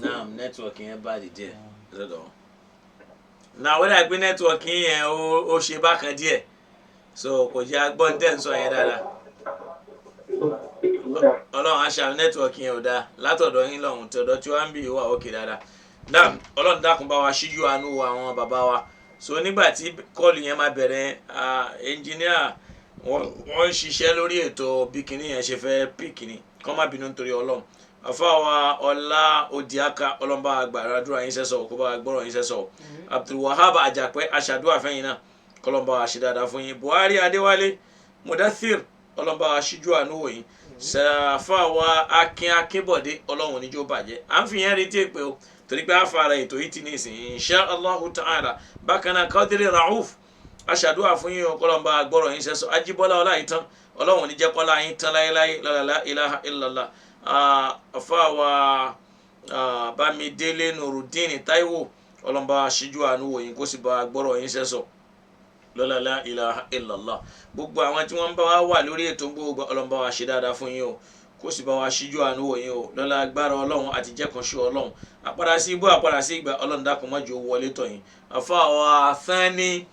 Naam, nẹ́tíwọ̀kì yẹn bá díẹ̀ lọ́dọ̀ wọn. Náà wọ́n dà pé nẹ́tíwọ̀kì yẹn ó ṣe bákan díẹ̀, so kò jẹ́ agbọ́n tẹ̀ ń sọ yẹn dáadáa. Ọlọ́run aṣa nẹ́tíwọ̀kì yẹn ò dáa látọ̀dọ̀ yín lọ́hùn, tọ̀dọ̀ tí wọ́n ń bì wà òkè dáadáa. Náà Ọlọ́run dákun bá wa ṣíjú àánú wo àwọn bàbá wa. So nígbà tí kọ́ọ̀lù yẹn máa bẹ̀rẹ̀, ẹnjìníà wọ́n ń ṣiṣẹ́ lórí ètò bí kinní yẹn ṣe fẹ́ píìkì ni, kọ́ má bínú nítorí Ọlọ́run. Àfáwa ọlá odiaka, ọlọ́mbà àgbàdúrà yín sẹ́sọ̀, kó bá gbọ́rọ̀ yín sẹ́sọ̀. Abdulwahab Àjàpẹ́, aṣàdúrà fẹ́yìn náà, kọlọ́mbà ṣe dáadáa fún yín. Buhari Adéwálé Mudathir, ọlọ́mbà ṣíjú àánú wò yín. Sàfáwa Akin Akínbọ̀dé, Ọlọ́run níjó bàjẹ́. À ń fi yẹn retí èpè o, torí pé àfàrà ètò yìí ti ní ìsìn insha Allahu ta'ala. Bákan náà Kadiri Rauf, aṣàdúrà fún yín o, kọlọ́mbà gbọ́rọ̀ yín sẹ́sọ̀. Ajíbọ́lá Ọláìtàn, Ọlọ́run níjẹ́ kọ́lá yín tán láéláé, la ilaha illallah. Àfàwà Bámidélé Nurudeen Táíwò, ọlọ́mọba aṣíjú àánú wò yín, kó sì bá gbọ́rọ̀ yín sẹ́sọ̀ lọ́la la ilaha illallah. Gbogbo àwọn tí wọ́n ń bá wa wà lórí ètò gbogbo, ọlọ́mọba wa ṣe dáadáa fún yín o, kó sì bá wa ṣíjú àánú wò yín o, lọ́la agbára Ọlọ́run àti jẹ́kànṣó Ọlọ́run. Àpàdà sí ibú, àpàdà sí ìgbà, Ọlọ́run dákun má jẹ́ ó wọlé tọ̀ yín. Àfàwà Thani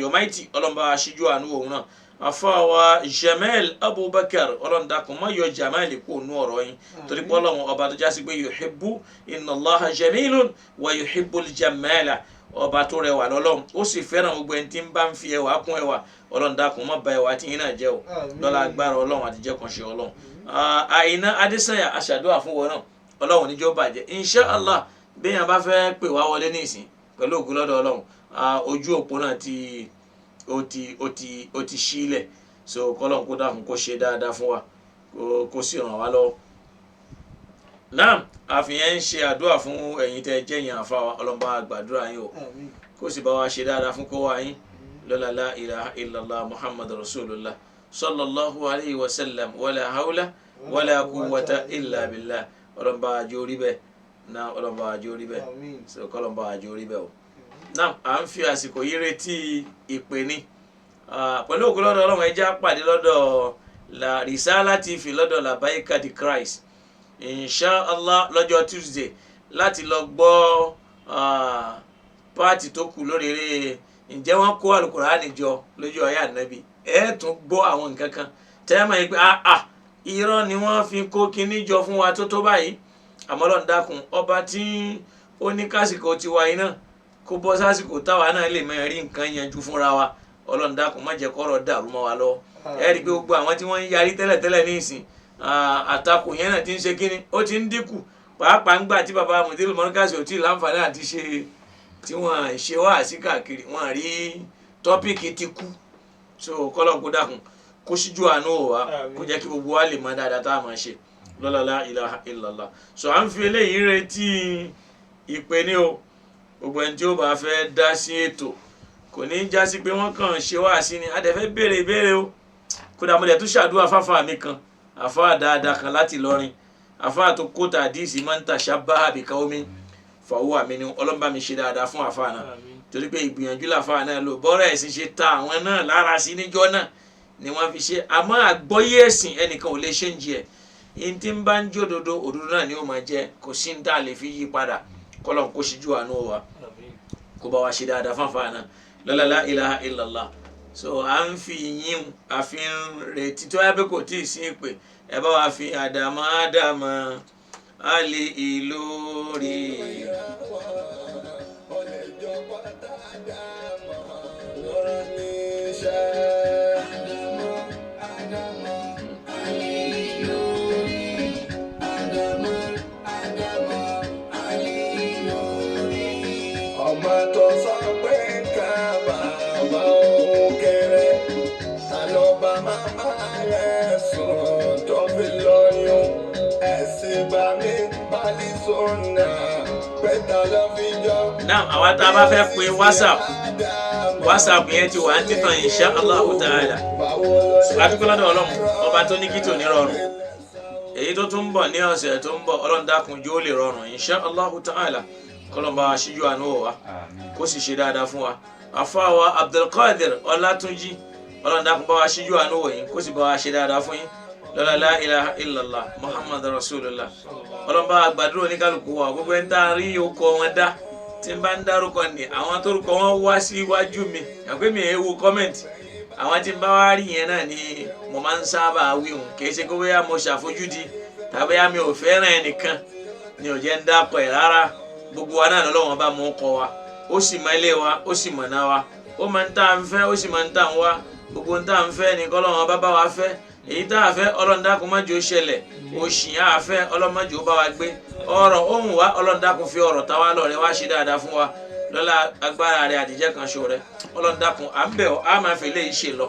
Yomaiti, ọlọ́mọba aṣíjú àánú wò náà. Àfàwà Jamal Abubakar, Ọlọ́run dákun má yọ Jamal kó nú ọ̀rọ̀ yín, torí pé Ọlọ́run ọba tó jásí pé yuhibbu inna Allaha jamilun wa yuhibbul jamala, ọba tó rẹwà lọ́lọ́run, ó sì fẹ́ràn gbogbo ẹni tí ń bá ń fi ẹwà kún ẹwà. Ọlọ́run dákun má bà ẹwà tí yín náà jẹ́ o, lọ́la agbára Ọlọ́run àti jẹ́kànṣe Ọlọ́run. Àìná Adésànyà, aṣàdúrà fún wọn náà, Ọlọ́run níjó bàjẹ́ insha Allah. Béèyàn bá fẹ́ pè wá wọlé ní ìsìn pẹ̀lú ògùn lọ́dọ̀ Ọlọ́run, ojú òpó náà ti ó ti ó ti ó ti sílẹ̀, so kọ́lọ́n kó dákun kó ṣe dáadáa fún wa, kó sì ràn wá lọ́wọ́. Náà àfihàn ń ṣe àdúrà fún ẹ̀yin tẹ́ jẹ́ yẹn àfa wa, ọlọ́mọba gbàdúrà yín o, kó sì bá wa ṣe dáadáa fún kó wa yín, lọ́la la ilaha illallah Muhammad rasulullah sallallahu alayhi wa sallam, wala hawla wala quwwata illa billah. Ọlọ́mọba àjò orí bẹ́ẹ̀ náà, ọlọ́mọba àjò orí bẹ́ẹ̀, so kọ́lọ́mọba àjò orí bẹ́ẹ̀ o. Náà à ń fi àsìkò yìí retí ìpè ní pẹ̀lú ògo lọ́dọ̀ Ọlọ́run. Ẹ jẹ́ á pàdé lọ́dọ̀ la Risala TV, lọ́dọ̀ Labaika the Christ, insha Allah, lọ́jọ́ Tuesday láti lọ gbọ́ páàtì tó kù lórí eré ǹjẹ́ wọ́n kó Àlùkùránì jọ lójú ọ̀yá ànábì. Ẹ tún gbọ́ àwọn nǹkan kan tẹ́ ẹ mọ̀ yìí pé irọ́ ni wọ́n fi kó kinní jọ fún wa tó tó báyìí. Àmọ́ Ọlọ́run dákun, ọba tí ó ní kásìkò tiwa yìí náà kó bọ́ sásìkò táwa náà lè máa rí nǹkan yanjú fúnra wa. Ọlọ́run dákun má jẹ́ kọ́rọ̀ dàrú mọ́ wa lọ́wọ́. Ẹ rí i pé gbogbo àwọn tí wọ́n ń yarí tẹ́lẹ̀tẹ́lẹ̀ ní ìsìn, àtakò yẹn náà ti ń ṣe kínní, ó ti ń dínkù, pàápàá ńgbà tí baba Mudiru Mọ́ríkàsì ò tí ì láǹfààní àti ṣe tí wọ́n ṣe wá sí káàkiri, wọ́n rí tọ́pìkì ti kú. So kọ́lọ́n kó dákun kó síjú àánú wá, kó jẹ́ kí gbogbo wa lè mọ dáadáa tá a máa ṣe, lọ́la la ilaha illallah. So à ń fi eléyìí retí ìpè ní o. Gbogbo ẹni tí ó bá fẹ́ dá sí ètò, kò ní í já sí pé wọ́n kàn ṣe wá sí ni, a dẹ̀ fẹ́ béèrè ìbéèrè o. Kódà mo dẹ̀ tún ṣàdúrà fáfá mi kan, àfáà dáadáa kan láti Ìlọrin, àfáà tó kó tàdíìsì máa ń tàṣà bá àbíká omi fàwọ́ àmì ni. Ọlọ́mbà mi ṣe dáadáa fún àfáà náà, torí pé ìgbìyànjú làfáà náà lò, bọ́rọ̀ ẹ̀sìn ṣe ta àwọn náà lára sí níjọ́ náà ni wọ́n fi ṣe. Àmọ́ àgbọ́yé ẹ̀sìn ẹnìkan ò lè ṣe ń jẹ ẹ̀ ní tí ń bá ń jó òdodo, òdodo náà ni ó máa jẹ, kò sí ní tá a lè fi yí padà. Kọ́lọ́n kó ṣíjú àánú wa, kó bá wa ṣe dáadáa fáfáà náà, lọ́la la ilaha illallah. So à ń fi yín àfi ń retí tó yá pé kò tí ì sí ìpè, ẹ bá wa fi àdàmọ́ àdàmọ́ àlè ìlórí. Ọmọ tó sọ pé ká bàbá òun kéré, ta ló bá màmá rẹ̀ sùn tó fi lóyún? Ẹ̀sìn bá mi bali sọ̀nà pé ta ló fi jọ. Náà àwa tá a bá fẹ́ pe WhatsApp, WhatsApp yẹn ti wà ń títàn insha Allahu ta'ala. Adúpẹ́ lọ́dọ̀ Ọlọ́run ọba tó ní kí tòní rọrùn, èyí tó tún ń bọ̀ ní ọ̀sẹ̀ tó ń bọ̀, Ọlọ́run dákun jó lè rọrùn insha Allahu ta'ala. Kọ́lọ́mbà wa ṣíjú àánú wò wá, kó sì ṣe dáadáa fún wa. Àfáà wa Abdulkadir Ọlátúnjí, Ọlọ́run dákun bá wa ṣíjú àánú wò yín, kó sì bá wa ṣe dáadáa fún yín, lọ́la la ilaha illallah Muhammad rasulullah. Ọlọ́run bá wa gbàdúrà oníkálukú wa. Gbogbo ẹni tá a rí okọ wọn dá tí n bá ń dárúkọ ní àwọn tórúkọ wọn wá síwájú mi, àpé mi èèwò comment àwọn tí n bá wá rí yẹn náà ni mo máa ń sábà wí hùn. Kì í ṣe kó bóyá mo ṣàfojúdi tàbí bóyá mi ò fẹ́ràn ẹnìkan ni ò jẹ́ ń dákọ̀ ẹ̀ rárá. Gbogbo wa náà lọ́wọ́n bá mú kọ wa, ó sì mọ ilé wa, ó sì mọ̀nà wa, ó máa ń tá à ń fẹ́, ó sì máa ń tà ń wá. Gbogbo ń tá à ń fẹ́ ni kọ́lọ́wọ́n bá bá wa fẹ́. Èyí tá a fẹ́, Ọlọ́run dákun má jẹ́ ó ṣẹlẹ̀. Òṣì á fẹ́, Ọlọ́run má jẹ́ ó bá wa gbé. Ọrọ̀ ohun wa, Ọlọ́run dákun fi ọrọ̀ táwa lọ́rẹ̀ wá ṣe dáadáa fún wa, lọ́la agbára rẹ̀ àdìjẹ́ kan ṣo rẹ̀. Ọlọ́run dákun, à ń bẹ̀ ọ́, á máa fi léyìí ṣe lọ.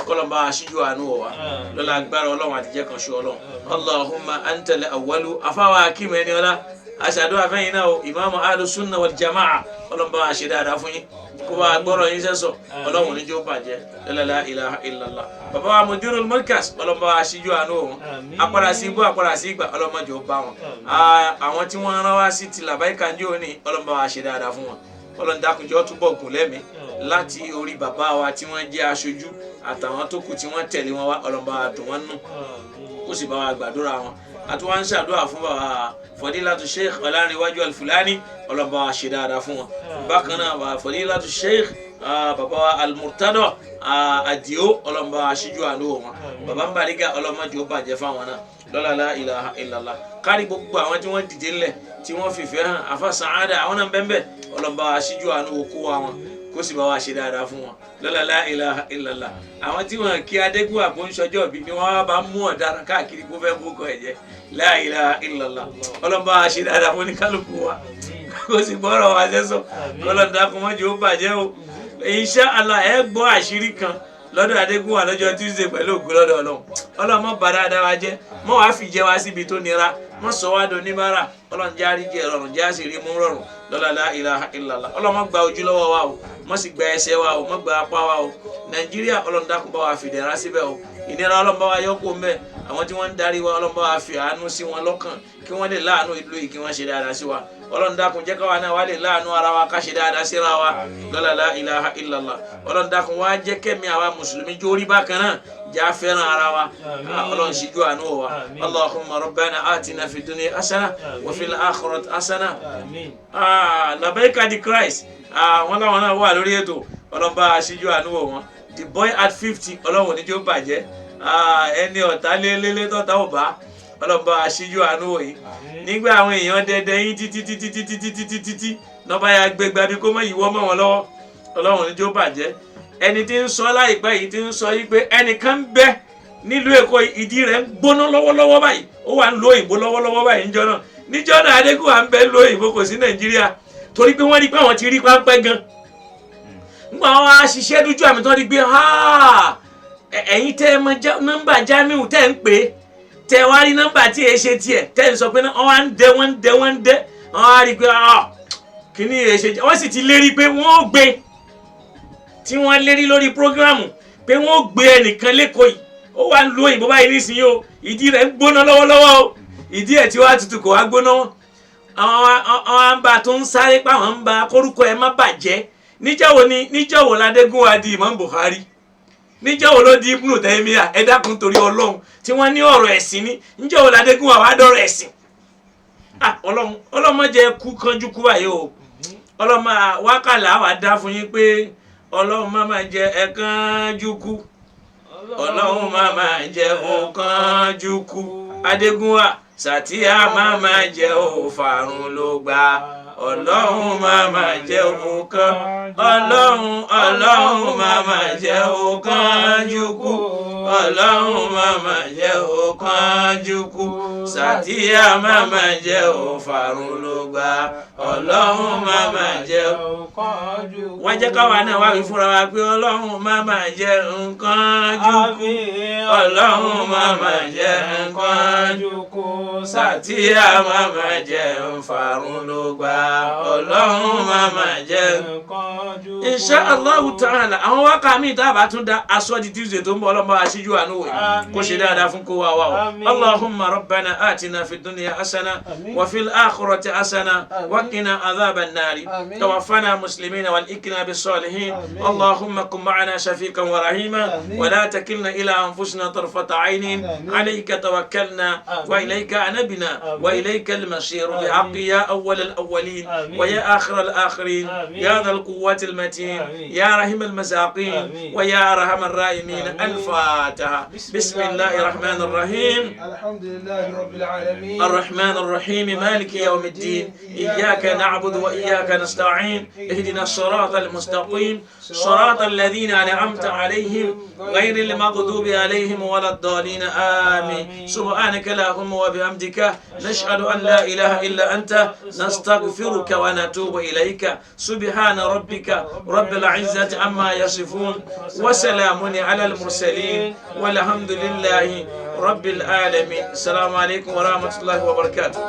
Kọ́lọ́n bá wa ṣíjú àánú wọ̀ wá, lọ́la agbára Ọlọ́run àdìjẹ́ kan ṣo Ọlọ́run. Allahumma antal awwalu. Afáwa akim ẹni ọlá aṣàdúrà fẹ́yìn náà o, ìmáàmù ahlus-sunnah wal jama'a. Ọlọ́run bá wa ṣe dáadáa fún yín, kó bá wa gbọ́rọ̀ yín sẹ́sọ̀. Ọlọ́run níjó bàjẹ́, la ilaha illallah. Bàbá wa mudirul markaz, Ọlọ́run bá wa ṣíjú àánú òun. Apàdà sí ibú, apàdà sí ìgbà, Ọlọ́run má jẹ́ ó bá wọn. Àwọn tí wọ́n rán wá sí ti làbáyíká ń jó ní, Ọlọ́run bá wa ṣe dáadáa fún wọn. Ọlọ́run dákunjọ́ túbọ̀ gùn lẹ́mìí, láti orí bàbá wa tí wọ́n jẹ́ aṣojú àtàwọn tó kù tí wọ́n tẹ̀lé wọn wá. Ọlọ́run bá wa dùn wọ́n nù, kó sì bá wa gbàdúrà wọn. Àti wọn ń ṣàdúrà fún bàbá Fadilatu Sheikh Ọlánrewájú Alfulani, Ọlọ́run bá wa ṣe dáadáa fún wọn. Bákan náà bàbá Fadilatu Sheikh, bàbá wa Almurtado Adio, Ọlọ́run bá wa ṣíjú àánú wọn. Bàbá ń bàrígà, Ọlọ́run má jẹ́ ó bàjẹ́ fáwọn náà, lọ́la la ilaha illallah. Kárí gbogbo àwọn tí wọ́n dìde ńlẹ̀ tí wọ́n fìfẹ́ hàn, àfa sàádà àwọn náà bẹ́ẹ̀ bẹ́ẹ̀. Ọlọ́run bá wa ṣíjú àánú okó wa wọn, kó sì bá wa ṣe dáadáa fún wọn, lọ́la la ilaha illallah. Àwọn tí wọn kí adégún àpò ń ṣọjọ́ bí ni wọ́n bá mú ọ̀daràn káàkiri kó fẹ́ bó kọ ẹ̀jẹ̀, la ilaha illallah. Ọlọ́run bá wa ṣe dáadáa fún oníkálukú wa, kó sì gbọ́rọ̀ wa sẹ́sọ̀. Ọlọ́run dákun má jẹ́ ó bàjẹ́ o. Insha Allah, ẹ gbọ́ àṣírí kan lọ́dọ̀ adégún wa lọ́jọ́ Tuesday pẹ̀lú ògùn lọ́dọ̀ Ọlọ́run. Ọlọ́run mọ́ bá dáadáa wa jẹ́, mọ́ wàá fi jẹ́ wá síbi tó nira, mọ́ sọ wá do oníbàárà. Ọlọ́run jẹ́ àríjẹ rọrùn, jẹ́ àṣírí mú rọrùn, lọ́la la ilaha illallah. Ọlọ́run má gba ojú lọ́wọ́ wa o, mọ́ sì gba ẹsẹ̀ wa o, mọ́ gba apá wa o. Nàìjíríà, Ọlọ́run dákun bá wa fìdẹ̀ra síbẹ̀ o. Ìnira, Ọlọ́run bá wa yọ kó mbẹ́. Àwọn tí wọ́n ń darí wa, Ọlọ́run bá wa fi àánú sí wọn lọ́kàn, kí wọ́n lè láàánú ìlú yìí, kí wọ́n ṣe dáadáa sí wa. Ọlọ́run dákun jẹ́ káwa náà wá lè láàánú ara wa, ká ṣe dáadáa síra wa, lọ́la la ilaha illallah. Ọlọ́run dákun wá jẹ́ kẹ́mi àwa mùsùlùmí jórí bákan náà, jẹ́ á fẹ́ràn ara wa. Ọlọ́run ṣíjú àánú wa. Allahumma rabbana atina fi dunya hasana wa fil akhirati hasana. Labaika di Christ, àwọn làwọn náà wà lórí ètò. Ọlọ́run bá ṣíjú àánú wò wọ́n. The boy at 50, Ọlọ́run ò ní jó bàjẹ́. Ẹni ọ̀tá lélẹ́lẹ́ tọ́ta ò bá, Ọlọ́run bá ṣíjú àánú wò yìí. Nígbà àwọn èèyàn dẹdẹ yín títí títí títí títí títí tí nọba ya gbégbá bí kó mọ ìwọ mọ́ wọn lọ́wọ́, Ọlọ́run ní jó bàjẹ́. Ẹni tí ń sọ láìpẹ́ yìí, tí ń sọ yìí pé ẹnìkan ń bẹ nílùú Èkó, ìdí rẹ̀ ń gbóná lọ́wọ́lọ́wọ́ báyìí, ó wà ń lo òyìnbó lọ́wọ́lọ́wọ́ báyìí. Níjọ́ náà, níjọ́ náà, Adégún à ń bẹ lo òyìnbó, kò sí Nàìjíríà, torí pé wọ́n rí pé àwọn ti rí páńpẹ́ gan. Nígbà wọn wá ṣiṣẹ́ dójú àmì tó rí pé ẹ̀yin tẹ́ ẹ mọ nọ́mbà Jamiu tẹ́ ń pè é, tẹ́ wá rí nọ́mbà tí ẹ ṣe tiẹ̀, tẹ́ ń sọ pé wọ́n wá ń dẹ, wọ́n ń dẹ, wọ́n ń dẹ, wọ́n á rí i pé kíní ẹ ṣe. Wọ́n sì ti lérí pé wọ́n ó gbé tí wọ́n lérí lórí program pé wọ́n ó gbé ẹnìkan lẹ́kọ̀ọ́ yìí. Ó wà ń lo òyìnbó báyìí nísìnyí o, ìdí rẹ̀ ń gbóná lọ́wọ́lọ́wọ́ o. Ìdí ẹ̀ tí wàá tutù kò wá gbóná. Àwọn àwọn bá tó ń sáré pa, àwọn ń ba kórúkọ ẹ má bàjẹ́. Níjọ́ wo ni, níjọ́ wo ládégún wa di Imam Bukhari? Níjọ́ wo ló di Ibnu Taymiyyah? Ẹ dákun, torí Ọlọ́run, tí wọ́n ní ọ̀rọ̀ ẹ̀sìn ní, níjọ́ wo ládégún wa wá dọ̀rọ̀ ẹ̀sìn? Ah, Ọlọ́run, Ọlọ́run má jẹ́ kú kánjú kú báyìí o. Ọlọ́run má wákàlà wà dá fún yín pé Ọlọ́run má má jẹ́ ẹ kánjú kú, Ọlọ́run má má jẹ́ ó kánjú kú. Adégúnwà sàtíyà má má jẹ́ ó fàrùn ló gbà. Ọlọ́run má má jẹ́ ó kán, Ọlọ́run, Ọlọ́run má má jẹ́ ó kánjú kú, Ọlọ́run má má jẹ́ ó kánjú kú. Sàtíyà má má jẹ́ ó fàrùn ló gbà. Ọlọ́run má má jẹ́ ó wọ́n jẹ́ káwa náà wá wí fúnra wa pé Ọlọ́run má má jẹ́ nǹkan jù kú, Ọlọ́run má má jẹ́ nǹkan jù kú. Sàtíyà màmá jẹ́ ń farun ló gbà Ọlọ́run màmá jẹ́. Insha Allahu ta'ala àwọn wákà mi tá a bá tún da aṣọ di Tuesday tó ń bọ̀ ọlọ́mọ aṣíjú àánú wò yìí kó ṣe dáadáa fún kó wá wá o. Allahumma rabbana atina fid dunya hasana wa fil akhirati hasana wa qina adhaban nari tawaffana muslimina wal ikna bis salihin Allahumma kun ma'ana shafiqan wa rahima wa la takilna ila anfusina tarfata aynin alayka tawakkalna wa ilayka anabna wa ilayka al-masir bihaqqi ya awwal al-awwalin wa ya akhir al-akhirin ya dha al-quwwati al-matin يا رحم المساقين ويا أرحم الراحمين. الفاتحة. بسم الله الرحمن الرحيم. الحمد لله رب العالمين. الرحمن الرحيم مالك يوم الدين إياك نعبد وإياك نستعين اهدنا الصراط المستقيم صراط الذين أنعمت عليهم غير المغضوب عليهم ولا الضالين آمين. سبحانك اللهم وبحمدك نشهد أن لا إله إلا أنت نستغفرك ونتوب إليك. سبحان ربك رب العزة عما يصفون وسلام على المرسلين والحمد لله رب العالمين. السلام عليكم ورحمة الله وبركاته.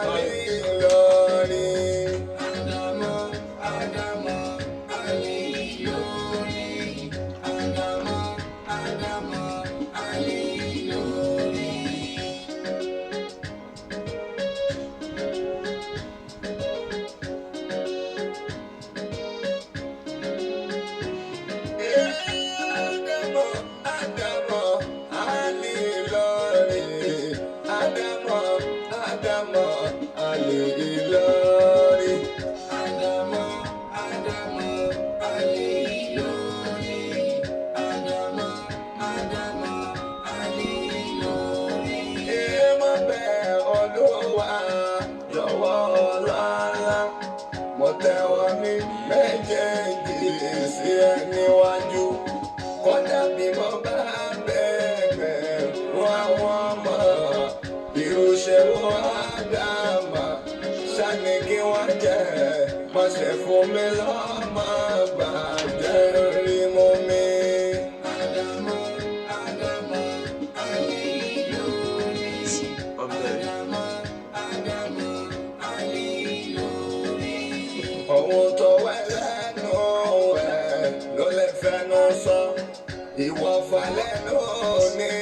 Ìwọ falẹ́nu ní